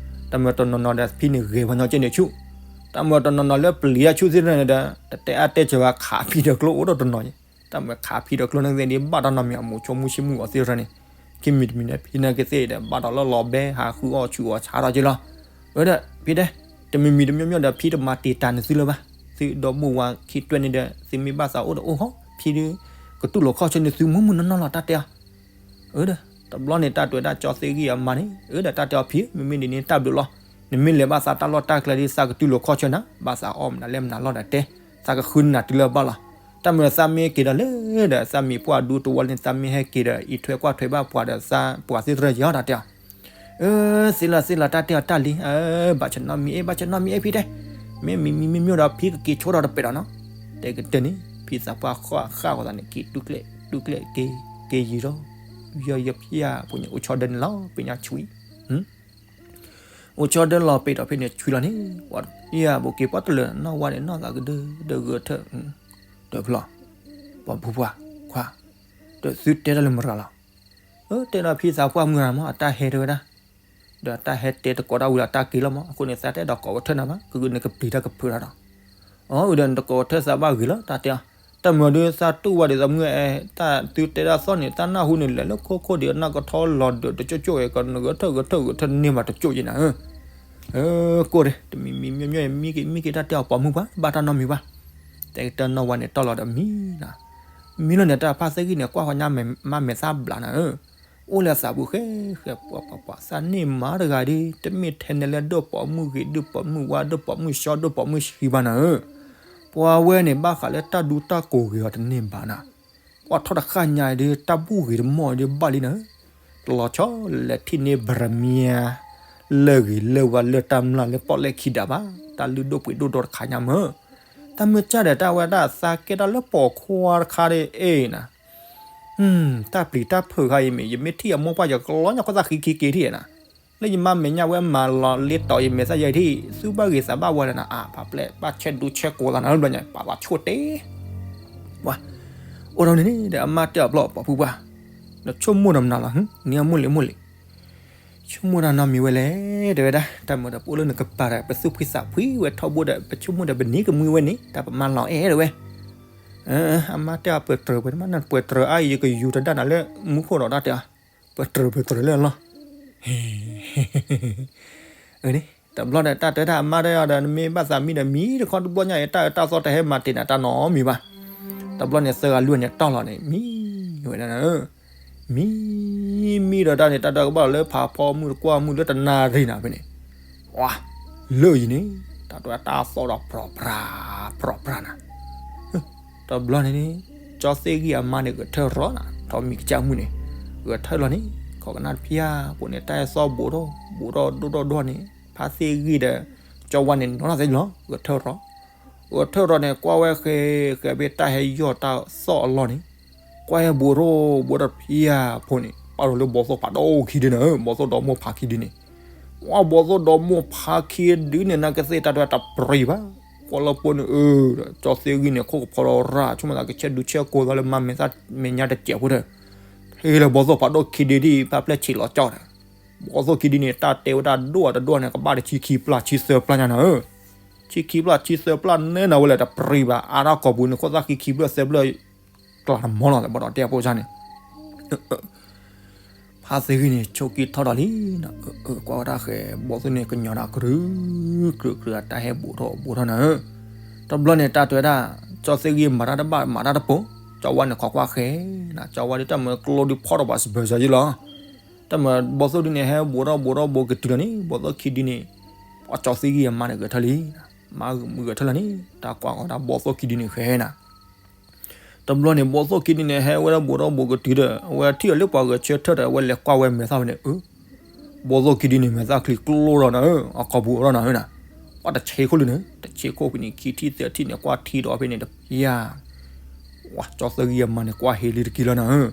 တၢ်မၤတနီၤနီၤဒီးဖံန့ၣ်ဂဲၤပှၤညီကဲန့ၣ်ဆူၣ်, တၢ်မၤတနီၤနီၤလၢပျံၤတၢ်ဆူၣ်သ့ၣ်တဖၣ်န့ၣ်ဒီး တတဲအါတဲစၢၤဘၣ်ခးဖံဒီးကျိအိၣ်ဒီးတနီၤ, တၢ်မၤခးဖံဒီးကျိန့ၣ်သ့ၣ်ဒ်ဘၣ်တၢ်နီတမံၤအမိၤဆိမုၣ်ဆ့မုၣ်အီၤသ့ၣ်တဖၣ်န့ၣ်, ခံမံၤတမံၤန့ၣ် ဖံန့ၣ်ကသ့ၣ်ဒီး ဘၣ်ဒီးလၢလီၤဘဲဟးဃုအီၣ်ဆူၣ်အီၣ်ဆါထီၣ်က့လီၤ, ဝဲဒီး ဖံတဲ, တမံၤမံၤတမံၤမံၤဒီးဖံတမၤတံာ်တာ်နသုလၢၤဘၣ်, သုဒီမိၢ်ဝၤခံတွဲန့ၣ်ဒီး သုမ့ၢ်ဘၣ်သးအိၣ်ဒီးအိၣ်ဟီ, ဖံဒီး ကတူၢ်လိာ်ခီၣ်ဆၢနသုမုၢ်မုၢ်နီၢ်နီၢ်လီၤတၢ်တဲအီၤ အၢဒီး တဘျီန့ၣ် တၢ်တွဲဒၣ်ကၠီသ့ဂံၢ်အမါန့ၣ် အၢဒီးတၢ်တဲအီၤဖံ မ့မ့ၢ်ဒ်န့ၣ်တၢ်ဘျုးလီၤ. နမ့ၢ်လဲၤဘၣ်သးတၢ်လီၢ်တၢ်ကျဲဒ်သးကတူၢ်လိာ်ခီၣ်ဆၢနၤ ဘၣ်သးအီၣ်မနုၤလဲၣ်မနုၤလီၢ်ဒီးတဲ, သးကဃုနၤတုၤလၢအဘၣ်လီၤ. တၢ်မၤသးမ့ၢ်က့ၤဒီးလၢဒီး သးမံၤပှၢ်ဒူသဝီန့ၣ် သးမ့ၢ်ဟဲက့ၤဒီး အံးထွဲကွၢ်ထွဲဘၣ်ပှၤဒီးသးပှၤသ့ၣ်တဖၣ်ယီၤတၢ်တဲအီၤ အၢ သ့လီၤသ့လီၤ တၢ်တဲအီၤတၢ်လံ, ဘၣ်ဆၢနီတမံၤအ့ၣ် ဘၣ်ဆၢနီတမံၤအ့ၣ်ဖံတဲ, မ့ၢ်မံၤမံၤမ့ၢ်မ့ၢ်ဒီးဖံကက့ၤဆိထီၣ်တပဲာ်ဒီးနီၤ, တဲကတၢၢ်န့ၣ် ဖံသးပှၢ်ဃၣ်ဃၣ်ဂီၤသးန့ၣ် က့ၤတူၢ်ကျဲ တူၢ်ကျဲ က့ၤယံၤဒီး ယီၤယဖၠၣ်ဖိန့ၣ် အိၣ်ဆီဒၢန့ၣ်လီၤ ပ့ၤညါဆွံ အိၣ်ဆီဒၢလီၤပ့ၤဒီးဖဲန့ၣ်ဆွံလီၤန့ၣ်, ယဘိးက့ၤပှၢ်တလၢာ် နီၢ်ဝါန့ၣ် နီၢ်သးကဒၢ ဒီးဂဲၤထၢၣ်, ဒီးဖျီၣ်, ပှၤဖုပှၢ်, ခွါ, ဒီးသုတဲတၢ်လၢမတၤလီၤ. အၢ တဲဒီးဖံသးပှၢ်မုၢ်ဂၤမး အတၢ်ဟဲတဲဝဲဒၣ်, ဒီးတၢ်ဟဲတဲတကိးဒၣ်ဝံၤဒီးတၢ်က့ၤလီၤမး, အဃိန့ၣ် သးတအဲၣ်ဒိးကိးဝဲထၢၣ်နၤဘၣ်, ကဂုာ်န့ၣ်ကပျံၤတၢ်ကဖုးတၢ်ဒီး, အၢ ဒီးနတကိးဝဲထၢၣ်သးဘၣ်ဂ့ၤလီၤ တၢ်တဲအီၤ, တၢ်မၤဒုးသးတူၢ်ဝဲဒီးသးမုၢ်ဂၤအဲၣ် တၢ်သုတဲဒၣ်သီၣ်န့ၣ် သးနၢ်ဟူန့ၣ် လဲၤလၢခိခိၣ်ဒီး နၢ်ကထီလီၤဒီးတကၠိၣ်ကၠိၣ်ဂ့ၤ ကနဂဲၤထၢၣ်ဂဲၤထၢၣ်ဂဲၤထၢၣ်န့ၢ်ဘၣ်တကၠိၣ်ယဲနၤဧၢ အၢ ကိၢ်ဒဲး တမံၤမံၤမ့ၢ်မ့ၢ်မံက့ၤ မံက့ၤတၢ်တဲအီၤပိာ်မုၣ်ပှၢ် ဘၣ်တၢ်နီတမံၤဘၣ်, တဲကတၢၢ်နီၢ်ဝါန့ၣ်တီၢ်လီၤဒီးမံနီၤ, မံလီၤန့ၣ် တၢ်ဖါသ့ၣ်ဂံၢ်န့ၣ် ကွၢ်ဃီညါမၤမဲာ်သၣ်ဘျးနၤဧၢ, အိၣ်လၢသးပူၤဃဲဃဲပှၤပှၤပှၤ သးန့ၢ်မၤတဂၤဒီး တမ့ၢ်ထဲန့ၣ်လၢဒိၣ်ပိာ်မုၣ်ဂ့ၤ ဒိၣ်ပိာ်မုၣ်ဝါ ဒိၣ်ပိာ်မုၣ်စီ ဒိၣ်ပိာ်မုၣ်ဆှံဘၣ်နၤဧၢ, ပှၤဝဲန့ၣ် ဘၣ်ဃးလၢတၢ်ဒူတၢ်ကိးဂ့ၤအီၤတန့ၢ်ဘၣ်နၤ ကွၢ်ထီၣ်တဃၣ်ညါအံၤဒီး တၢ်ဘူၣ်ဂ့ၤတမီၢ်အံၤဒီးဘၣ်လံနၤဧၢ, တလီၤဆီလဲၤထံၣ်န့ၢ်ဘြမံၤ လၢၢ်ဂ့ၤလၢၢ်ဝါလၢၢ်တၢ်မျၢ်လၢပီၣ်လဲၣ်ခံဒးဘၣ်, တၢ်လုၢ်ဒိၣ်ပှ့ၤဒိၣ်ဒီတခါညါမၢ်, တၢ်မ့ၢ်ကၢ်ဒီးတၢ်ဝဲဒၣ်သးကဲတၢ်လၢပိာ်ခွါတခါဒီး အ့ၣ်နၤ တၢ်ပျံၤတၢ်ဖုးခါအံၤမ့ၢ် ယမ့ၢ်ထံၣ်အမိၢ်ပှၢ်ယကလီညါခီၣ်သၣ်ဃံခံက့ၤထံၣ်နၤ, လၢယမါမဲာ်ညါဝဲမၤလီၤလ့တီၤယမဲာ်သၣ်ယဲထံၣ် သူဘၣ်ဂ့ၤသးဘၣ်ဝါဒီးနၤ အါ ပှၤပျဲၢ်ဘၣ်ဆဲးဒူဆဲးကိးသးနၤလၢဘျီညါ ပှၤလီၤဆိတ့ ပှၤ အိၣ်ဒီးန့ၣ်ဒီးအမါတဲအီၤဘျီ ပိာ်ဖုပှၢ်, နဆိကမိၣ်ဒီးမနုၤလီၤ နမုၢ်လံၤမုၢ်လံၤ, ဆိကမိၣ်တၢ်နီတမံၤဝဲလဲၣ် တဲဝဲဒၣ် တၢ်မၤဒီးပအိၣ်လၢနကပၤဒီး ပသူၣ်ဖှံသးဖှံဝဲထီဘိဒီး ပဆိကမိၣ်ဒီးပနံၤကမှံဝဲန့ၣ် တၢ်ပမါလီၤအဲၣ်တဲဝဲ အမါတဲအီၤ ပတြၢၤပှဲၤတမး နပှဲၤတြၢၤအါအံၤ ယကယူၤတဒၣ်နၤလၢမူခိၣ်ဒီးတၢ်တဲအီၤ, ပတြၢၤပတြၢၤလၢအလီၢ် တဘျီဒီးတၢ်တဲတၢ်အမါတဲအီၤဒီး နမ့ၢ်ဘၣ်သးမံဒီးမံတခီတဘျီညါအံၤ တၢ်အၢတၢ်သီတဟဲမၤတ့ၢ်နၤတၢ်နီတမံၤဘၣ်. တဘျီန့ၣ်သၢဂၤလွံၢ်န့ၣ်တီၢ်လီၤန့ၣ် မံဝဲဒၣ်, မံ မံဒီးတၢ်န့ၣ် တၢ်ဒၢကဘၣ်လီၤလၢဖးဖီမုၢ်တကွၢ်မုၢ်လၢတနၣ်ရံၣ်နၤဖဲန့ၣ်, လၢအံၤန့ၣ် တၢ်တဲတၢ်သီၣ်ဒီးဖြီၣ်ဖြါ ဖြီၣ်ဖြါနၤ. တဘျီန့ၣ်န့ၣ် ကၠီသ့ၣ်ဂံၢ်အမါန့ၣ်ဂဲၤထၢၣ်ရီနၤ ထီၣ်မံၤကစၢ်မုၢ်န့ၣ် ဂဲၤထၢၣ်လီၤန့ၣ် ခိးကနၣ်တဖၣ်အပူၤန့ၣ် တၢ်ဟဲသီၣ်ဘူးထီၣ်ဘူးထီၣ်ဒိၣ်ထီၣ်ဒိၣ်န့ၣ် ဖါသ့ၣ်ဂံၢ်ဒီး ကၠီဝါန့ၣ်နီၤထီၣ်သ့လီၤ ဂဲၤထၢၣ်ရီ ဂဲၤထၢၣ်ရီန့ၣ် ကွၢ်ဝဲဃဲ ဃဲဖဲတၢ်ဟဲယီၢ်တၢ်သီၣ်အလီၢ်န့ၣ် ကွၢ်ဟဲဘူးထီၣ်ဘူးထီၣ်တဖၣ်အပူၤန့ၣ် ပာ်လီၤလၢဘီသိၣ်ဖးဒိၣ်ခံဒုန့ၣ် ဘီသိၣ်ဒီမါဖးခံဒုန့ၣ် ဝဲဘီသိၣ်ဒီမါဖးခံဒုန့ၣ် နာ်က့သ့ၣ်တၢ်ဒွဲတပြံၤဘၣ် ကွၢ်လၢပှဲၤန့ၣ်အၢ ကၠီသ့ၣ်ဂံၢ်န့ၣ် ခိၣ်ကဖီလီၤရၣ် ဆိကမိၣ်သးကဆဲးဒူဆဲးကိးသးလၢမါမဲာ်သၣ်မဲာ်ညါတစဲးဖိဒီး ဟ့ၣ်လၢဘီသိၣ်ဖးဒိၣ်ခံဒုဒ် ဖါပျဲၢ်ဆံးလီၤကၠီဒီး ဘီသိၣ်ခံဒုန့ၣ် တၢ်တဲဝဲတၢ်ဒိၣ်တဒိၣ်န့ၣ် ကဘၣ်တဆံခံပျၢ်ဆံသၢပျၢ်ညါနၤဧၢ ဆံခံပျၢ်ဆံသၢပျၢ်နဲနၤဝဲလဲၣ် တပြံၤဘၣ် အါထီၣ်ကိာ်ပူၤန့ၣ် ခိၣ်သၣ်ခံခံပျၢ်သၢပျၢ် ကျါတမီလီၤ ဘီဒီးတဲအဖိစၢ်န့ၣ် ဖါသ့ၣ်ဂံၢ်န့ၣ် ဆိးက့ထီၣ်ဒီးလံ ကွၢ်ဝဲဒၣ်ဃဲ ဘီသိၣ်န့ၣ် ကညီၤဒီးကရု ကရုကရု အတၢ်ဟဲဘူးထီၣ်ဘူးထီၣ်နၤဧၢ တဘျီန့ၣ် တၢ်တဲဝဲဒၣ် ကၠီသ့ၣ်ဂံၢ်မၤတၢ်တဘၣ်မၤတၢ်တပိၤ ကၠီဝါန့ၣ်ခိးကွၢ်ဃဲ ကၠီဝါဒ်တၢ်မၢကျိဒ်ဖီၣ်ထီၣ်ဘၣ်စဘၢၣ်စၢ်ယ့လီၤ တၢ်မၢဘီသိၣ်ဒုန့ၣ် ဟဲဘူးထီၣ်ဘူးထီၣ်ဘူးကတုၤလီၤန့ၣ် ဘီသိၣ်ခံဒုန့ၣ် ပှၤကၠီသ့ၣ်ဂံၢ်အမါန့ၣ်ဂဲၤထၢၣ်လံ မါဂဲၤထၢၣ်လီၤန့ၣ် တၢ်ကွၢ်ဃီဒၣ်ဘီသိၣ်ခံဒုန့ၣ်ဃဲနၤ တဘျီန့ၣ် ဘီသိၣ်ခံဒုန့ၣ် ဟဲဝဲဒၣ်ဘူးထီၣ်ဘူးကတုၤဒီး အဝဲထံၣ်အီၤလၢပှၤဂဲၤဆၢထၢၣ်ဒီး အဝဲလဲၤကွၢ်ဝဲမဲာ်သၣ်ဖဲန့ၣ် အၢ ဘီသိၣ်ခံဒုန့ၣ် မဲာ်သၣ်ချံကျိထီၣ်နၤဧၢ အကိာ်ပူၤအီထီၣ်နၤဧၢနၤ ပှၤတဆ့ခိၣ်လံန့ၣ် တဆ့ခိၣ်ဖဲန့ၣ် ခံထံၣ်သၢထံၣ်န့ၣ် ကွၢ်ထံဒီးဖဲန့ၣ်တဖၣ် ဝဲကၠီသ့ၣ်ဂံၢ်အမါန့ၣ် ကွၢ်ဟ့လံတက့ၢ်လီၤနၤဧၢ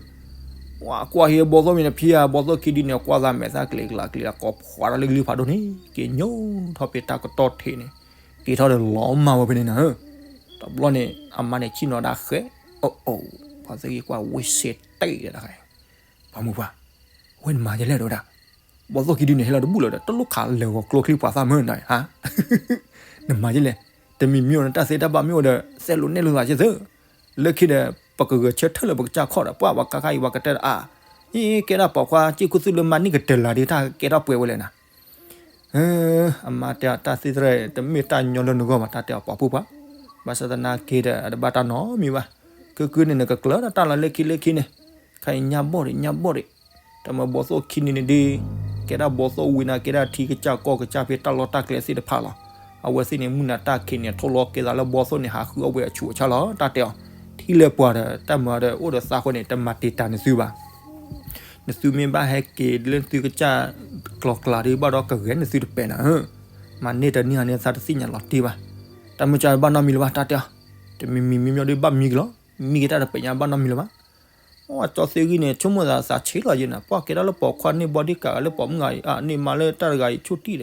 ဝဲကွၢ်ဟ့ဘီသိၣ်မ့ၢ်တဖၣ် ဘီသိၣ်ခံဒုန့ၣ် ကွၢ်သးမဲာ်သၣ်ကျ့ၤကျါကျ့ၤလၢကိးဖှၤဒီးလၢကလုၢ်ဖးဒိၣ်န့ၣ် က့ၤညိထီၣ်ဖဲတၢ်ကတီၢ်ထံးန့ၣ် က့ၤထီၣ်ဒီးလီၤမၢ်ဝဲဖဲန့ၣ်နၤဧၢ တဘျီန့ၣ် အမါန့ၣ်ဆ့ၣ်နီၤဒၣ်ဃဲ အိၣ်အိၣ် ဖါသ့ၣ်ဂံၢ်ကွၢ်ဝ့ၢ်စ့တ့ၢ်ဒီးတခါ ပှၤမုၣ်ပှၢ် ဝဲနမၤယဲလဲၣ်ဒိၣ်ဒၣ် ဘီသိၣ်ခံဒုန့ၣ် ဟဲလီၤတဘူၣ်လၢၤဒီး တလိၣ်ခးလဲၤဂီၤကျိချံပှၤသၣ်မၢနၤဧၢ နမၤယဲလဲၣ် တမံၤမံၤအိၣ်ဒီးတၢ်သ့တၢ်ဘၣ်မ့ၢ်အိၣ်ဒီး သဲလိာ်နဲၣ်လိာ်သးက့ၤသၢ လၢခံဒီး ပကဂဲၤဆၢထၢၣ်လၢပကစၢ်ခီၣ်ဒီး ပှၤဘၣ်ကါခါအံၤ ပှၤကတဲဒီးအါ ယကဲဒၣ်ပိာ်ခွါ က့ၢ်ခူသူၣ်လၢမါန့ၢ်ကတၢၢ်လၢ်ဒီး တၢ်ကဲထီၣ်ပှဲၤဝဲလဲၣ်နၤ အမါတဲအီၤ တၢ်သ့ၣ်သရၣ် တမ့ၢ်တၢ်ညီလၢနဂီၢ်ဘၣ် တၢ်တဲအီၤပိာ်ဖုပှၢ် ဘၣ်ဆၣ်သနာ်က့ဒီး အတဘၣ်တၢ်နီတမံၤဘၣ် ကုၢ်ကုၢ်န့ၣ် နကကျၢၤဒီးတၢ်လီၤလၢခံလၢခံန့ၣ် ခါအံၤညါဘီၣ်ဒံး ညါဘီၣ်ဒံး တၢ်မၢဘီသိၣ်ခံဒုန့ၣ်ဒုး ကဲဒၣ်ဘီသိၣ်ဝံၤနၤ ကဲဒၣ်ထံကစၢ်ကီၢ်ကစၢ်ဖဲတၢ်လီၢ်တၢ်ကျဲသ့ၣ်တဖၣ်လီၤ. အဝဲသ့ၣ်န့ၣ် မုၢ်နၤတၢ်ခံးန့ၣ် ထိၣ်လီၤကဲသးလၢဘီသိၣ်န့ၣ် ဟးဃုအီၣ်ဝဲအဆူးအဆါလီၤ တၢ်တဲအီၤ. ထံၣ်လၢပှၤဒီး တၢ်မၢဒီး အိၣ်ဒီးသးဃိန့ၣ် တမၤတံာ်တာ်နသုဘၣ် နသုမ့ၢ်ဘၣ်ဟဲက့ၤလၢနသုကစၢ်ကျီၤကျါဒီး ဘၣ်ဒီးကဂဲၤနသုတပဲာ်နၤဧၢ. မၤန့ၢ်တန့ၢ်ဟးန့ၣ် သးတသ့ၣ်ညါလီၤတံၢ်ဘၣ်. တၢ်မုၢ်ကၢဘၣ်နီတမံၤလၢၤဘၣ် တၢ်တဲအီၤ. တမံၤမံၤမံၤမံၤဒီးဘၣ်မံက့ၤလီၤ. မံက့ၤတၢ်တပဲာ်ညါဘၣ်နီတမံၤလၢၤဘၣ်. အကၠီသ့ဂံၢ်န့ၣ် ဆိကမိၣ်သးသးဆံးလီၤယဲနၤ ပှၢ်ကဲထီၣ်လၢပိာ်ခွါန့ၢ်ဘီဒံကးလၢပိာ်မုၣ်ဂၤအံၤ န့ၢ်မါလၢတၢ်တဂၤအံၤဆူၣ်တံၢ်ဒီး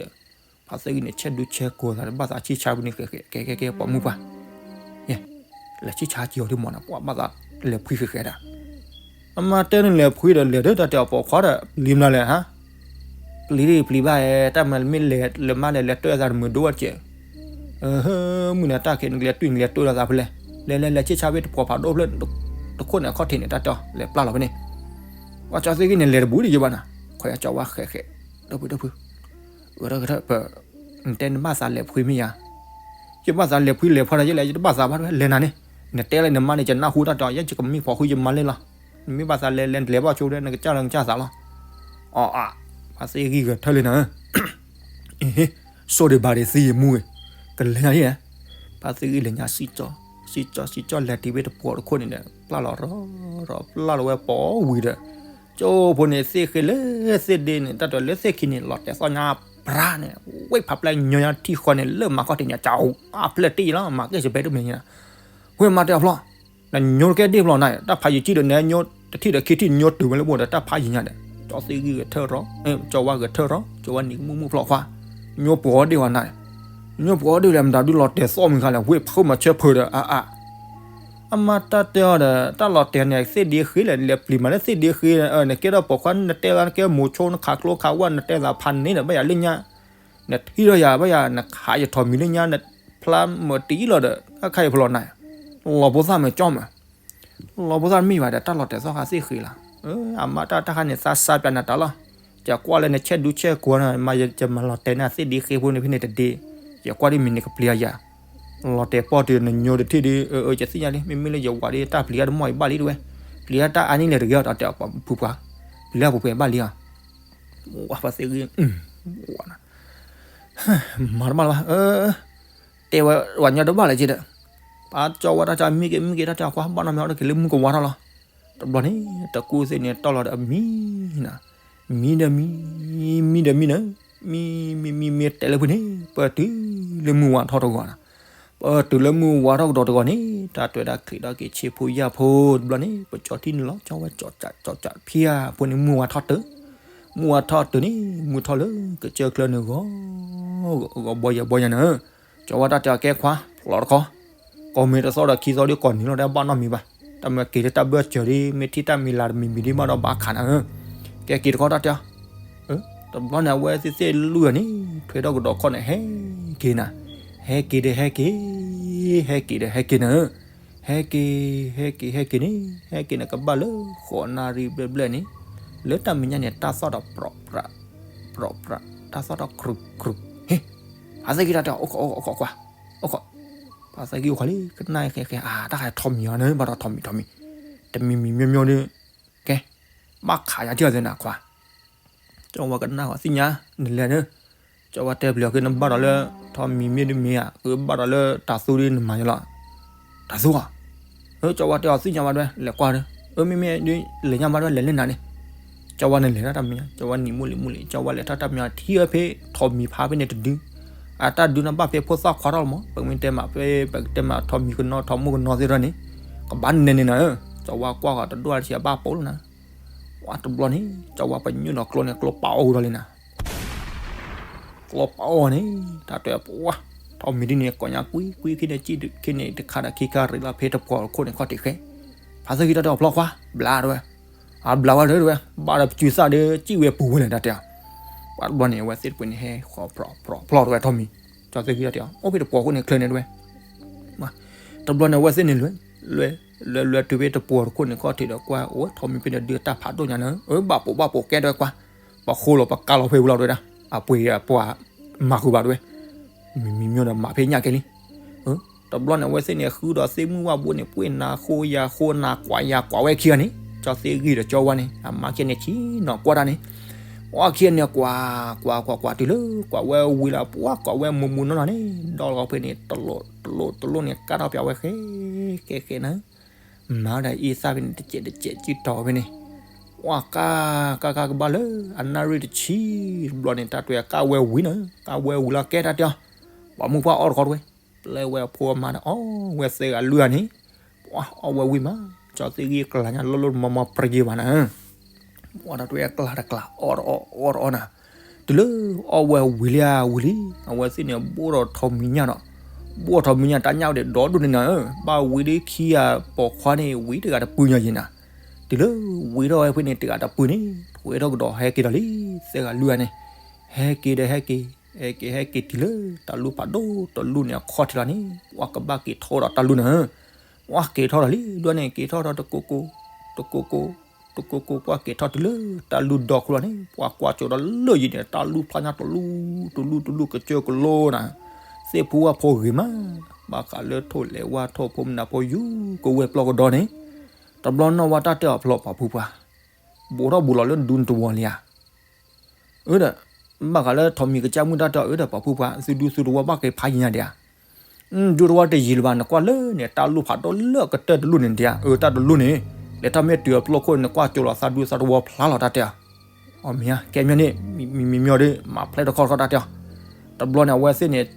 ဖါသ့ဂံၢ်န့ၣ် ဆဲးဒူဆဲးကိးသးဒီး ဘၣ်သးဆံၣ်ဆါဖဲန့ၣ်ဃဲဃဲ ကဲကဲကဲပိာ်မုၣ်ပှၢ် လဲၤဆံၣ်ဆါက့ၤအီၤဒ်မးနၤ ပှၢ်ဘၣ်သးလဲၤဖှံဃဲဃဲဒၣ်. အမါတဲန့ၣ်လဲၤဖှံဒီး လဲၤဒၢတၢ်တဲအီၤပိာ်ခွါဒီး ပျံၤမနုၤလဲၣ်ဟါ ပျံၤဒ်ပျံၤဘၣ်ဧဲ တၢ်မၤမ့ၢ်လဲၤလၢမါလဲၤလဲၤတၢၢ်သးတမုာ်ဒိၣ်ဝဲတက့ၢ်. မုၢ်နၤတၢ်ခံးနကလဲၤတွံၢ်နကလဲၤတၢၢ်လီၤသးဖဲလဲၣ်. လဲၤလဲၤလဲၤဆံၣ်ဆါဖဲတဖိးဖးဒိၣ်ဖျၢၣ်တခိၣ်န့ၣ် အခီၣ်ထံးန့ၣ် တၢ်တဲအီၤ လဲၤပျၢ်လီၤဖဲန့ၣ်. ပှၤကၠီသ့ဂံၢ်န့ၣ် လဲၤတဘူးဒံးယဘၣ်နၤ ခွဲးကၠီဝါဃဲဃဲ ဒီပုၢ်ဒီပုၢ် ဂဲၤထၢၣ်ဂဲၤထၢၣ် ပ နတဲနဘၣ်သးလဲၤဖှံမ့ၢ်ယၤ ယဘၣ်သးလဲၤဖှံလဲၤဖှီဒီးယလဲၣ် ယတဘၣ်သးဘၣ်တဝဲ လဲၤနၤန့ၣ် နတဲလၢနမါန့ၣ် ယနၢ်ဟူတၢ်တဲအီၤ ယဲယကမံဖီၣ်ဃုယမါလၢလီၤ. နမ့ၢ်ဘၣ်သးလဲၤလဲၤလဲၤဘၣ်ဆိဒီး နကစၢ်လၢနကစၢ်သးလီၤ. အီအါ ဖါသ့ဂံၢ်ဂဲၤထၢၣ်လံနၤဧၢ ဆိၣ်ဒံးဘၣ်ဒံးသံယမူဂ့ၤ ကလဲၤညါယဲ ဖါသ့ဂံၢ်လဲၤညါစံၣ်ကၠီ စံၣ်ကၠီစံၣ်ကၠီလဲၤတုၤဖဲတဖိးတခိၣ်န့ၣ်ဒီး ပျၢ်လီၤရီရီ ပျၢ်လီၤဝဲပိာ်ဝံၤဒီး ကၠိဖိန့ၣ် သ့ၣ်ဃ့လၢသ့ၣ်ဒ့န့ၣ် တၢ်တဲလၢသ့ၣ်ခံန့ၣ် လီၤတဲာ်သီၣ်ညါပြါန့ၣ် ဝ့ၢ်ဖးပျဲၢ်ညီညါထံၣ်ဃီန့ၣ် လၢမၤခီၣ်ထံးညါ ကၠီအါဖျၢၣ်တ့ၢ်လီၤ မၤကဲၣ်စပဲတမ့ၢ်ညါ ဝ့ၢ်မၤတဲအဖျီ နညိတကဲဒ့ၣ်ဖျီနၤ တၢ်ဖးယံာ်ကံၣ်ဒီးနဲညိ တထံၣ်ဒီးခံထံၣ်ညိတုၤဝဲလၢဘိဒီး တၢ်ဖးယံာ်ညါဒီး ကၠီသ့ဂံၢ်ဂဲၤထၢၣ်ရီ ကၠီဝါဂဲၤထၢၣ်ရီ ကၠီဝါနံၤကမူၣ်မူၣ်ဖျီခွါ ညိပှီၤဒ့ၣ်ဝဲနၤ ညိပှီၤဒ့ၣ်လဲၣ် မတၤဒုလီၤတဲာ်သီၣ်မုၢ်ခါလဲၣ် ဝ့ၢ်ဖးမၤဆၢဖုးဒီး အါအါ အမါတၢ်တဲအီၤဒီး တၢ်လီၤတဲာ်န့ၣ် သ့ၣ်ဒ့ဃ့လဲၣ် နလဲၤပျံၤမးလၢသ့ၣ်ဒ့ဃ့ နကဲထီၣ်ပိာ်ခွါ နတဲလၢနကဲမိၤဆိ နခးကျိခးဝၣ် နတဲသးဖးန့ၣ်ဒီး ဘၣ်ယၤလၢညါ နထံၣ်ထီၣ်ယၤ ဘၣ်ယၤ နခးယထီၣ်မံၤလၢညါ နဖျါမၢတံၢ်လီၤဒီး အခါအံၤဖျီနၤ လီၤဖိသၣ်မ့ၢ်ကၠီမး လီၤဖိသၣ်မ့ၢ်ဘၣ်ဒီး တၢ်လီၤတဲာ်သီၣ်ဃာ်သ့ၣ်ဃ့လီၤ. အမါတၢ်တၢ်ခါန့ၣ် သးစၢ်ပျးနၤတၢ်လီၤ. ယကွၢ်လၢနဆဲးဒူဆဲးကိးနၤ မ့ၢ်ယမၤလီၤတဲာ်နၤသ့ၣ်ဒ့ဃ့ဖိန့ၣ်ဖဲန့ၣ်တဒ့ ယကွၢ်ဒ်မ့ၢ်နကပျံၤယၤ လီၤတဲာ်ပီၢ်တုၤနညိတထံၣ်ဒီး အၢ အၢ ယသ့ၣ်ညါလံ မ့မ့ၢ်လၢယဝၤဒီး တၢ်ပျံၤအါတမီၢ်အံၤဘၣ်လံတဝဲ ပျံၤအါတၢ်အါန့ၣ်လဲၣ်တဂ့ၤအီၤ တၢ်တဲအီၤပှၤဖုပှၤ ပျံၤအါပှဲၤပှဲၤဘၣ်လံအီၤ ဝၤဖါသ့ၣ်ဂံၢ် ဝၤနၤ မၤတဘၣ်လၢၤဘၣ် အၢ တဲဝဲဝဲညီတဘၣ်လၢၤက့ဒီး, ပၢ်ကၠီဝါတၢ်တဲအီၤ မံက့ၤ မံက့ၤ တၢ်တဲအီၤ ကွၢ် ဘၣ်နီတမံၤအီၤဒီး က့ၤလၢမုၢ်ကဝါထီၣ်လီၤ. တဘျီန့ၣ် တကူၣ်သ့ၣ်န့ၣ် တီၢ်လီၤဒီးအမံနီၤ, မံဒီးမံ, မံဒီးမံနီၤ, မံ မံ မံ မံ တဲလၢဖုန့ၣ် ပၢၢ်တုၤလၢမုၢ်ဝါထီၣ်တဂီၤနီၤ. ပၢၢ်တုၤလၢမုၢ်ဝါထီၣ်ကဒီးတဂီၤန့ၣ် တၢ်တွဲဒၣ်ချံးဒီးက့ၤဆ့ဖိယာ်ဖိ တဘျီန့ၣ် ပကၠီထံၣ်န့ၣ်လီၤ ကၠီဝဲကၠီကၠးကၠီကၠးဖၠၣ်ဖိန့ၣ် မုၢ်ဝါထီၣ်တုၤ, မုၢ်ဝါထီၣ်တုၤန့ၣ် မုၢ်ထီၣ်လၢကစၢၢ်ချၢန့ၣ်ဂီၤ ဂီၤဘီယဲၢ်ဘီယဲၢ်နီၤ. ကၠီဝါတၢ်တဲအီၤ ကဲခွါ ဖျိးတခီ, ကိးမ့ၢ်တသီဒီးခံသီဒီးကိးနံၤလီၤ တဘၣ်နီတမံၤဘၣ်. တၢ်မ့ၢ်က့ၤလၢတၢ်ဘၢၣ်စၢၤဒီး မ့ၢ်ထံၣ်တၢ်မံၤလၤတမံၤမံၤဒီး ဘၣ်ဒီးဘၣ်ခးနၤဧၢ, ကဲက့ၤတခီ တၢ်တဲအီၤ. တဘျီန့ၣ် အဝဲသ့ၣ်သ့ၣ်လွံၢ်ဂၤန့ၣ် ထွဲထီၣ်ကဒီးခီၣ်န့ၣ် ဟဲက့ၤနၤ, ဟဲက့ၤဒီးဟဲက့ၤ, ဟဲက့ၤဒီးဟဲက့ၤနၤဧၢ. ဟဲက့ၤ ဟဲက့ၤ ဟဲက့ၤန့ၣ် ဟဲက့ၤန့ၣ် ကဘၣ်လၢဃိးနၣ်ရံၣ်ဘျဲၣ်ဘျဲၣ်န့ၣ်, လၢတၢ်မဲာ်ညါန့ၣ် တၢ်သီၣ်ဒီးပြီးပြး, ပြီးပြး, တၢ်သီၣ်ဒီးကြူးကြူး, ဟ့ၣ်, ဖါသ့ၣ်ဂံၢ်တၢ်တဲအီၤ အိၣ်ခိး အိၣ်ခိး ကွၢ်, အိၣ်ခိး, ဖါသ့ၣ်ဂံၢ်အိၣ်ခိးလံ ကနၣ်ဃဲဃဲ အါ တၢ်ခါထီၣ်မံၤအီၤန့ၣ် ဘၣ်ဒီးထီၣ်မံၤထီၣ်မံၤ, တမံၤမံၤမံၤမံၤဒီး ကဲ, ဘၣ်ခးယၤထံၣ်အီၤသ့နၤခွါ ကၠီဝါကနၣ်အီၤသ့ၣ်ညါ, နလဲၤန့ၣ်, ကၠီဝါတဲပျံၤအီၤက့ၤ နဘၣ်ဒီးလၢ ထီၣ်မံၤမ့ၢ်ဒ်မ့ၢ်ဧါ, ကဘၣ်ဒီးလၢတၤသူဒ်နမၤယလီၤ, တၤသူဧါ, ကၠီဝါတဲအီၤသ့ၣ်ညါဘၣ်ဒွဲ လဲၤကွၢ်ဒီး, အမ့မ့ၢ်ဒ်လဲၤညါဘၣ်ဒွဲ လဲၤလၢနၤန့ၣ်, ကၠီဝါန့ၣ်လဲၤတၢ်တမံၤညါ ကၠီဝါနံၤမုၢ်လံၤမုၢ်လံၤ ကၠီဝါလဲၤထီၣ်တၢ်မံၤညါ ထံၣ်ဝဲဖဲထီၣ်မံၤဖးဖဲန့ၣ်တဒု, အတၢ်ဒုန့ၣ်ဘၣ်ဖဲဖိသၣ်ခွါထီၣ်လီၤမး ပမ့ၢ်တဲမးဖဲ ပကတဲမးထီၣ်မံၤကနီ ထီၣ်မိၢ်ကနီသ့ၣ်ဒီးန့ၣ်, ကဘၣ်နဲန့ၣ်နၤဧၢ, ကၠီဝါကွၢ်ဃီၤတဒိၣ်တဆံးအဘၣ်ပိာ်လီၤနၤ ပှၤတဘျီန့ၣ် ကၠီဝါပညိၣ်ဒီးကျိန့ၣ် ကျိပာ်အီၣ်ဝံၤဒီးလံနၤ, ကျိပာ်အီၣ်န့ၣ် တၢ်တဲပှၤ, ထီၣ်မံၤဒ်န့ၣ် ကိးညါကွံကွံခံန့ၣ် ကံၣ်ဒုးခံန့ၣ် တခါဒီးခံခါရံးလီၤဖဲတပှီၤခိၣ်န့ၣ်ခီၣ်ထံးဃဲ, ဖါသ့ၣ်ဂံၢ်တၢ်တဲအီၤဖျီခွါ ဘျါတဝဲ, အဘျါဝဲတဝဲ ဘၣ်ဒီးပစုသၣ်ဒီး ကံၣ်ဝဲပူၤဝဲလဲၣ်တၢ်တဲအီၤ, ပှၤတဘျီန့ၣ် အဝဲသ့ၣ်တပှ့ၤန့ၣ် ဟဲဃီၤဖျီဖျီတဝဲထီၣ်မံၤ, ကၠီသ့ၣ်ဂံၢ်တၢ်တဲအီၤ အိၣ်ဖဲတပှီၤခိၣ်န့ၣ်ချၢန့ၣ်တဝဲ တဘျီန့ၣ် အဝဲသ့ၣ်န့ၣ် လွဲလွဲလွဲတုၤဖဲတပှီၤတခိၣ်န့ၣ်ခီၣ်ထံးဒီးကွၢ် အိၣ်ထီၣ်မံၤဖဲန့ၣ်ဒုးတၢ်ဖးဒိၣ်ညါန့ၣ် အဘၣ်ပိာ်ဘၣ်ပိာ်ကဲတဝဲကွၢ်, ပှၤဃိလီၤပကါလီၤဖဲဝံၤလီၤတဝဲဒၣ်, အပှ့ၤအပှၤမၤဃုာ်ဘၣ်တဝဲ, မံၤမံၤမံၤဒီးမၤဖဲညၣ်ကဲလံ တဘျီန့ၣ် အဝဲသ့ၣ်န့ၣ် ဃုဒီးသ့ၣ်မုၢ်ဝၣ်ဘိန့ၣ် ပှ့ၤနၤဃိယၤဃိနၤ ကွၢ်ယၤကွၢ်ဝဲခံဂၤန့ၣ် ကၠီသ့ၣ်ဂံၢ်ဒီးကၠီဝါန့ၣ် အမါခံဂၤန့ၣ်ဆံးနီၤကွၢ်တၢ်န့ၣ်, ပှၤခံဂၤန့ၣ် ကွၢ်ကွၢ်ကွၢ်ကွၢ်တုၤလၢ ကွၢ်ဝဲဝံၤလၢပှၤကွၢ်ဝဲမူးမူးနီၢ်နီၢ်န့ၣ် ဒီးလီၤဖဲန့ၣ် တလိၣ်တလိၣ်တလိၣ်န့ၣ် ကါထီၣ်ပၠးဝဲဃဲဃဲဃဲနၤ မၤဒီးအ့ၣ်သၣ်ဖဲန့ၣ် တစဲးတစဲးစုတီၤဖဲန့ၣ်, ပှၤကါကါကါကဘၣ်လၢအနၣ်ရံၣ်တဆံ, တဘျီန့ၣ် တၢ်တွဲကါဝဲဝံၤန့ၣ် ကါဝဲဝံၤလီၤကဲတၢ်တဲအီၤ, ပှၤမုၣ်ပှၢ်အီၣ်တခီတဝဲ, ပျဲဝဲအဖိအမါဒီးအီၣ်ဝဲသၢဂၤလွံၢ်ဂၤန့ၣ်, ပှၤအီၣ်ဝဲဝံၤမး, ကၠီသ့ၣ်ဂံၢ်ကျါညါလိၣ်လိၣ်မီမီပြံက့ၤဘၣ်နၤ ပှၤတၢ်တွဲအကျါတကျါ အီၣ်တအီၣ်အီၣ်တအီၣ်နၤ, တုၤလၢအီၣ်ဝဲဝံၤလံဧါဝံၤလံ, အဝဲသ့ၣ်န့ၣ်ဘိၣ်ဒီးထီၣ်မံၤညၣ်ဒီး, ဘိၣ်ထီၣ်မံၤညၣ်တၢ်ညၣ်အိၣ်ဒံးဒီဒူၣ်န့ၣ်နၤဧၢ, ဘၣ်ဝံၤဒီးခံဂၤပိာ်ခွါန့ၣ် ဝံၤတဂၤတပုၢ်ညီယံၤနၤ, တုၤလၢဝံၤထီၣ်ဝဲဖဲန့ၣ် တဂၤတပုၢ်န့ၣ် ထွဲထီၣ်ကဒီးဟဲက့ၤဒီးလံ, သၢဂၤလွံၢ်ဂၤန့ၣ်, ဟဲက့ၤဒီးဟဲက့ၤ, ဟဲက့ၤဟဲက့ၤတုၤလၢတၢ်လူၢ်ဖးဒိၣ်တလူၢ်န့ၣ်အခီၣ်ထံးလီၤန့ၣ် ပှၤကဘၣ်က့ၤထီၣ်ဒီးတၢ်လူၢ်နၤဧၢ ပှၤက့ၤထီၣ်ဒီးလံ, ဒွဲန့ၣ် က့ၤထီၣ်ဒီးတကိကိ, တကိကိ, တကိကိ ပှၤက့ၤထီၣ်တုၤလၢတၢ်လူၢ်ဒီခိၣ်လီၤန့ၣ် ပှၤကွၢ်ကၠိဒီးလၢယံၤန့ၣ် တၢ်လူၢ်ဖျါညါတလူၢ်, တလူၢ်တလူၢ်ကစၢၢ်ကလိနၤ, သ့ၣ်ဖိဝၣ်ဖိဂ့ၤမး, ဘၣ်ဃးလၢထိၣ်လဲၤဝၣ်ထိၣ်ဖိမနၤဖိယူၤကဝဲၢ်ပျီၢ်ကဒီးန့ၣ်, တဘျီနီၢ်ဝဲတၢ်တဲအီၤဖျိပှၤဖုပှၢ်, ဘူးထီၣ်ဘူးလီၤလၢဒူတဝီၤလံဧါ အၢဒီး, ဘၣ်ဃးလၢထိၣ်မံၤကစၢ်မုၣ်တၢ်တဲအီၤ အၢဒီးပှၤဖုပှၢ် သုဒူသုတဝီဘၣ်က့ၤဖးယံၤညါဒံးဧါ, ဒူတဝီတယံၤလၢၤဘၣ် နကွၢ်လၢန့ၣ် တၢ်လူၢ်ဖးဒိၣ်လၢအကတၢၢ်တလူၢ်န့ၣ်ဒံးဧါ, အၢတၢ်တလူၢ်န့ၣ်, လဲၤထီၣ်မ့ၢ်တုၤအပျိၢ်ခိၣ်န့ၣ် နကွၢ်ကၠိလီၤသးဒူသးတဝီဖျါလီၤတၢ်တဲအီၤ, အီမ့ၢ်ဧါ ကဲမ့ၢ်န့ၣ်, မံၤမံၤမံၤဒီး မၤဖျဲးတခီတခီတၢ်တဲအီၤ, တဘျီန့ၣ် အဝဲသ့ၣ်န့ၣ်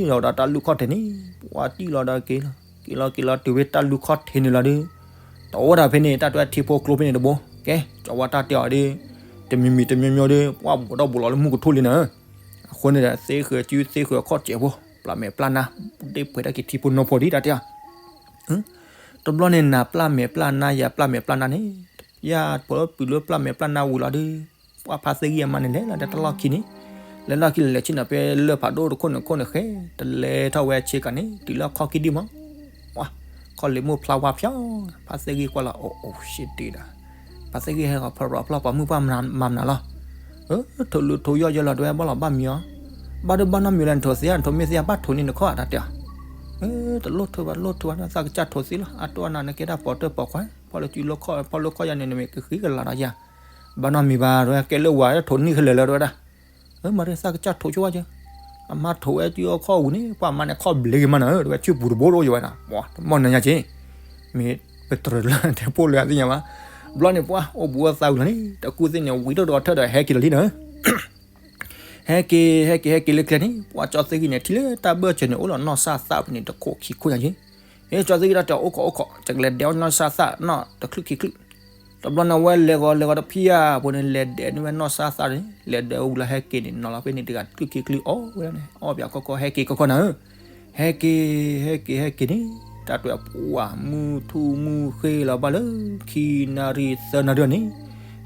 အံၤလီၤဒီးတၢ်လူၢ်ခီၣ်ထံးန့ၣ်, ပှၤတံၢ်လီၤဒီးက့ၤလီၤ, က့ၤလီၤက့ၤလီၤတုၤဝဲတၢ်လူၢ်ခီၣ်ထံးန့ၣ်လီၤဒီး တအိၣ်ဒၣ်ဖဲန့ၣ် တၢ်တွဲထံဖိကျိဖဲန့ၣ်တဘိ, ကဲ ကၠီဝါတၢ်တဲအီၤဒီး, တမံၤမံၤတမံၤမံၤဒီး ပှၤဘူးထီၣ်ဘူးလီၤလၢမူကထိလံနၤ, အဃိန့ၣ်ဒီး သ့ဃုာ်စုသ့ဃုာ်အခီၣ်စဲးဖိ, ပျၢ်မဲာ်ပျၢ်နါ, ဒ့ပှဲၤတၢ်က့ၤထံဖိနီၢ်ဖိဒံးတၢ်တဲအီၤ, တဘျီန့ၣ် နၤပျၢ်မဲာ်ပျၢ်နါ ယၤပျၢ်မဲာ်ပျၢ်နါန့ၣ်, ယၤပတုၤလၢပျၢ်မဲာ်ပျၢ်နါဝံၤလီၤဒီး ပှၤဖါသ့ၣ်ဂံၢ်အမါန့ၣ် လဲၤလီၤဒီးတၢ်လီၢ်ခံန့ၣ်, လဲၤလီၢ်ခံလဲၤဆ့ၣ်နီၤဖဲလၢၢ်ဖးဒိၣ်တခိၣ်န့ၣ်ခိၣ်န့ၣ်ဃဲ, တလဲၤထီၣ်ဝဲဆ့ကၤန့ၣ် တုၤလၢအခီၣ်ခံဒံးမး, ပှၤ, ခီၣ်လ့ၣ်မိၢ်ဖျါဝါဖျါ, ဖါသ့ၣ်ဂံၢ်ကွၢ်လီၤ အိၣ်အိၣ်ရှ့တ့ဒီး, ဖါသ့ၣ်ဂံၢ်ဟဲဃီၤဖျီဖျီဖျီ ပှၤမုၣ်ပှၢ်မၤမနုၤလီၤ, အၢ ထိၣ်လူထိၣ်ယီၢ်ယီၢ်လီၤ တဝဲဘၣ်လီၤဘၣ်မံၤအီၤ, ဘၣ်ဒိဘၣ်နီတမံၤလၢနထိၣ်သ့ဧါ နထိၣ်မ့ၢ်သ့ဧါ ဘၣ်ထိၣ်န့ၢ်နခီၣ်ဧါတၢ်တဲအီၤ, တလိၣ်ထိၣ်ဘၣ် တလိၣ်ထိၣ်ဘၣ် သးကစၢ်ထိၣ်သ့လီၤ အတိၢ်အနါ နကဲဒၣ်ပိာ်တၢၢ်ပိာ်ခွါ ဖီလၢစုလၢခီၣ် ဖီလၢခီၣ်ယၤန့ၣ် နမ့ၢ်ကဃံကလၤဒီးယၤ, ဘၣ်နီတမံၤဘၣ် တဝဲကဲလၢဝၤထိၣ်န့ၢ်ခဲလၢာ်လၢတဝဲဒၣ်, မၤရ့သးကစၢ်ထိၣ်ဆိဝဲကၢ, အမါထိးဝဲစုအီၣ်ခီၣ်ဝံၤန့ၣ် ပှၤမါန့ၣ်ခီၣ်ဘျ့က့ၤမးနၤဧၢ တဲဝဲ ဆူပူၤတဘိတအိၣ်ယဝဲနၤ, တမီၢ်နညါက့ၤ, မ့ၢ်ပတြၢၤလၢတဲဖိလၢအသ့ၣ်ညါဘၣ်. ဘျီန့ၣ်ပှၤ အိၣ်ဘူးအသးဝံၤလီၤန့ၣ် တကူၣ်သ့ၣ်န့ၣ် ဝံၤထီၣ်ဒီးထၢၣ်ဒီးဟဲက့ၤလီၤလံနၤဧၢ ဟဲက့ၤ ဟဲက့ၤ ဟဲက့ၤလၢကျဲန့ၣ် ပှၤကၠီသ့ၣ်ဂံၢ်န့ၣ် ထံၣ်လၢတၢ်ဘၢၣ်စၢၤန့ၣ် အိၣ်လီၤနီၢ်စၢ်သၣ်ဖဲန့ၣ် တခိၣ်ခံခိၣ်ညါက့ၤ, အ့ၣ်ကၠီသ့ၣ်ဂံၢ်ဒီးတဲ အိၣ်ခိးအိၣ်ခိး ယကလဲၤဒဲးအီၣ်နီၢ်စၢ်သၣ်နီၢ်တချုးခံချုး, တဘျီန့ၣ်ဝဲလဲၤဂီၤလဲၤဂီၤတဖံးဧါ ပှၤန့ၣ် လဲၤဒဲးန့ၢ်ဝဲနီၢ်စၢ်သၣ်န့ၣ် လဲၤဒဲးဝဲလၢဟဲက့ၤန့ၣ် နီၤလီၤဖဲန့ၣ်တဂၤတချုးခံချုးအီၣ်ဝဲဒၣ်န့ၣ် အီၣ်ပၠးခီခီ ဟဲက့ၤခီခီနၤဧၢ ဟဲက့ၤ ဟဲက့ၤ ဟဲက့ၤန့ၣ် တၢ်တွဲၣ်ပှၤမုၢ်ထူၣ်မုၢ်ဃ့လီၤဘၣ်လၢ ခံနၣ်ရံၣ်သၢနၣ်ရံၣ်န့ၣ်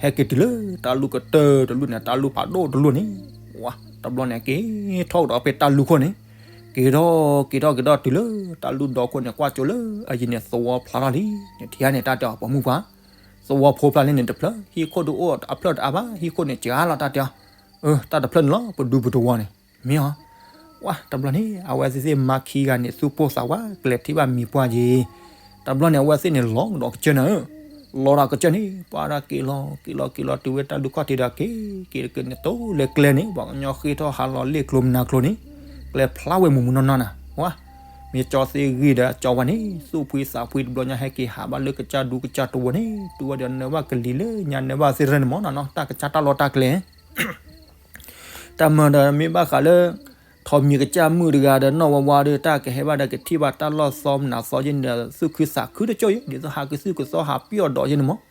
ဟဲက့ၤတုၤလၢတၢ်လူၢ်ကတၢၢ်တလူၢ်န့ၣ် တၢ်လူၢ်ဖးဒိၣ်တလူၢ်န့ၣ်, ဝါ တဘျီန့ၣ်က့ၤထီၣ်ကဒီးဖဲတၢ်လူၢ်ခိၣ်န့ၣ်, က့ၤထီၣ်က့ၤထီၣ်က့ၤထီၣ်တုၤလၢတၢ်လူၢ်ဒီခိၣ်န့ၣ် ကွၢ်ကၠိလၢအယံၤန့ၣ် သဝီဖျါထီၣ်လံ, နထံၣ်ဧါန့ၣ် တၢ်တဲအီၤ ပိာ်မုၣ်ပှၤ, သဝီဖိဖျါလံန့ၣ်တဖျၢၣ် ဟံၣ်ခိၣ်ဒုးအိၣ်အဖျၢၣ်တအါဘၣ် ဟံၣ်ခိၣ်န့ၣ် ကလီၤတၢ်တဲအီၤ, အၢ တၢ်တဖျၢၣ်န့ၣ်လီၤ ပဒူပတဝီန့ၣ်, မ့ၢ်ဧါ, ဝါ တဘျီန့ၣ် အဝဲသ့ၣ်သ့ၣ်မါခံဂၤန့ၣ် သူၣ်ပိၢ်သးဝး ကလဲၤထံၣ်ဘၣ်မံၤပှၢ်က့ၤ, တဘျီန့ၣ် အဝဲသ့ၣ်န့ၣ် လီၤကဒီးကစၢၢ်နၤဧၢ, လီၤဒီးကစၢၢ်န့ၣ် ပှၤဒီးက့ၤလီၤက့ၤလီၤက့ၤလီၤတုၤဝဲတၢ်လူၢ်ခီၣ်ထံးဒီးက့ၤက့ၤတက့ၤန့ၣ် တိၤလၢကျဲန့ၣ် ပှၤကညီဃ့ထီၣ်ဟးလီၤလ့ၣ်ကျိမနၤကျိန့ၣ်, ကျဲဖျါဝဲမူးမူးနီၢ်နီၢ်နၤ, ဝါ မ့ၢ်ကၠီသ့ၣ်ဂံၢ်ဒီးကၠီဝါန့ၣ် သူၣ်ဖှံသးဖှံတဘျီညါ ဟဲက့ၤဟးဘၣ်လၢကစၢ်ဒူကစၢ်တဝီန့ၣ် တုၤဝဲဒီးနၢၤဘၣ်ကလံၤလၢညါ နၢၤဘၣ်သ့ၣ်တဖၣ်န့ၣ်မ့ၢ်နီၢ်နီၢ် တၢ်ကစၢ်တၢ်လီၢ်တၢ်ကျဲ တၢ်မၤဒီးမ့ၢ်ဘၣ်ဃးလၢ ထိးမံၤကစၢ်မုၣ်တဂၤဒီးနီၢ်ဝါဝါဒီး တၢ်ကဟဲဘၣ်ဒီးကထံၣ်ဘၣ်တၢ်လီၢ်သီမနုၤသီယ့ၣ်န့ၣ်ဒီး သူၣ်ခုသးခုတကၠိၢ်ယ့ၣ် ဒ်သိးဟးကသုၣ်ကသီဟးပျီၣ်ဒီးယ့ၣ်န့ၣ်မ့ၢ်,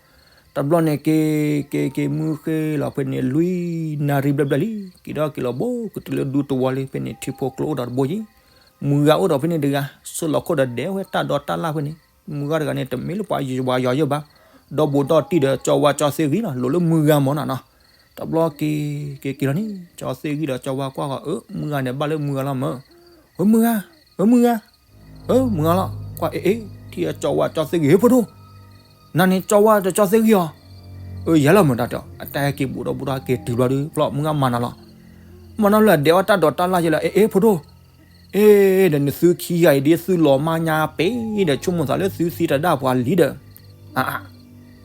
တဘျီန့ၣ်က့ၤ က့ၤက့ၤမုၢ်ဃ့လီၤဖဲန့ၣ် လွံၢ်နၣ်ရံၣ်ဘျဲၣ်ဘျဲၣ်လံ, က့ၤဒီးက့ၤလီၤဘိကတုၤလၢဒူတဝီလံ ဖဲန့ၣ်ထံဖိကျိအိၣ်ဒီးတဘိယ့ၣ်, မုၢ်ဂၤအိၣ်ဒီးဖဲန့ၣ်တဂၤ ဆှၢလီၤခိၣ်ဒီးဒဲးဝဲတၢ်ဒိးတၢ်လၣ်ဖဲန့ၣ်, မုၢ်ဂၤတဂၤန့ၣ် တမ့ၢ်လၢပှၤယွၤယွၤယဲၢ်ဘၣ်, ဒီဘူးဒီတံၢ်ဒီးကၠီဝါကၠီသ့ၣ်ဂံၢ်လီၤ လိၤလၢမုၢ်ဂၤမ့ၢ်နီၢ်နီၢ်, တဘျီက့ၤ က့ၤက့ၤလီၤန့ၣ် ကၠီသ့ၣ်ဂံၢ်ဒီးကၠီဝါကွၢ်ဃီ အၢ မုၢ်ဂၤန့ၣ်ဘၣ်လၢမုၢ်ဂၤလီၤမၢ်, အၢ မုၢ်ဂၤ, အၢ မုၢ်ဂၤ, အၢ မုၢ်ဂၤလီၤ, ကွၢ်အ့ၣ်အ့ၣ် ထံၣ်အကၠီဝါကၠီသ့ၣ်ဂံၢ် ဟ့ၣ်ဖိဒိၣ်, နၤန့ၣ်ကၠီဝါဒီးကၠီသ့ၣ်ဂံၢ်အီၤ, အၢ ယၤလီၤမၢ်တၢ်တဲအီၤ အတၢ်ဟဲက့ၤဘူးဒီးဘူးဒီးဟဲက့ၤတုၤဘျီဒီး ဖျီၣ်မုၢ်ဂၤမၤနၤလီၤ, မၤနၤလၢအဒဲးဝဲတၢ်ဒိးတၢ်လၣ်ယဲၢ်လၢ အ့ၣ်အ့ၣ် ဖိဒိၣ် အ့ၣ် ဒီးနသုခံဂၤအံၤဒ်သုလီၤမၢ်ညါပ့ၤဒီး ဆိကမိၣ်သးလၢသုသံတဒၣ်ပှၤလံဒီး, အါ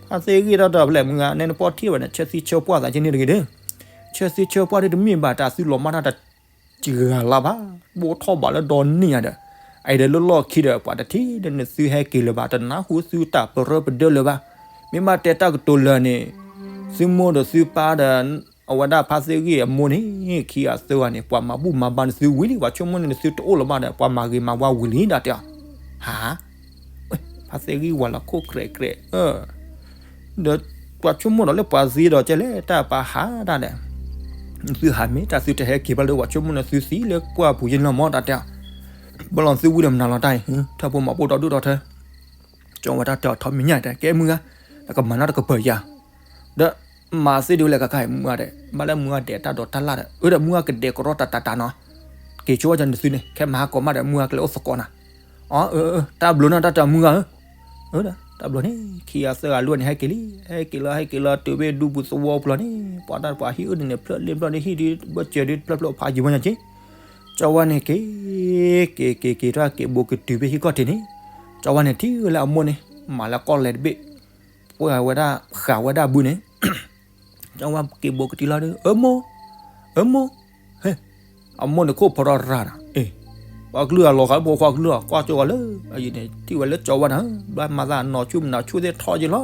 ဖါသ့ၣ်ဂံၢ်ဒီးဒီးဖဲလဲၣ်မုၢ်ဂၤ နဲနပီၢ်ထံၣ်ဘၣ်န့ၣ် ဆၢသံဆၢပှၢ်သးကန့ၣ်တဂ့ၤဒီး, ဆၢသံဆၢပှၢ်ဒ်တမ့ၢ်ဘၣ်တၢ်သုလီၤမၢ်တၢ်တဂၤလၢၤဘၣ်, ဘိၣ်ထီၣ်ဘးလၢဒီနံၣ်ညါဒီး, အအံၤဒီးလၢလီၢ်ခံဒီး ပှၤတထံၣ်ဒီးနသုဟဲက့ၤလၢၤဘၣ် တနၢ်ဟူသုတၢ်ပရၢပဒၢလၢၤဘၣ်, မ့ၢ်ဘၣ်တဲတၢ်ကတိၤလၢာ်န့ၣ်, သုမိၢ်ဒီးသုပၢ်ဒီး အဝဲဒၣ်ဖါသ့ၣ်ဂံၢ်အမိၢ်န့ၣ် ခံဂၤသၢဂၤန့ၣ် ပှၤမၤဘူၣ်မၤဘါနသုဝံၤလံ ပှၤဆိကမိၣ်န့ၣ်နသုတအိၣ်လၢၤဘၣ်ဒီး ပှၤမၤဂ့ၤမၤဝါဝံၤလံဒၣ်တဲအီၤ, ဟါ, ဖါသ့ၣ်ဂံၢ်ဝၤလီၤခိၣ်ကြဲးကြဲး, ဒီးပှၤဆိကမိၣ်ဒီးလၢပှၤသံဒီးကဲလဲၣ် တၢ်ပာ်ဟးဒၣ်ဒီး, သုဟးမ့ၢ်တၢ်သုတဟဲက့ၤဘၣ်လၢ ပှၤဆိကမိၣ်န့ၣ်သုသံလၢပှၢ်ပူၤယ့ၢ်လီၤမၢ်တၢ်တဲအီၤ, ဘၣ်လီၤသုဝံၤဒီးမနုၤလီၤတၢ်အံၤ, ထၢၣ်ဖိမၤပိၢ်ဒီဒူၣ်ဒီထၢ ကၠီဝါတၢ်တဲအီၤထီမံၤညါတဲ ကဲမုၢ်ဂၤ, နကမၤနီတကပၤယၤ, ဒီးမၤသ့ဒ်လဲၣ်ကခါအံၤမုၢ်ဂၤဒီး ဘၣ်လၢမုၢ်ဂၤဒဲးတၢ်ဒိးတၢ်လၣ်ဒီး အၢ ဒီးမုၢ်ဂၤကဒဲးကရီတၢ်တၢ်တၢ်နီၤ, က့ၤဆိဝဲကၠီနသုန့ၣ် ခဲမၤဟးကီးမးဒီး မုၢ်ဂၤကလဲၤအိၣ်သကိးနၤ, အၢ အၢ တၢ်ဘျုးနီၤ တၢ်တဲမုၢ်ဂၤဧၢ, အၢ တၢ်ဘျုးန့ၣ် ခံဂၤသၢဂၤလွံၢ်ဂၤန့ၣ် ဟဲက့ၤလံ ဟဲက့ၤလီၤ ဟဲက့ၤလီၤတုၤဖဲဒူပူၤသဝီပူၤလီၤန့ၣ် ပှၤတၢ်ပှၤဟံၣ်အၢန့ၣ်န့ၣ် ဖျၢၣ်လ့ၣ်ဖျၢၣ်လ့ၣ်ဟံၣ်ဒ်ဘၢၣ်စၢၤဒ်ဖျၢၣ်ဖျၢၣ်ဖးယံၤဝဲညါက့ ကၠီဝါန့ၣ်က့ၤ က့ၤက့ၤက့ၤထီၣ်က့ၤဘိးကတုၤဖဲဟံၣ်ခီၣ်ထံးန့ၣ်, ကၠီဝါန့ၣ်ထံၣ်ဝဲလၢအမိၢ်န့ၣ် မၤလၢကီၢ်လဲၤတဘ့ၣ်, ပှၤဝဲဒၣ်ဃးဝဲဒၣ်ဘုန့ၣ်, ကၠီဝါက့ၤဘိးကတုၤလီၤဒီး အမိၢ်, အမိၢ်, ဟဲ, အမိၢ်န့ၣ်ခိၣ်ဖီထီၣ်ရၤနၤ, အ့ၣ်, ပှၤကလုၢ်အလီၤဃာ်လၢဖိခွါကလုၢ်အီၤ ကွၢ်ကၠိဝဲလၢ အယံၤန့ၣ် ထံၣ်ဝဲလၢကၠီဝါနၤ, ဘျီမၤသးနီၢ်ဆူၣ်မနုၤဆူၣ်သ့ၣ်ထီၣ်ယ့ၢ်လီၤ,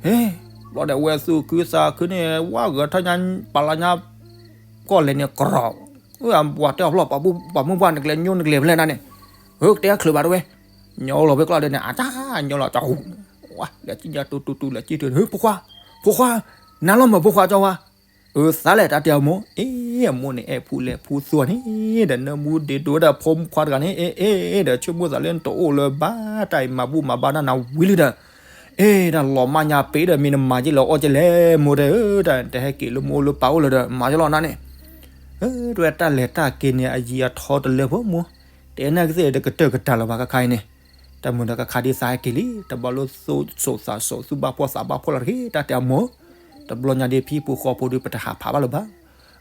ဟဲ, ဘျီဒီးဝဲသူၣ်ခုသးခုန့ၣ် ဝါဂၤထီၣ်ညါ ပာ်လီၤညါ ကီၢ်လဲၤန့ၣ်ကရီး ဝဲပှၤတဲအီၤဖျီၣ် ပှၤမုၢ်ပှၢ်နကလဲၤညိနကလဲၤဖဲလဲၣ်နၤန့ၣ်, ဟဲ ကတဲချၢးဘၣ်တဝဲ, ညီလီၤဖဲကျီဒီးန့ၣ် အတၢ်ညီလီၤတၢ်ဟူး, ဝဲလဲၤကံၣ်ညါတူတူတူ လဲၤကံၣ်ထၢၣ်န့ၣ် ဟဲ ဖိခွါ, ဖိခွါ, နၤလီၤမၢ်ဖိခွါကၠီဝါ, အၢ သးလဲၣ်တၢ်တဲအမိၢ်, အ့ အမိၢ်န့ၣ် အဲၣ်ဖူလဲၤဖူသူန့ၣ်, ဒီးနၢမူဒ့ဒိဝဲဒၣ်ဖိမုၣ်ခွါတဂၤန့ၣ်, အ့ အ့ ဒီးဆိကမိၣ်သးလၢနတအိၣ်လၢၤဘၣ် တၢ်အံၤမၤဘူၣ်မၤဘါနၤနၤဝံၤလံဒီး အ့ တၢ်လီၤမၢ်ညါပ့ၤဒီး မ့ၢ်နမၤယ့ၢ်လီၤအီၣ်ကလဲၣ် မိၢ်တဲဧၢ, တၢ်တဟဲက့ၤလၢမိၢ်လၢပၢ်အိၣ်လၢၤဒီး မၤယ့ၢ်လီၤနၤန့ၣ်, အၢတဝဲတၢ်လဲၤတၢ်က့ၤန့ၣ် အယံၤအထီတလၢဖိမိၢ်, တဲနာ်က့ၤသ့ၣ်ဒီးကတၢၢ်ကတၢၢ်လၢၤဘၣ်ခါခါအံၤန့ၣ်, တၢ်မုာ်ဒီးကခါဒ်သးဟဲက့ၤလံ တဘျီလၢသူၣ်စိးသးစိး သူၣ်ဘၣ်ဖှီၣ်သးဘၣ်ဖှီၣ်လီၤတဂ့ၤ တၢ်တဲအမိၢ်, တဘျီညါဒ်ဖံဖိဃီဖိဒီး ပတဟးဖးဘၣ်လၢၤဘၣ်,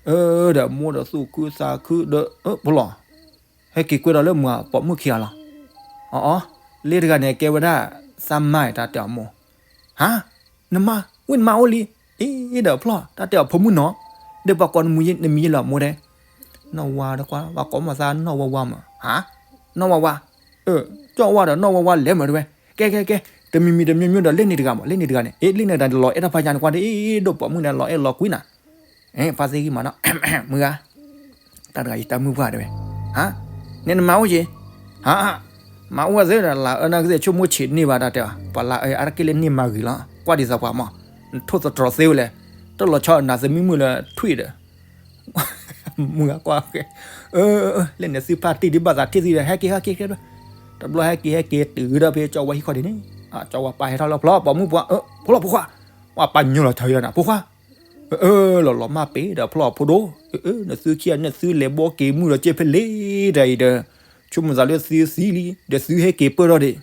အၢ ဒီးမိၢ်ဒီးသူၣ်ခုသးခုဒီး အၢ ဖိလီၤ ဟဲက့ၤကွဲဒီးလၢမုၢ်ပိာ်မုၣ်ခံဂၤလီၤ. အီအီ, လ့တဂၤန့ၣ် ကဲဝဲဒၣ် သးမါတၢ်တဲအီၤမိၢ်, ဟါ, နမါ, ဝဲနမါအိၣ်လံ, အ့ ဒီးဖျီၣ် တၢ်တဲအီၤဖိမုၣ်နီၤ, ဒီးပှၤကိးနမံၤယ့ၢ်လီၤမိၢ်တဲ, နီၢ်ဝါတကွၢ် ပှၤကိးမီၤသးနီၢ်ဝါဝါမး, ဟါ, နီၢ်ဝါဝါ, ကၠီဝါဒီးနီၢ်ဝါဝါလဲၤမးတဲဝဲ, ကဲကဲကဲ, တမံၤမံၤတမံၤမံၤဒီး လဲန့ၣ်တဂၤမး လဲန့ၣ်တဂၤန့ၣ်, အ့ လဲန့ၣ်တဂၤန့ၣ်လီၤအဲၣ်ထီၣ်ဖးယါန့ၣ်ကွၢ်ဒ် ဒိၣ်ပိာ်မုၣ်န့ၣ်လီၤအဲၣ်လီၤကွံနၤ, ဖါသ့ၣ်ဂံၢ်မးနီၤ, မုၢ်ဂၤ, တၢ်တဂၤယတၢ်မုၢ်ပှၢ်တဲဝဲ, ဟါ, နဲနမၤအိၣ်က့ၤ, ဟါ, မၤအိၣ်ဝဲသ့ဒီး လၢအၢနာ်ကသ့ၣ်ဆိကမိၣ်ဆံးန့ၢ်ဘၣ်တၢ်တဲအီၤ, ပှၤလၢအၢအါတက့ၢ်လၢန့ၢ်မၤဂ့ၤလီၤ, ကွၢ်ဒ်သိးပှၤမး, နထိၣ်သတြီၤသ့ဝဲလဲၣ်, တၢ်လီၤဆီနၤသမံမုၣ်လၢထွံၣ်ဒီး မုၢ်ဂၤကွၢ်ကဲ, လၢန့ၣ်သုဖါတံၢ်ဒ်ဘၣ်သးထံၣ်သံဒီး ဟဲက့ၤဟဲက့ၤကဲ, တဘျီဟဲက့ၤဟဲက့ၤတုၤဒီးဖဲကၠီဝါဟံၣ်ခီၣ်ထံးန့ၣ်, ကၠီဝါပၢ်ဟဲထီၣ်လၢဖျီပိာ်မုၣ်ပှၢ်, ဖိလီၤဖိခွါ, ပှၤပာ်ညိၣ်လီၤထၢယၤနၤ ဖိခွါ, လီၤလီၤမၢ်ပ့ၤဒီးဖျီဖိဒိၣ်, နသုခံဂၤန့ၣ်သုလဲၤဘီက့ၤမုၢ်ဒီးကဲဖဲလဲၣ်တၢ်အံၤဒီး, ဆိကမိၣ်သးလၢသုသံလံ ဒီးသုဟဲက့ၤပၢၢ်ထီၣ်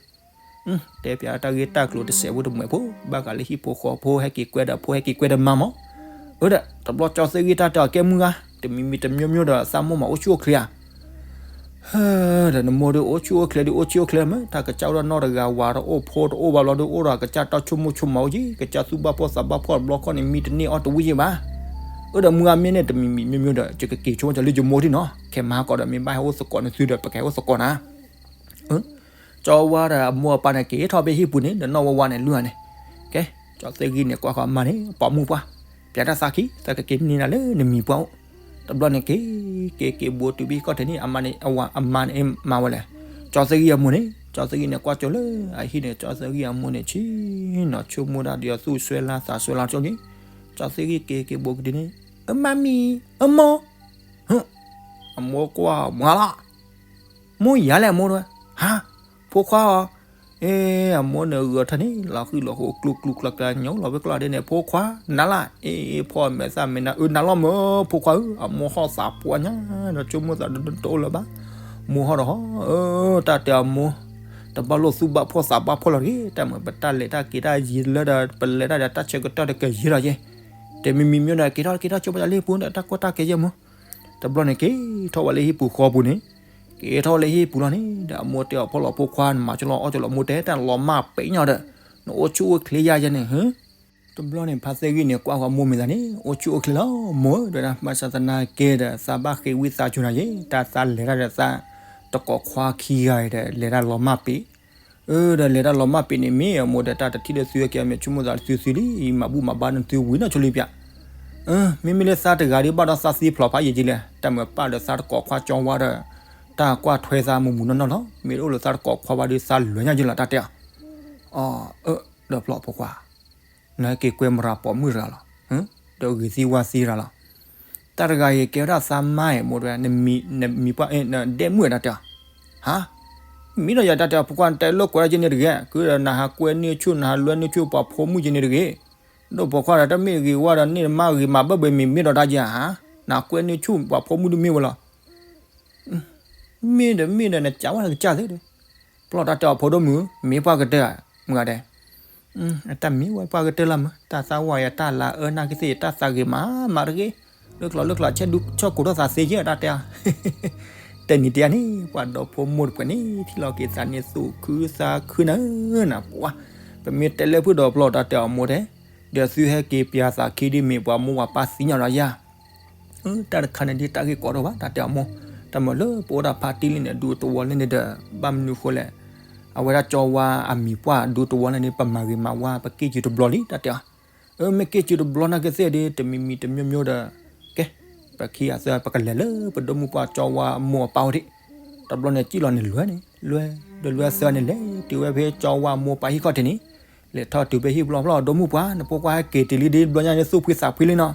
ဒံး တဲပၠးတၢ်ဂ့ၢ်တၢ်ကျိၤတစဲးဖိတမှဲးဖိ, ဘၣ်ဃးလၢဟံၣ်ဖိဃီဖိဟဲက့ၤကွဲဒီးဖိဟဲက့ၤကွဲဒီးမါမး, အၢဒီး တဘျီကၠီသ့ၣ်ဂံၢ်တၢ်တဲအီၤကဲမုၢ်ဂၤ, တမံၤမံၤတမံၤမံၤဒီးသးမိၢ်မးအိၣ်ဆူၣ်အိၣ်ချ့ဧါ, ဒီးနမိၢ်ဒုးအိၣ်ဆူၣ်အိၣ်ချ့ဒုးအိၣ်ဆူၣ်အိၣ်ချ့မး, တၢ်ကစၢ်အိၣ်ဒီးနီၢ်တဂၤဝၤတအိၣ်ဖိတအိၣ်ဘၣ်ဘျီဒုးအိၣ်ဒီးကစၢ်တၢ်ဆိကမိၣ်ဆိကမးအိၣ်က့ၤ, ကစၢ်သူၣ်ဘၣ်ဖှီၣ်သးဘၣ်ဖှီၣ်တဘျီခီန့ၣ် မံတန့ၢ်အီၣ်တဝံၣ်ယံၤဘၣ်, အၢဒီးမုၢ်ဂၤမ့ၢ်န့ၣ် တမံၤမံၤမံၤမံၤဒီး ယကက့ၤဆိကမိၣ်လၢယမိၢ်ထံၣ်နီၤ, ခဲမၤဟးကီးဒီးမ့ၢ်ဘၣ်ဟဲအိၣ်သကိးနသုဒီး ပကဟဲအိၣ်သကိးနၤ ကၠီဝါဒီးအမိၢ်အပၢ်န့ၣ်က့ၤထီၣ်ဖဲဟံၣ်ပူၤန့ၣ် ဒီးနီၢ်ဝါဝါန့ၣ်လွံၢ်ဂၤန့ၣ်, ကဲ, ကၠီသ့ၣ်ဂံၢ်န့ၣ်ကွၢ်ဃီအမါန့ၣ် ပိာ်မုၣ်ပှၢ်, ပၠးတၢ်သးခံ သးကက့ၤန့ၢ်နၤလၢနမံၤပှၢ်အိၣ်, တဘျီန့ၣ်က့ၤ, က့ၤက့ၤဘူးတုၤဖဲဟံၣ်ခီၣ်ထံးန့ၣ် အမါန့ၣ် အဝၤအမါန့ၣ်မၤဝဲလဲၣ်, ကၠီသ့ၣ်ဂံၢ်အမိၢ်န့ၣ် ကၠီသ့ၣ်ဂံၢ်န့ၣ်ကွၢ်ကၠိလၢအဟံၣ်န့ၣ် ကၠီသ့ၣ်ဂံၢ်အမိၢ်န့ၣ်ဆံးနီၤ ဆိကမိၣ်တၢ်ဒီးသူၣ်ဆွဲလၢသးဆွဲလၢကၠိက့ၤ, ကၠီသ့ၣ်ဂံၢ်က့ၤက့ၤဘူးကဒုန့ၣ်, အမါမံၤ, အမိၢ် အမိၢ်ကွၢ်မၤလီၤ, မိၢ်ယၤလဲၣ်အမိၢ်တဲဝဲ, ဟါ, ဖိခွါအီၤ, အ့ အမိၢ်န့ၣ်ဂဲၤထၢၣ်န့ၣ် လီၤဃံလီၤဃိကျူကျူကျါကျါညိလီၤဝဲကျီၢ်ဒ်န့ၣ် ဖိခွါ, နၤလၢ်, အ့ အ့ ဖီအမဲာ်သၣ်မဲာ်နၤ အၢ နၤလီၤမၢ် ဖိခွါဧၢ, အမိၢ်ဟီၣ်သးပှၢ်ညါ, ဒီးဆိကမိၣ်သးတအိၣ်လၢၤဘၣ်, မိၢ်ဟီၣ်ဒီးဟီၣ်, အၢ တၢ်တဲအမိၢ်, တဘၣ်လိၣ်သူၣ်ဘၣ်ဖှီၣ်သးဘၣ်ဖှီၣ်လီၤတဂ့ၤ, တၢ်မ့ၢ်ပတၢ်လဲၤတၢ်က့ၤတၢ်ယံၤလၢဒီး ပလဲၤတၢ်ဒီးတၢ်ဆၢကတီၢ်ဒီးကယံၤလီၤက့ၤ, တမံၤမံၤမံၤဒီး က့ၤထီၣ်က့ၤထီၣ်ဆိပတၢ်လၢဟံၣ်ပူၤဒီး တၢ်ကီတၢ်ခဲယဲၢ်မၢ်, တဘျီန့ၣ်က့ၤထီၣ်ဝဲလၢဟံၣ်ပူၤဃီပူၤန့ၣ်, က့ၤထီၣ်လၢဟံၣ်ပူၤလီၤန့ၣ် ဒီးအမိၢ်တဲအီၤ ဖီလီၤဖိခွါ နမၤကလီအီၣ်ကလီမိၢ်တဲ တၢ်လီၤမၢ်ပ့ၤညီဒီး နအိၣ်ဆူၣ်အိၣ်ချ့ယါယဲန့ၣ်, တဘျီန့ၣ် ဖါသ့ၣ်ဂံၢ်န့ၣ် ကွၢ်ဃီမိၢ်မ့ၢ်သးန့ၣ် အိၣ်ဆူၣ်အိၣ်ချ့လီၤမိၢ်ဧၢ, ဒီးဘၣ်ဆၣ်သနာ်က့ဒီး သးဘၣ်ဃ့ဝံသးစူၤနၤယဲ တၢ်သးလဲၤတၢ်ဒီးသးတကိးခွါခံဂၤအံၤဒီး လဲၤတၢ်လီၤမၢ်ပ့ၤ, အၢ ဒီးလဲၤတၢ်လီၤမၢ်ပ့ၤန့ၣ် မ့ၢ်အမိၢ်ဒီး တၢ်တထံၣ်လၢသုဝဲကဲ မ့ၢ်ဆိကမိၣ်သးသုသုလံ ယမၤဘူၣ်မၤဘါနသုဝံၤနီၢ်ဆိလံပၠး, မ့မ့ၢ်လၢသးတဂၤဒ်ဘၣ်ဒီးသးသ့ဖျိးဖးယံာ်ကလဲၣ်, တၢ်မ့ၢ်ပၢ်ဒီးသးတကိးခွါကၠီဝါဒီး တၢ်ကွၢ်ထွဲသးမုၢ်မုၢ်နီၢ်နီၢ်လီၤ, မ့ၢ်တအိၣ်လၢသးတကိးခွါဘၣ်ဒီးသးလွဲညါယလီၤ တၢ်တဲအီၤ, အၢ ဒီးဖျိးဖိခွါ နဟဲက့ၤကွဲမရၤပိာ်မုၣ်တဂၤလီၤ, ဒီးဂ့ၤသံဝါသံတဂၤလီၤ, တၢ်တဂၤအံၤကဲဝဲဒၣ်သးမါ မိၢ်တဲ နမံၤပှၢ် နဒဲမုၣ်တၢ်တဲအီၤ, ဟါ, မ့ၢ်ဒီးယၤတၢ်တဲအီၤ ဖိခွါ နတဲလိာ်ကွဲးဒၣ်က့ၤန့ၣ်တဂ့ၤ, ကုဒီးနဟးကွဲန့ၢ်ဆူၣ် နဟးလွဲန့ၢ်ဆူၣ်ပှၤဖိမုၣ်က့ၤန့ၣ်တဂ့ၤ, ဒီးပိာ်ခွါဒီး တၢ်မ့ၢ်ဂ့ၤဝါဒီးန့ၢ်နမါဂ့ၤမးဘၣ်ဘၣ် မ့ၢ်မ့ၢ်ဒီးတၢ်ယၤဟါ, နဟးကွဲန့ၢ်ဆူၣ်ပှၤဖိမုၣ်ဒုးမ့ၢ်ဝဲလီၤ မ့ၢ်ဒီးမ့ၢ်ဒီး နကးဝဲနကစၢ်သ့ဒီး, ဖျိးတၢ်တဲအီၤဖိဒိၣ်မုၣ်, မ့ၢ်ပှၢ်ကတၢၢ်ဧါ, မုၢ်ဂၤဒဲး, တၢ်မ့ၢ်ဝဲပှၢ်ကတၢၢ်လီၤမး, တၢ်သးဝါယၤတၢ်လၤအၢနာ်ကသ့ၣ် တၢ်သးဂ့ၤမးမးတဂ့ၤ, လၢကျိးလၢကျိး ဆဲးဒူဆဲးကိးထီၣ်သးသ့ယဲၢ်တၢ်တဲအီၤ, တဲနံၤတယၤန့ၣ် ပှၤဒီဖိမိၢ်တပှဲၤန့ၣ် ထံၣ်လီၤက့ၤသးန့ၣ် သူၣ်ခုသးခုနၤနၤပှၤ, ပမ့ၢ်တဲလၢဖုၣ်ဒီးဖျိးတၢ်တဲအီၤမိၢ်တဲ ဒီးသုဟဲက့ၤပၠးသးခံဒ်မ့ၢ်ပှၤမိၢ်ပှၤပၢ်သ့ၣ်ညါဒီးယၤ တၢ်တခါန့ၣ်ဒ်တၢ်ဂ့ၢ်ကီထီၣ်ဘၣ် တၢ်တဲအီၤမိၢ်, တၢ်မ့ၢ်လၢပအိၣ်ဒၣ်ဖးတံၢ်လံန့ၣ် ဒူသဝီလံန့ၣ်ဒီး ဘၣ်မနုၤဃိလဲၣ်, အဝဲဒၣ်ကၠီဝါအမံၤပှၢ်ဒူသဝီလံန့ၣ် ပမၤဂ့ၤမၤဝါ ပက့ၢ်စုတဘျီလံ တၢ်တဲအီၤ, အၢ မ့ၢ်က့ၢ်စုတဘျီနာ်က့သ့ၣ်ဒီး တမံၤမံၤတမံၤမံၤဒီး ကဲ ပခံဂၤသၢ ပကလဲၤလၢပဒိၣ်မုၣ်ပှၢ်ကၠီဝါအမိၢ်အပၢ်အိၣ်ဒံး, တဘျီန့ၣ် စံၣ်လီၤန့ၣ်လွဲန့ၣ် လွဲ ဒီးလွဲသၢန့ၣ် လဲၤတုၤဝဲဖဲကၠီဝါအမိၢ်အပၢ်ဟံၣ်ခီၣ်ထံးန့ၣ် လဲၤထီၣ်တုၤဖဲဟံၣ်ပူၤလီၤ ဖျီး ဒိၣ်မုၣ်ပှၢ် နဖိခွါဟဲက့ၤတုၤလံဒ်တဘျီညါန့ၣ် သူၣ်ဖှံသးဖှံလံနီၤ,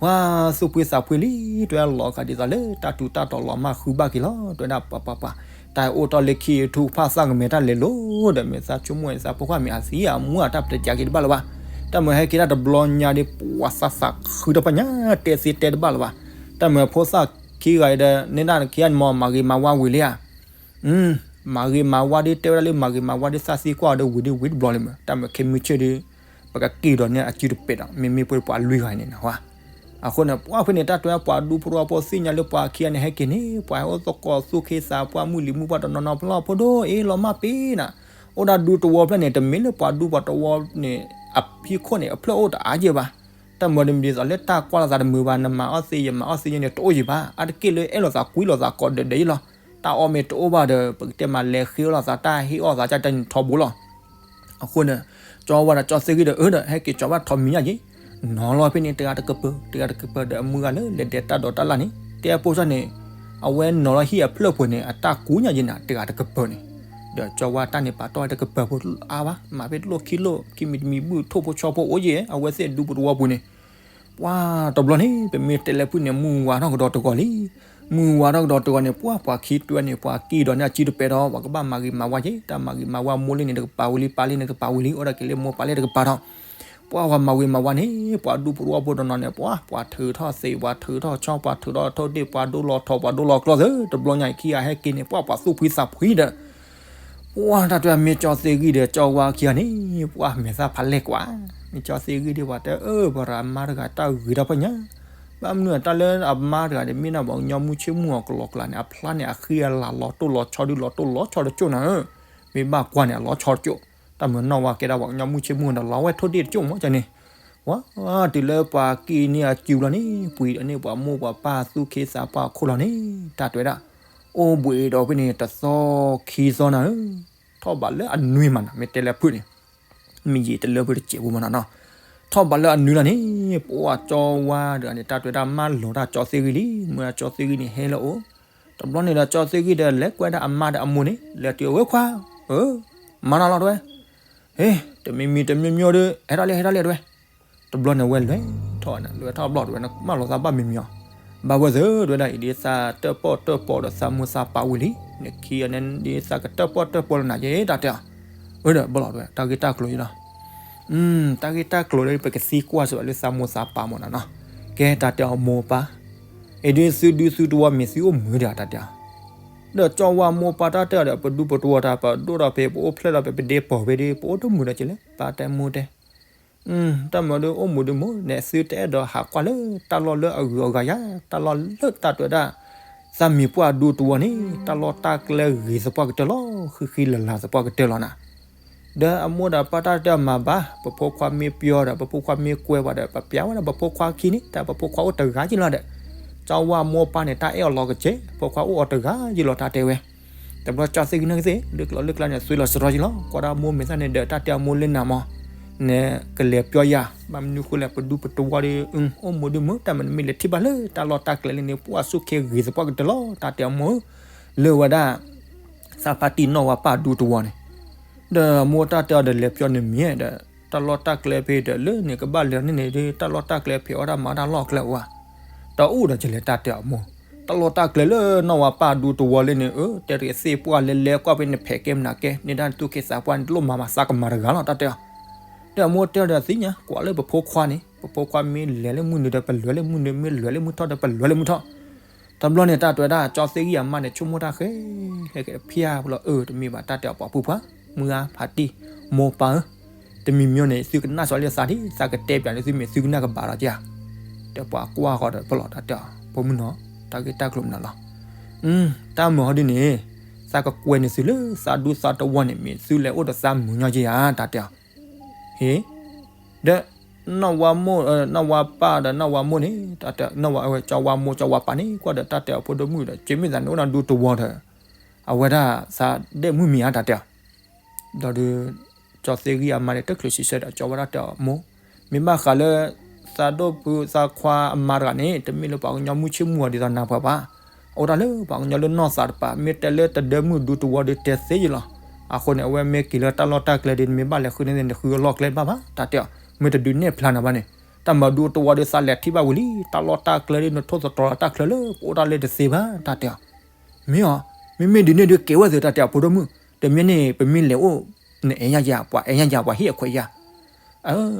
ပှၤသူၣ်ဖှံသးဖှံလံ တဲဝဲလီၤဂာ်ဒ်သိးလၢတၢ်ထူးတၢ်တီၤလီၤမၢ်ဃုဘၣ်က့ၤလီၤ တဲဝဲဒၣ်ပှၤပှၤပှၤ, တၢ်အိၣ်ထီၣ်လၢခံထူၣ်ဖးသၣ်ကမဲာ်တၢ်လဲၤလိၤဒီး မ့ၢ်သးဆိကမိၣ်န့ၣ် သးဖိခွါမ့ၢ်အသံအမူအတၢ်ပတကးက့ၤတဘၣ်လၢၤဘၣ်, တၢ်မ့ၢ်ဟဲက့ၤတၢ်တဘျီညါဒီး ပှၤသးသးဃုတၢ်ပညါ တဲသ့တဲတဘၣ်လၢၤဘၣ်, တၢ်မ့ၢ်ဖိသၣ်ခံဂၤအံၤဒီး နဲဒၣ်ခံဂၤန့ၣ်မ့ၢ်မၤဂ့ၤမၤဝါဝံၤလံဧါ မၤဂ့ၤမၤဝါဒီး တဲဝဲဒၣ်လၢမၤဂ့ၤမၤဝါဒီး သးသံကွၢ်အီၤဒီးဝံၤဒီးဝံၤတဘျီလံမး တၢ်မ့ၢ်ခဲမုၢ်ဆ့ၣ်ဒီး ပကက့ၤဒီးန့ၢ်အစုတပဲာ်ဒီး မ့မ့ၢ်ပှၤပှၤလွံၢ်ဂၤန့ၣ်နဟါ, အဃိန့ၣ် ပှၤဖဲန့ၣ် တၢ်တွဲပှၤဒူဖိတဝီဖိသ့ၣ်ညါလၢပှၤခံဂၤန့ၣ် ဟဲက့ၤန့ၣ် ပှၤဟဲအိၣ်သကိးသူၣ်ခ့သးပှၢ်မုၢ်လံၤမုၢ်ပှၢ်တနီၤနီၤဖျီး ဖိဒိၣ်အ့ လီၤမၢ်ပ့ၤနၤ, အိၣ်ဒၣ်ဒူသဝီဖျၢၣ်န့ၣ် တမ့ၢ်လၢပှၤဒူပှၤသဝီန့ၣ် အဖံးခိၣ်န့ၣ် အဖျၢၣ်အိၣ်တအါယဲၢ်ဘၣ်, တၢ်မၤဒီးမ့ၢ်ဒ်သိးလၢတၢ်ကွၢ်လိာ်သးတမုာ်ဘၣ်, နမၤအီၣ်သ့ယမၤအီၣ်သ့ယဲန့ၣ် တအိၣ်ယံၤဘၣ်. အါတက့ၢ်လၢအဲၣ်လိာ်သးကွံလိာ်သးကိးဒဲးဒဲးယဲလီၤ. တၢ်အီၣ်မ့ၢ်တအိၣ်ဘၣ်ဒီး ပကတဲမးလဲၤဃ့အီၣ်လိာ်သး တၢ်ဟ့ၣ်အီၣ်သးတၢ်န့ၣ်ထီဘိလီၤ. အဃိန့ၣ် ကၠီဝါဒီးကၠီသ့ၣ်ဂံၢ်ဒီး အၢဒီး ဟဲက့ၤကၠီဘၣ်ထီးမံၤညါက့ၤ, နီၤလီၤဖဲန့ၣ် တဂၤတကပၤ တဂၤတကပၤဒီး အမုၢ်ဂၤလၢလဲၤဒဲးတၢ်ဒိးတၢ်လၣ်န့ၣ် တဲအဖိစၢ်န့ၣ် အဝဲနီၤလီၤဟံၣ်အဖျၢၣ်ပူၤန့ၣ် အတၢ်ကူညါက့ၤနၤ တဂၤတကပၤန့ၣ်, ဒီးကၠီဝါတၢ်န့ၣ် ပာ်တီၢ်ဝဲတကပၤဖိအါဘၣ်, မၤဖဲတလိၣ်ခံလိၣ် ခံမံၤတမံၤဘုၣ် ထိၣ်ဖိဆီဖိအိၣ်က့ၤ အဝဲသ့ၣ်ဒူပတဝီပူၤန့ၣ် ပှၤတဘျီန့ၣ် ပမ့ၢ်တဲလၢဖုၣ်န့ၣ် မုၢ်ဝါထီၣ်ကဒီးတဂီၤလံ. မုၢ်ဝါထီၣ်ကဒီးတဂီၤန့ၣ် ပှၤပှၤခံတွဲန့ၣ် ပှၤကံၢ်ဒီးန့ၣ် အစုတပဲဒီး ပှၤကဘၣ်မၤဂ့ၤမၤဝါက့ၤ, တၢ်မၤဂ့ၤမၤဝါမိၢ်လ့ၣ်န့ၣ်တကပၤဝံၤလံ, ပၢ်လ့ၣ်န့ၣ်တကပၤဝံၤလံ, အိၣ်ဒၣ်က့ၤလၢမိၢ်ပၢ်လ့ၣ်တကပၤဒီး ပှၤပှၤမၤဂ့ၤမၤဝါန့ၣ် ပှၤဒူပတဝီဖိတနီၤန့ၣ် ပှၤ ပှၤထုးထီၣ်သ့ၣ် ပှၤထုးထီၣ်ဆီ ပှၤထုးထီၣ်ထိၣ်ဒ့ၣ် ပှၤဒိလီၤထိး ပှၤဒိလီၤကျီၢ်သ့ၣ် တဘျီညါအံၤခံဂၤဟဲက့ၤန့ၣ် ပှၤပှၤသူၣ်ဖှံသးဖှံဒီး ပှၤတၢ်တဲမ့ၢ်ကၠီသ့ၣ်ဂံၢ်ဒီးကၠီဝါခံဂၤန့ၣ် ပှၤမဲာ်သၣ်ဖးလဲၢ်ကွၢ်, မ့ၢ်ကၠီသ့ၣ်ဂံၢ်ဒီးပှၤတဲ အၢ ပှၤရၤမါတဂၤတၢ်ဂ့ၤတၢ်ဖၣ်ညါ, ဘၣ်မနုၤအတၢ်လၢအမါတဂၤန့ၣ် မ့ၢ်ဒၣ်ပှၤကညီမုၢ်ဆ့ၣ်မုၢ်အီၤကလီကလီန့ၣ် အဖျါန့ၣ် အဃံအလၤလီၤတိၢ်လီၤဆီဒုလီၤတိၢ်လီၤဆီတကၠိၢ်နၤဧၢ, မ့ၢ်ဘၣ်ကွၢ်န့ၣ် အလီၤဆီတကၠိၢ်, တၢ်မၤနီၣ်ဝါကဲဒၣ်ပှၤကညီမုၢ်ဆ့ၣ်မုၢ်ဒီးလီၤဝဲထိၣ်ဒ့ၣ်တကၠိၢ်မ့ၢ်ကန့ၣ်, ဝါ တုၤလၢပှၤကံၢ်န့ၢ်အစုလီၤန့ၣ် ပှ့ၤဒီးန့ၢ်ပှၤမိၢ်ပှၤပၢ်သူၣ်ခ့သးပှၢ်အခိၣ်လီၤန့ၣ် တၢ်တဲဝဲဒၣ် အိၣ်ဘှံးဒီးဖဲန့ၣ် တသီခံသီနၤဧၢ, ထီၣ်ဘးလၢအနွံမးနီၤ မ့ၢ်တဲလၢဖုၣ်န့ၣ်, မ့ၢ်ယံာ်တလၢဖုၣ်တစဲးဖိမးနီၤနီၤ, ထီၣ်ဘးလၢအနွံလီၤန့ၣ် ပှၤကၠီဝါတဂၤန့ၣ် တၢ်တဲဝဲဒၣ်မၢလီၤတၢ်ကၠီသ့ၣ်ဂံၢ်လံ, မ့ၢ်ကၠီသ့ၣ်ဂံၢ်န့ၣ်ဟဲလၢအအိၣ်, တဘျီန့ၣ်ဒီးကၠီသ့ၣ်ဂံၢ်ဒီးလဲၤကွၢ်ဒၣ်အမါဒီးအမိၢ်န့ၣ် လဲၤတုၤအဝဲခွါ, အၢ မၤနီၤလီၤတဲဝဲ ဟ့ တမံၤမံၤတမံၤမံၤဒီး ဟဲထီၣ်လဲၣ် ဟဲထီၣ်လဲၣ်တဲဝဲ, တဘျီန့ၣ်ဝဲလဲၤထီၣ်န့ၣ် လဲၤထီၣ်ဘျီတဲဝဲ နမၢလီၤသးဘၣ်မံၤမံၤအီၤ, ဘၣ်ဝဲသ့ၣ်တဲဝဲဒၣ် အံၤဒ်သးတၢၣ်ပီၣ်တၢၣ်ပီဒီးသးမိၢ်သးပၢ်ဝံၤလံ, နခံဂၤန့ၣ်ဒ်သးကတၢၣ်ပီၣ်တၢၣ်ပီလၢနၤယဲ တၢ်တဲအီၤ, အၢဒီးဘၣ်လီၤတဲဝဲ တၢ်ဂ့ၢ်တၢ်ကျိၤယဲလီၤ, တၢ်ဂ့ၢ်တၢ်ကျိၤလၢ ပကသံကွၢ်စၢၤလၢသးမိၢ်သးပၢ်မ့ၢ်နီၤနီၤ, ကဲတၢ်တဲအီၤမိၢ်ပၢ်, အံၤဒ်သုဒူသုတဝီမ့ၢ်သုအိၣ်မုာ်ဒီးတၢ်တဲအီၤ ဒီးကၠီဝါမိၢ်ပၢ်တၢ်တဲအီၤဒီး ပဒူပတဝီတၢ် ပဒိၣ်ဒီးဖဲ ပအိၣ်ဖျဲၣ်ဒီးဖဲ ပဒ့ပီၢ်ဖဲဒီး ပအိၣ်တမုာ်ဒီးက့ၤလၢ ပၢ်တဲမိၢ်တဲ, တၢ်မၤဒီးအိၣ်မုာ်ဒုးမုာ် နဲသုတအဲၣ်ဒိးဟးကွၢ်လၢတၢ်လီၢ်လၢအဂုၤအဂၤယါ, တၢ်လီၢ်လၢတၢ်တဲဝဲဒၣ် သးမံၤပှၢ်ဒူတဝီန့ၣ် တၢ်လီၢ်တၢ်ကျဲဂ့ၤသပှၢ်ကတၢၢ်လီၤ, ဃံဃံလၤလၤသပှၢ်ကတၢၢ်လီၤနၤ ဒီးအမိၢ်ဒီးပၢ်တၢ်တဲအီၤမၤဘၣ်, ပဖိခွါမ့ၢ်ပျီဒီး ပဖိခွါမ့ၢ်ကွဲပှၤဒီး ပပျးဝဲဒၣ်ပဖိခွါခံန့ၣ် တၢ်ပဖိခွါအိၣ်တဂၤယံလီၤဒီး, ကၠီဝါမိၢ်ပၢ်န့ၣ် တၢ်အဲၣ်အီၤလီၤကစဲး, ဖိခွါအိၣ်အီၤတဂၤယံလီၤ တၢ်တဲဝဲ, တဘျီကၠီသ့ၣ်ဂံၢ်န့ၣ်ကသ့ၣ် လၢကျိၤလၢကျါန့ၣ် သွံလီၤစရီယံလီၤ, ကွၢ်ဒၣ်မိၢ်မဲာ်သၣ်န့ၣ်ဒီး တၢ်တဲအမိၢ်လၢနၤမး, နကလဲၤပျီယၤ, ဘၣ်မနုၤဃိလဲၣ် ပဒူပတဝီဒီး အိၣ်မုာ်ဒုးမုာ် တၢ်မၤနမ့ၢ်လဲၤထံၣ်ဘၣ်လၢတၢ်လီၢ်တၢ်ကျဲလၢန့ၣ် ပှၢ်ဆူၣ်ခ့ဂ့ၤသပှၢ်ကတၢၢ်လီၤ တၢ်တဲအမိၢ်ဧၢ, လၢဝဲဒၣ် သးဖါတံၢ်နီၢ်ဝါပၢ်ဒူတဝီန့ၣ်, ဒီးမိၢ်တၢ်တဲအီၤဒီးလဲၤပျီန့ၣ်မ့ၢ်ဒီး, တၢ်လီၢ်တၢ်ကျဲဖဲဒီးလၢန့ၣ်ကဘၣ်လဲၤန့ၣ်န့ၣ်ဒီး တၢ်လီၢ်တၢ်ကျဲဖဲအီၣ်တၢ်မၤတၢ်လီၢ်ကျဲအိၣ်ဧါ, တအိၣ်ဒီးကလဲၤတၢ်တဲအမိၢ်, တၢ်လီၢ်တၢ်ကျဲလၢနီၢ်ဝါပၢ်ဒူတဝီလၢန့ၣ် အၢ တဲတက့ၤသ့ၣ်ပှၢ်လဲၤလဲၤကွၢ်ဖဲန့ၣ် ဖဲးကဲမနုၤကဲ န့ၢ်တၢ်သူၣ်ခ့သးပှၢ်န့ၣ် တလိၣ်မၤမၤသးကမၤတဂၤလီၤ တၢ်တဲအီၤ, ဒီးအမိၢ်တဲအီၤဒီးသ့ၣ်ညါ ကွၢ်လၢပဖိခွါန့ၣ် ပဖိခွါမ့ၢ်လဲၤလၢမုၢ်နုာ်ဒီးပလဲၤလၢမုၢ်နုာ် မ့ၢ်လဲၤလၢမုၢ်ထီၣ်ဒီးပလဲၤလၢမုၢ်ထီၣ် တဘျီန့ၣ် တၢ်တဲဝဲဒၣ် ကၠီသ့ၣ်ဂံၢ်အမါန့ၣ် ဆိကမိၣ်တၢ်ဃဲ ဟဲက့ၤဖၠၣ်ဖိလီၤ အၢ တမ့ၢ်ဘၣ် တၢ်တဲအီၤပှၤဖုၣ်ဖှါ မုၢ်ဂၤဖးတံၢ် မိၢ်ပၢ်ဧၢ, တမံၤမံၤန့ၣ် သုကနၣ်စီၤလၢသးဒ် သးကတဲပၠးန့ၣ်သုမ့ၢ်သုကနၣ်ကဘၣ်လီၤက့ၤဧါ, ဒီးပှၤကွၢ်ဃီဒီးပလီၢ်တၢ်တဲအီၤ ဖိမုၣ်နီၤ တၢ်ဂ့ၢ်တၢ်ကျိၤမနုၤလီၤ, တၢ်မၤဟီဒ်န့ၣ် သးကကွဲးန့ၢ်သုလၢသးဒူသးတဝီန့ၣ် မ့ၢ်သုလဲၤအိၣ်ဒီးသးမုာ်ညီက့ၤဧါ တၢ်တဲအီၤ ဟ့ၣ် ဒီး နီၢ်ဝါမိၢ် နီၢ်ဝါပၢ်ဒီးနီၢ်ဝါမိၢ်န့ၣ် တၢ်တဲ ကၠီဝါမိၢ်ကၠီဝါပၢ်န့ၣ် ကွၢ်ဒီးတၢ်တဲအီၤဖိဒိၣ်မုၣ်ဒီး က့မ့ၢ်သးန့ၣ်အိၣ်ဒီးဒူတဝီဒီး အဝဲဒၣ်သးဒဲၣ်မုၢ်မံၤဧါ တၢ်တဲအီၤ ဒီးဒုး ကၠီသ့ၣ်ဂံၢ်အမါန့ၣ် တချုးစံးဆၢဒီး ကၠီဝါတၢ်တဲအီၤမိၢ် မ့ၢ်ဘၣ်ဃးလၢ သးဒိၣ်ဖုသးခွါအမါတဂၤန့ၣ် တမ့ၢ်လၢပှၤကညီမုၢ်ဆ့ၣ်မုၢ်ဂီၤဒ်သိးနၤပှၤဘၣ်, အအိၣ်တၢ်လၢပှၤကညီလၢနီၢ်သးတပၤ မ့ၢ်တဲလၢတဒဲမုၣ်ဒူတဝီဒီးတဲသ့ယလီၤ, အဃိန့ၣ် အဝဲမ့ၢ်က့ၤလၢတၢ်လီၢ်တၢ်ကျဲဒီး နမ့ၢ်ဘၣ်လဲၤဃုန့ၢ်န့ၣ် နဃုအလီၢ်ကျဲဘၣ်ဘၣ် တၢ်တဲအီၤ, မ့ၢ်တဒုးနဲၣ်ဖျါနၤဘၣ်န့ၣ်, တၢ်မၤဒူတဝီဒီးသးလဲၤထံၣ်ဘၣ်ဝံၤလံ တၢ်လီၢ်တၢ်ကျဲဒီး နထိၣ်သတြီၤလီၤတၢ်ချၢလၢပအိၣ်တၢ်လၢတသ့ဘၣ် တၢ်တဲအီၤ မ့ၢ်အီၤ, မ့မ့ၢ်ဒ်န့ၣ်ဒုးကဲဝဲသ့ၣ် တၢ်တဲအီၤဖိဒိၣ်မုၣ်, တမ့ၢ်န့ၣ် ပမ့ၢ်လဲၤအိၣ် နအဲၣ်ညါယၤ ပှၤအဲၣ်ညါယၤ ပှၤဟ့ၣ်အခွဲးယၤ,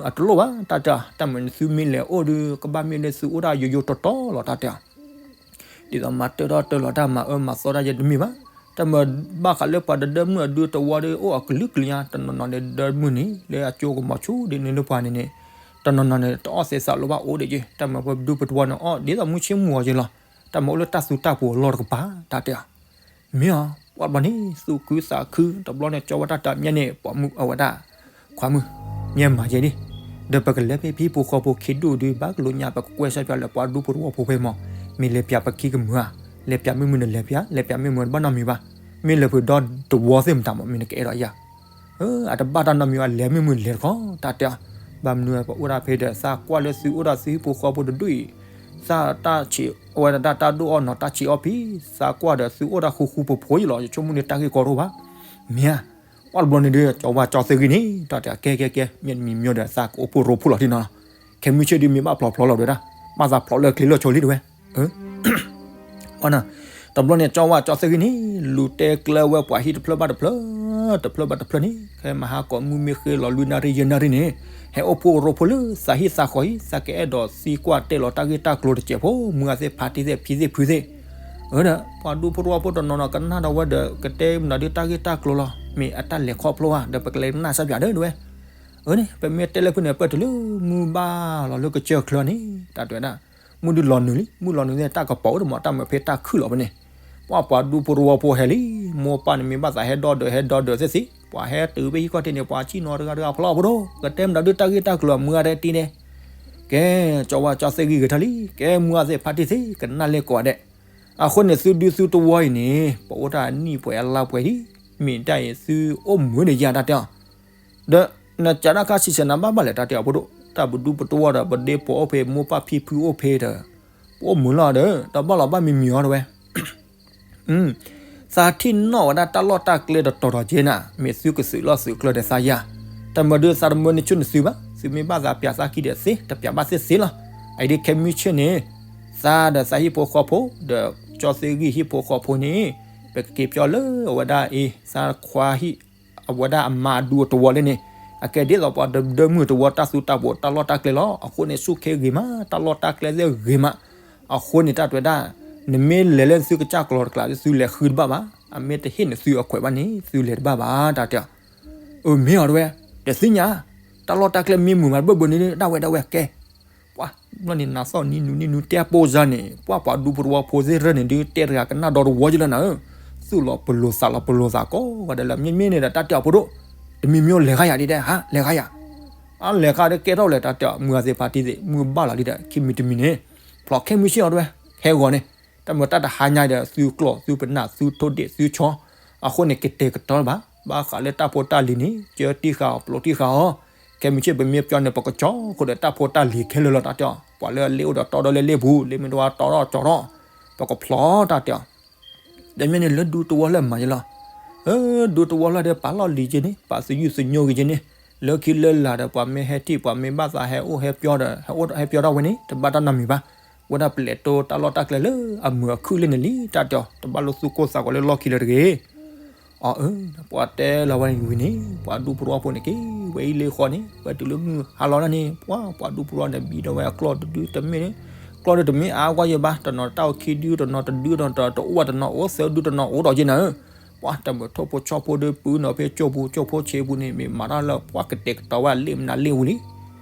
အတလိၣ်ဘၣ် တၢ်တဲအီၤ, တၢ်မၤနသုမ့ၢ်လဲၤအိၣ်ဒီး ကဘၣ်မ့ၢ်လၢသုအိၣ်ဒၣ်ယိယိတီတီလီၤ တၢ်တဲအီၤ, ဒ်သိးမၤတၢၢ်ထီၣ်တၢၢ်လီၤတၢ်မၤအၢမၤသီတၢ်ယဲတမ့ၢ်ဘၣ်, တၢ်မၤဘၣ်ဃးလၢပှၤတဒဲမုၣ်အဒူတဝီဒီး အိၣ်အကလုာ်ကလုာ်ညါ တနီၤနီၤန့ၣ်ဒဲမုၣ်န့ၣ် လၢအကၠိကမီၤဆူဒ်န့ၣ်လၢပှၤန့ၣ်န့ၣ်, တနီၤနီၤန့ၣ် တအီၣ်သဲးသးလီၤဘၣ်အိၣ်ဒံးက့ၤ, တၢ်မၤပဒူပတဝီန့ၣ် အီၣ်ဒ်သိးမုၢ်ဆ့ၣ်မုၢ်ဂီၤက့ၤလီၤ, တၢ်မၤအိၣ်လၢတၢ်သူတၢ်ပူၤအလီၢ်တကပၤ တၢ်တဲအီၤ, မ့ၢ်အီၤ ပှၤတဘျီန့ၣ် သူၣ်ခုသးခု တဘျီန့ၣ် ကၠီဝဲတၢ်တဲအီၤ မ့ၢ်န့ၣ် ပှၤမုၣ်အဝဲဒၣ် ခွါမုၣ်, မ့ၢ်မၤယဲဒၣ်, တ ဒီးပကလဲၤဖဲဟံၣ်ဖိဃီဖိခံဒူၣ်ဒုး ဘၣ်ကလိညါ ပကကွဲးစၢ်ပၠးလၢပှၤဒူဖိတဝီဖိဖဲမီၢ်, မ့ၢ်လဲၤပၠးပခံကမုာ်ဧါ, လဲၤပၠးမ့ၢ်မုာ်နလဲၤပၠး, လဲၤပၠးမ့ၢ်မုာ်တဘၣ်နီတမံၤဘၣ်, မ့ၢ်လဲၤဖုးဒီတဝီသ့ၣ်မတၤမီၢ် မ့ၢ်နကအဲၣ်ဒိးယၤ အတဘၣ်တၢ်နီတမံၤဘၣ် လဲၤမ့ၢ်မုာ်လဲၤတခီ တၢ်တဲအီၤ, ဘၣ်မနုၤပအိၣ်ဒၣ်ဖဲဒီး သးကွၢ်လၢသုအိၣ်ဒီးသုဟံၣ်ဖိဃီဖိတဒူၣ်အံၤ, သးတၢ်ဆံး, အဝဲဒၣ်တၢ်ဒိၣ်အီၣ်နီၤ တၢ်ဆံးအီၣ်ဖံး, သးကွၢ်ဒီးသုအိၣ်ဒၣ်ဃူဃူဖိးဖိးယလီၤ ယဆိကမိၣ်န့ၣ်တၢ်ဂ့ၢ်ကီတအိၣ်ဘၣ်, မ့ၢ်ဧါ, ပှၢ်တဘျီန့ၣ်ဒီး ကၠီဝါကၠီသ့ၣ်ဂံၢ်န့ၣ် တၢ်တဲအီၤ ကဲကဲကဲ မ့ၢ်တမံၤမ့ၢ်ဒီး သးကအိၣ်ဖှိၣ်ရိဖှိၣ်လီၤထံနီၤလီၤ, ခဲမုၢ်ဆ့ၣ်ဒုးမ့ၢ်ဘၣ်ဖျိးဖျိးလီၤဝဲဒၣ်, ဘၣ်သးဖျိးလၢကျ့လၢာ်ဆိလံတဝဲ အ တဘျီန့ၣ် ကၠီဝါကၠီသ့ၣ်ဂံၢ်န့ၣ် လူၤတဲကျၢဝဲပှၤဟံၣ်တဖျၢၣ်ဘၣ်တဖျၢၣ်, တဖျၢၣ်ဘၣ်တဖျၢၣ်န့ၣ် ခဲမဟါကိးမုၢ်မ့ၢ်ဃ့လီၤလွံၢ်နၣ်ရံၣ်ယဲၢ်နၣ်ရံၣ်န့ၣ်, ဟဲအိၣ်ဖှိၣ်ရိဖှိၣ်လၢသးဟံၣ်သးဃီအံၤ, သးကအဲၣ်ဒိးသံကွၢ်တဲလီၤတၢ်ဂ့ၢ်တၢ်ကျိၤတစဲးဖိ, မုၢ်အသ့ၣ်ဖါတံၢ်သ့ၣ်ဖံသ့ၣ်ဖုသ့ၣ်, အဒီး ပှၤဒူဖိတဝီဖိတနီၤနီၤကနၣ်ဒီးဝဲဒီး ကတဲမနုၤဒုးတၢ်ဂ့ၢ်တၢ်ကျိၤလီၤ, မ့ၢ်အတၢ်လဲၤခီဖျိဧါ, ဒီးပကလဲၤကနၣ်စၢ်ပၠးဒီးတဝဲ, အန့ၣ် ပမ့ၢ်တဲလၢဖုန့ၣ် ပၢၢ်တုၤလၢမုၢ်ဘၣ်လီၤလၢကစၢၢ်ချၢန့ၣ် တၢ်တဲဝဲဒၣ်, မုၢ်ဒုးလီၤနုာ်လံ, မုၢ်လီၤနုာ်သ့ၣ် တၢ်ကပီၤအိၣ်တမီၢ် တၢ်မၢဖဲတၢ်ခုၣ်လီၤဖဲန့ၣ်, ပှၤပှၤဒူဖိတဝီဖိဟဲလံ, မိၢ်ပၢ်န့ၣ်မ့ၢ်ဘၣ်သးဟဲဒီဒီးဟဲဒီဒီးသ့ၣ်သ့ၣ်, ပှၤဟဲတုၤဖဲဟံၣ်ခီၣ်ထံးန့ၣ် ပှၤစံၣ်နီၤတဂၤတဂၤဖျီဖိဒိၣ်, ကတဲမနုၤဒုးတၢ်ဂ့ၢ်တၢ်ကျိၤမုၢ်အါတဲတံၢ်န့ၣ်, ကဲ ကၠီဝါကၠီသ့ၣ်ဂံၢ်ဂဲၤထၢၣ်လံ, ကဲမုၢ်အသ့ၣ်ဖါတံၢ်သ့ၣ် ကနၣ်လဲၢ်ကိးဂၤဒဲး, အဃိန့ၣ် သုဒူသုတဝီအံၤန့ၣ် ပအိၣ်တၢ်နံၣ်ပှဲၤအလါပှဲၤလံ, မ့ၢ်တၢ်အံၤသုအိၣ်မုာ်န့ၢ်ယၤတၢ်တဲအီၤ ဒီးနကးတၢ်ခါဆံးဆဲးနၤဘၣ်ဘၣ်လဲၣ် တၢ်တဲအီၤဖိဒိၣ်, တၢ်ပဒူပတဝီဒီး ပဒ့ပိာ်အိၣ်ဖဲ မိၢ်ပၢ်ဖံဖုအိၣ်ဖဲဒီး ပအိၣ်မုာ်လီၤဒီး တဘၣ်လီၤဘၣ်မံမံၤအီၤတဝဲ, သးထံၣ်နီၣ်ဝဲဒၣ်တၢ်လီၢ်တၢ်ကျဲတတီၤတီၤက့နၤ, မ့ၢ်သုကသုးလီၢ်သုးကျဲဒီးသးယၤ, တမၢဒုးသးတမၢန့ၣ်ဆူၣ်နသုဘၣ်, သုမ့ၢ်ဘၣ်သးပၠးသးခံဒီးသ့, တပၠးဘၣ်သ့သ့လီၤ, အအံၤဒ်ခဲမုၢ်ဆ့ၣ်န့ၣ်, သးဒီးသးဟံၣ်ဖိဃီဖိ ဒီးကၠီသ့ၣ်ဂံၢ်ဟံၣ်ဖိဃီဖိန့ၣ်, ပကက့ၤပၠီလၢအဝဲဒၣ်အံၤ သးခွါဟံၣ် အဝဲဒၣ်အမါအဒူအတဝီလၢန့ၣ်, အကဲဒ်သိးပှၤဒၢမုၢ်တဝီ တၢ်သူတၢ်ပိးတၢ်လီၢ်တၢ်ကျဲလီၤ, အဃိန့ၣ် ဆူၣ်ခ့ဂ့ၤမး တၢ်လီၢ်တၢ်ကျဲသ့ၣ်ဂ့ၤမး, အဃိန့ၣ် တၢ်တဲဝဲဒၣ်, နမ့ၢ်လဲၤလၢသုကစၢ်ကျီၤတကျး သုလဲၤဃုတဘၣ်ဘၣ်, အမ့ၢ်တဟ့ၣ်နသုအခွဲးဘၣ်န့ၣ် သုလဲၤတဘၣ်ဘၣ် တၢ်တဲအီၤ, အမ့ၢ်အီၤတဝဲ, တသ့ၣ်ညါ, တၢ်လီၢ်တၢ်ကျဲမ့ၢ်မုာ်မးတဘၣ်ဘၣ်န့ၣ် ဒၣ်ဝဲဒၣ်ဝဲကဲ ပှၤဘျီန့ၣ် နၤသီၣ်နံၤနူၤနံၤနူၤတဲပိၢ်စၢ်န့ၣ် ပှၤပှၤဒူဖိတဝီဖိသ့ၣ်ရၢၢ်န့ၣ်ဒုး တဲတဂၤကနၣ်ဒီတဝီယလၢနၤဧၢ, သူၣ်လီၤပလိာ်သးလီၤပလိာ်သးကိးဂၤဒဲးလၢ မ့မ့ၢ်န့ၣ်ဒီးတၢ်တဲအီၤဖိဒိၣ်, တမံၤမံၤလဲၤဂၤယၤဒ်တဲဟါ လဲၤဂၤယၤ, အလဲၤဂၤဒီးကဲထီၣ်လဲၣ် တၢ်တဲအီၤ မုၢ်အသ့ၣ်ဖါတံၢ်သ့ၣ် မုၢ်ဘၣ်လီၤဒ်ဒီး ခံမံၤတမံၤန့ၣ်, ဖျိးခဲမုၢ်ဆ့ၣ်အီၤတဝဲ, ဟဲဂီၤန့ၣ်, တၢ်မၢတၢ်တဟါညါဒီး သုကျီၢ်သုပနၢ်သုထိၣ်ဒ့ၣ်သုဆီ, အဃိန့ၣ် ကတဲာ်ကတီၤဘၣ်, ဘၣ်ဃးလၢတၢ်ဖိတၢ်လံၤန့ၣ် ကၢတံၢ်ဃာ်အီၤ ပျိးတံၢ်ဃာ်အီၤ, ခဲမုၢ်ဆ့ၣ်ပမ့ၢ်ပၠီန့ၣ် ပကကၠီဃိဒီးတၢ်ဖိတၢ်လံၤခဲလၢာ်လီၤ တၢ်တဲအီၤ, ပှၤလၢအလ့ၣ်အိၣ်ဒီးတီဒီးလၢလ့ၣ်ပူၤ လၢမ့ၢ်တဝါတီထီၣ်ကၠီထီၣ်, ပကဖျီတၢ်တဲအီၤ, ဒီးမ့ၢ်န့ၣ်လၢဒူတဝီလၢအမၤယလီၤ, ဒူတဝီလၢဒီးပာ်လီၤလံၤက့န့ၣ် ပာ်သယုၢ်သညိက့န့ၣ်, လၢခံလၢလာ်ဒီးပှၤမ့ၢ်ဟဲထံၣ်ပှၤမ့ၢ်ဘၣ်သးဟဲအိၣ်ဟဲပၠီဒီး ဟဲအိၣ်ဟဲပၠီထီၣ်ဝဲန့ၣ် တဘၣ်တၢ်နီတမံၤဘၣ်, ဝဲဒၣ်ပလဲၤတိတၢ်လီၢ်တၢ်ကျဲလၢအမုာ်အခုၣ်လၢန့ၣ်လံ တၢ်တဲအီၤ, တဘၣ်လိာ်သူၣ်ကိၢ်သးဂီၤလၢလီၢ်ခံလၢတဂ့ၤ အၢ, ပှၤတဲလီၤဝဲန့ၣ်ဝံၤန့ၣ် ပှၤဒူဖိတဝီဖိန့ၣ်က့ၤဝဲအံၤလ့ၣ်ဃီန့ၣ် ပတုၤလၢမုၢ်ဟါလီၤဒၣ်န့ၣ် ပှၤပှၤဒူဖိတဝီန့ၣ် ဘံထီၣ်ဝဲအကျီၢ်တဒုတမ့ၢ်, ကျီၢ်ဒုတမ့ၢ်အါကွၢ်ယဘၣ် တနီၤတၢ်အိၣ်ခံဒု တနီၤတဒု တနီၤတအိၣ်ဘၣ် တနီၤအိၣ်သၢဒု တနီၤအိၣ်ဒီးက့နၤဧၢ, ပှၤတမုာ်ထိၣ်ဖိဆီဖိဒီးပုၢ်နီၤဖဲကၠိပူၤကၠိဖိဆံးပူၤန့ၣ် မ့ၢ်မၤတၢ်လၢပှၤကတဲာ်ကတီၤဝဲလ့ၣ်မနုၤလ့ၣ်ဝံၤလံ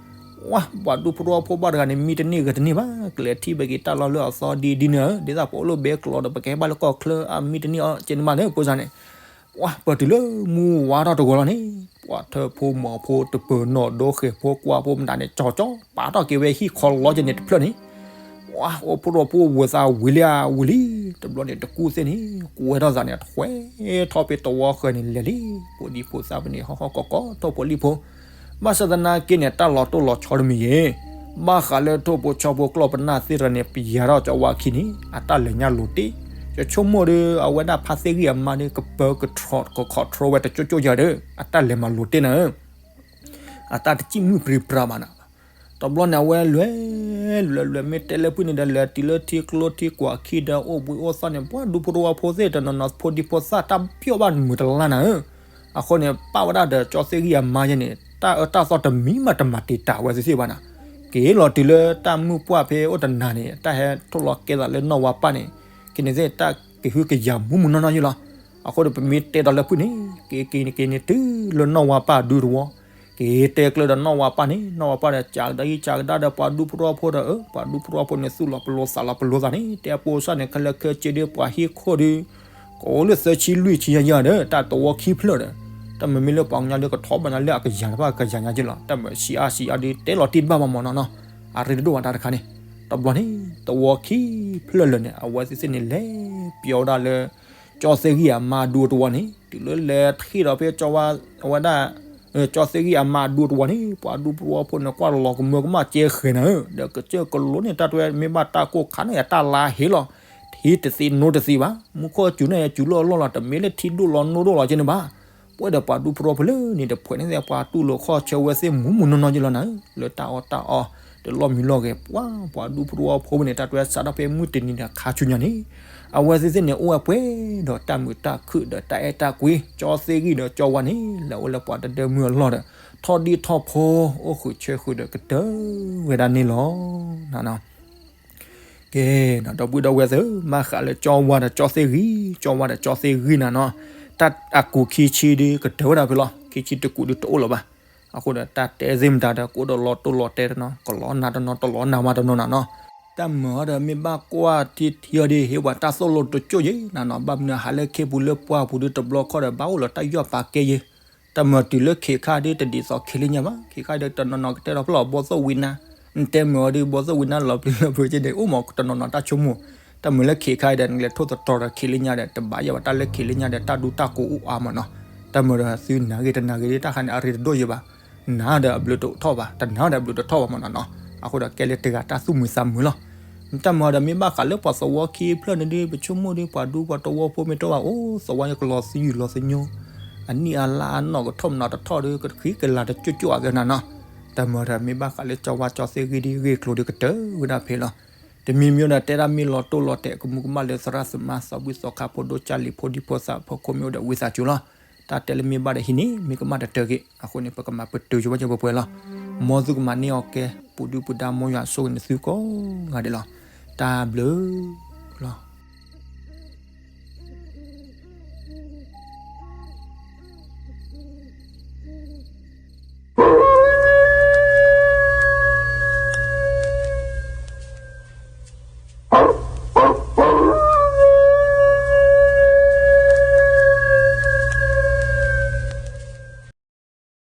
ပှၤပှၤဒူဖိတဝီဖိဘၣ်တဂၤန့ၣ် မံတန့ၢ်ဂဲၤတန့ၢ်ဘၣ်, ကလဲၤထံၣ်ဘၣ်က့ၤတၢ်လီၢ်လၢအသီဒ်ဒ်န့ၣ်ဧၢ, ဒ်သိးပအိၣ်လၢဘဲကျိၤဒီး ပကဟဲဘၣ်လၢကီၢ်ချၢ အမံတန့ၢ်အီၤကဲန့ၣ်မးန့ၣ် ဖိစၢ်န့ၣ်, ပှၤပတုၤလၢမူဝါထီၣ်တဂီၤလီၤန့ၣ်, ပှၤထၢဖိမီၤဖိတပၢၤနီၣ်ဒိဃဲၤဖိကွၢ်ဖိမတၤန့ၣ် ကၠီကၠီပာ်ထီၣ်က့ၤဝဲဟံၣ်ခီလီက့ၤန့ၣ်တဖျၢၣ်န့ၣ်, ပှၤအိၣ်ဖှိၣ်ရိဖှိၣ်ဝံၤသးဝံၤလံဧါဝံၤလံ, တဘျီန့ၣ်တကူၣ်သ့ၣ်န့ၣ် ကွဲထီၣ်သးန့ၣ် ထွဲထီၣ်ဖဲတဝီဃၢၤန့ၣ်လဲၤလံ, ဖိဒံဖိသၣ်ဖဲန့ၣ် ဟီၣ်ဟီၣ်ကီၤကီၤ ထိၣ်ဖိလံၣ်ဖိ ဘၣ်ဆၣ်သနာ်က့န့ၣ် တၢ်လီၤတိၢ်လီၤဆီတမံၤယဲၢ်, ဘၣ်ဃးလၢထိၣ်ဖိဆီဖိကျီၢ်ပနၢ်သ့ၣ်တဖၣ်န့ၣ် ပယၤထီၣ်ကၠီဝါခံန့ၣ် အတၢ်လဲၤညါလိၤတ့ၢ်, ယဆိကမိၣ်ဒီး အဝဲဒၣ်ဖါသ့ၣ်ဂံၢ်အမါဒီး ကပၢကထီၣ် က control ဝဲတကၠိကၠိယၤဒီး အတၢ်လဲၤမၤလိၤတ့ၢ်နၤဧၢ အတၢ်တစံၣ်မုၢ်ပြံပြါမးနၤ, တဘျီန့ၣ် အဝဲလဲၤ လဲၤ လဲၤ မ့ၢ်တဲလၢဖုန့ၣ်ဒီး လဲၤတုၤလၢထံကျိထံကွာ်ခံဒီး အိၣ်ဘှံးအိၣ်သီန့ၣ် ပှၤဒူဖိတဝီဖိသ့ၣ်တနီၤနီၤ ဖိဒံဖိသၣ် တၢ်ပျီၣ်ဘၣ်မုာ်တလါနၤဧၢ, အဃိန့ၣ် ပၣ်ဝဲဒၣ်ဒီးကၠီသ့ၣ်ဂံၢ်အမါယဲန့ၣ် တၢ်အၢတၢ်သီတမံၤမးတမၤတံာ်တာ်ဝဲသ့ၣ်သ့ၣ်ဘၣ်နၤ, က့ၤလီၤတုၤလၢတၢ်မုၢ်ပှၢ်ဖဲအိၣ်တနၤန့ၣ် တၢ်ဟဲထိၣ်လီၤကဲသးလၢနီၢ်ဝါပၢ်န့ၣ်, က့ၤန့ၣ်သ့ၣ် တၢ်ကဟုကယာ်မူးမူးနီၢ်နီၢ်ယဲလီၤ, အဃိဒီး ပမ့ၢ်တဲဒီးလၢဖုန့ၣ် က့ၤက့ၤန့ၣ်က့ၤန့ၣ်တုၤလၢနီၢ်ဝါပၢ်ဒူတဝီ, က့ၤတဲကျၢဒီးနီၢ်ဝါပၢ်န့ၣ် နီၢ်ဝါပၢ်ဒီး ကးကဒါအံၤကးကဒါဒီးပှၤဒူဖိတဝီဖိဒီး အၢ ပှၤဒူဖိတဝီဖိန့ၣ် သူၣ်လီၤပလိာ်သးလီၤပလိာ်သးန့ၣ် တဲအပိစၢ်န့ၣ် ခဲလၢာ်ခဲဆ့ဒီး ပှၤဟံၣ်ခိၣ်ဒီး ကိးလၢသၢဆံလွံၢ်ဆံယၤယၤဒီး တၢ်တဝီခံဖျၢၣ်ဒီး တၢ်မၤမ့ၢ်လၢပှၤကညီဒီးကထီၣ်ဘၣ်ညါလၢအကယၤတဖၣ်ကယၤညါက့လီၤ. တၢ်မၤဆံးအါဆံးအါဒီး တဲလီၤတံၢ်တဘၣ်ဘၣ်မၢ်နီၤနီၤ. အရ့တဒိၣ်ဘၣ်တၢ်တခါန့ၣ်, တဘျီန့ၣ် သဝီခံဖျၢၣ်လၢာ်န့ၣ် အဝဲသ့ၣ်သ့ၣ်န့ၣ် လဲၤပျီဝဲဒၣ်လၢ ကၠီသ့ၣ်ဂံၢ်အမါဒူတဝီန့ၣ် တုၤလၢလဲၤထံၣ်ဒီးဖဲကၠီဝါ အဝဲဒၣ် ကၠီသ့ၣ်ဂံၢ်အမါဒူတဝီန့ၣ် ပှၤဒူဖိတဝီဖိန့ၣ် ကွၢ်လီၤကမၢကမၣ်ကဲဃဲၤနၤဧၢ, ဒီးကစၢၢ်ကလိန့ၣ် တၢ်တဝဲမ့ၢ်ဘၣ်တၢ်ကိၢ်ခါန့ၣ် အတၢ်လါဟ့လီၤ. ထံတသ့နိတသ့ဘၣ်, မူခိၣ်စူၤန့ၣ် စူၤလၢအလီၢ်လီၤ, တမ့ၢ်လၢထံဒိၣ်လီၤနိဒိၣ်လီၤကဲန့ၣ်ဘၣ်. ပဝဲဒီးပှၤဒူဖိတဝီဖိလၢန့ၣ်တဖှဲးန့ၣ် ပှၤတူၢ်လိာ်ခီၣ်ဆၢဝဲသ့ၣ်မူးမူးနီၢ်နီၢ်ကဲလီၤနၤဧၢ, လၢတၢ်အီၣ်တၢ်အီ တလီၢ်မံလီၢ်ဂဲၤ ပှၤ ပှၤဒူဖိတဝီဖိန့ၣ် တၢ်တဝဲစးထီၣ်ဖဲမုၢ်တနံၤန့ၣ်ခါဆူညါန့ၣ် အဝဲသ့ၣ်သ့ၣ်န့ၣ် အိၣ်ဝဲပှဲၤဒီးတၢ်မုာ်တၢ်ခုၣ်ဒီးတၢ်အဲၣ်တၢ်ကွံ, ကၠီသ့ၣ်ဂံၢ်ဒီးကၠီဝါန့ၣ် လဲၤအိၣ်လၢပှၤတဒၢမုၢ်အလီၢ်ဒီး ထီၣ်ဒံၣ်ထီၣ်ဖိ အိၣ်ဃုာ်ဆၢဃုာ်ဒီးကတၢၢ်ဝဲဒၣ်န့ၣ်လီၤ. ကဲ, ဒီပုၢ်ဒီဝဲၢ်သ့ၣ်, ဘၣ်ဃးလၢကၠီဝါဒီးကၠီသ့ၣ်ဂံၢ်, ကၠီဝါဒီးကၠီသ့ၣ်ဂံၢ်နၤနီၤ, တၢ်အကူာ်ခံဆံဒီးကတၢၢ်ဝဲဒၣ်ဖဲလီၤ. ခံဆံတကူာ်ဒီးတအိၣ်လၢၤဘၣ်. အဃိဒီးတၢ်တဲသ့ၣ်မတၤဒီး ကအိၣ်ဒီးလီၤတိၢ်လီၤတဲတနီၤ, ကလီၤနၤတနီၤ, တလီၤနၤဝဲတနီၤနၤနီၤ. တၢ်မၤအီၤဒီးမ့ၢ်ဘၣ်ကွၢ်ထံထံအီၤဒီး ဟ့ၣ်ပှၤတၢ်သိၣ်လိတကၠိၢ်ယဲနၤနီၤ, ဘၣ်မနုၤဟးလၢခ့ပူၤလၢပှၢ်ပူၤဒီးတဘျီခီဒီး ဘၣ်အိၣ်လီၤတၢ်ယီၢ်ပာ်ကဲယဲ တၢ်မၤတုၤလၢခံခါဒီး တဒ်သိးခံလၢညါဘၣ်. ခံခါဒီး တနီၤနီၤကတဲဒီးဖျီၣ်ဘီသိၣ်ဝံနါ, နတဲမၤအီၤဒီး ဘီသိၣ်ဝံနါလီၤပျံၤလီၤဖုးက့န့ၣ် အိၣ်မးတနီၤနီၤတၢ်ဆိကမိၣ်. တၢ်မၤလၢခံခါဒီး နကလဲၤထိၣ်သတြီၤဒီးခံလၢညါဒီး တဘၣ်ယဲဘၣ်, တၢ်လၢခံလၢညါဒီး တၢ်ဒူတၢ်ကိးအိၣ်အါမးနီၤ. တၢ်မၤဒီးသုနၤဂ့ၤတနၤဂ့ၤဒီး တၢ်ခါန့ၣ် အရ့တဒိၣ်ယဲဘၣ်. နၤဒီးအဘျုးတထီၣ်ဘၣ်, တနၤဒီးအဘျုးတထီၣ်ဘၣ်မးနီၤနီၤ. အဃိဒီးကဲလၢတဂၤတၢ်သူၣ်မုာ်သးမုာ်လီၤ. တၢ်မၤဒီးမ့ၢ်ဘၣ်ဃးလၢပှၤသဝီခံဖျၢၣ်န့ၣ်ဒီး ပဆိကမိၣ်ဒီး ပှၤဒူပှၤသဝီဖိမ့ၢ်တအိၣ်ဘၣ် အိၣ်သဝီကလီၤသယုၢ်လီၤသညိ, အနံၣ်အလါအနီၢ်ကထီၣ်မနုၤတထီၣ်ဒီး ကဃံကလၤတကၠိၢ်ကၠိၢ်အဂ့ၢ်နၤနီၤ. တၢ်မၤဒီးမ့ၢ်ဘၣ်ဃးလၢကၠီဝါကၠီသ့ၣ်ဂံၢ်ဒီး ဂ့ၢ်ကျိၤဒီးကတၢၢ်ဝဲဒၣ်ဖဲလီၤ. တမံၤမံၤဒီး တဲဒၣ်မ့ၢ်လီၤတိၢ်လီၤတဲာ် ကမူကမၣ်လၢသရၣ်သမါ သးဘှံးသီခါ ဖိဒိၣ်ကၢ်လံၤ ဖိဒံဖိသၣ် ဖိခိၣ်မ့ၢ်အိၣ်ဒီးဝံသးစူၤလီၤ. တၢ်တဲလၢမ့ၢ်ဘၣ်ဒီးဟံးန့ၢ် မ့ၢ်ကမၣ်တတၢၢ်ဂ့ၤ အဃိန့ၣ် ပကမၤပတုာ်ဆိဝဲက့ၤပှဲၤပှဲၤလီၤ. မ်သုကမၤန့ၢ်အီၤကဲ ပူၤဒုၣ်ပူၤဒါ မ်ယွၤဆိၣ်ဂ့ၤနသုကိးဂၤဒဲးလီၤ. တၢ်ဘျုးလီၤ.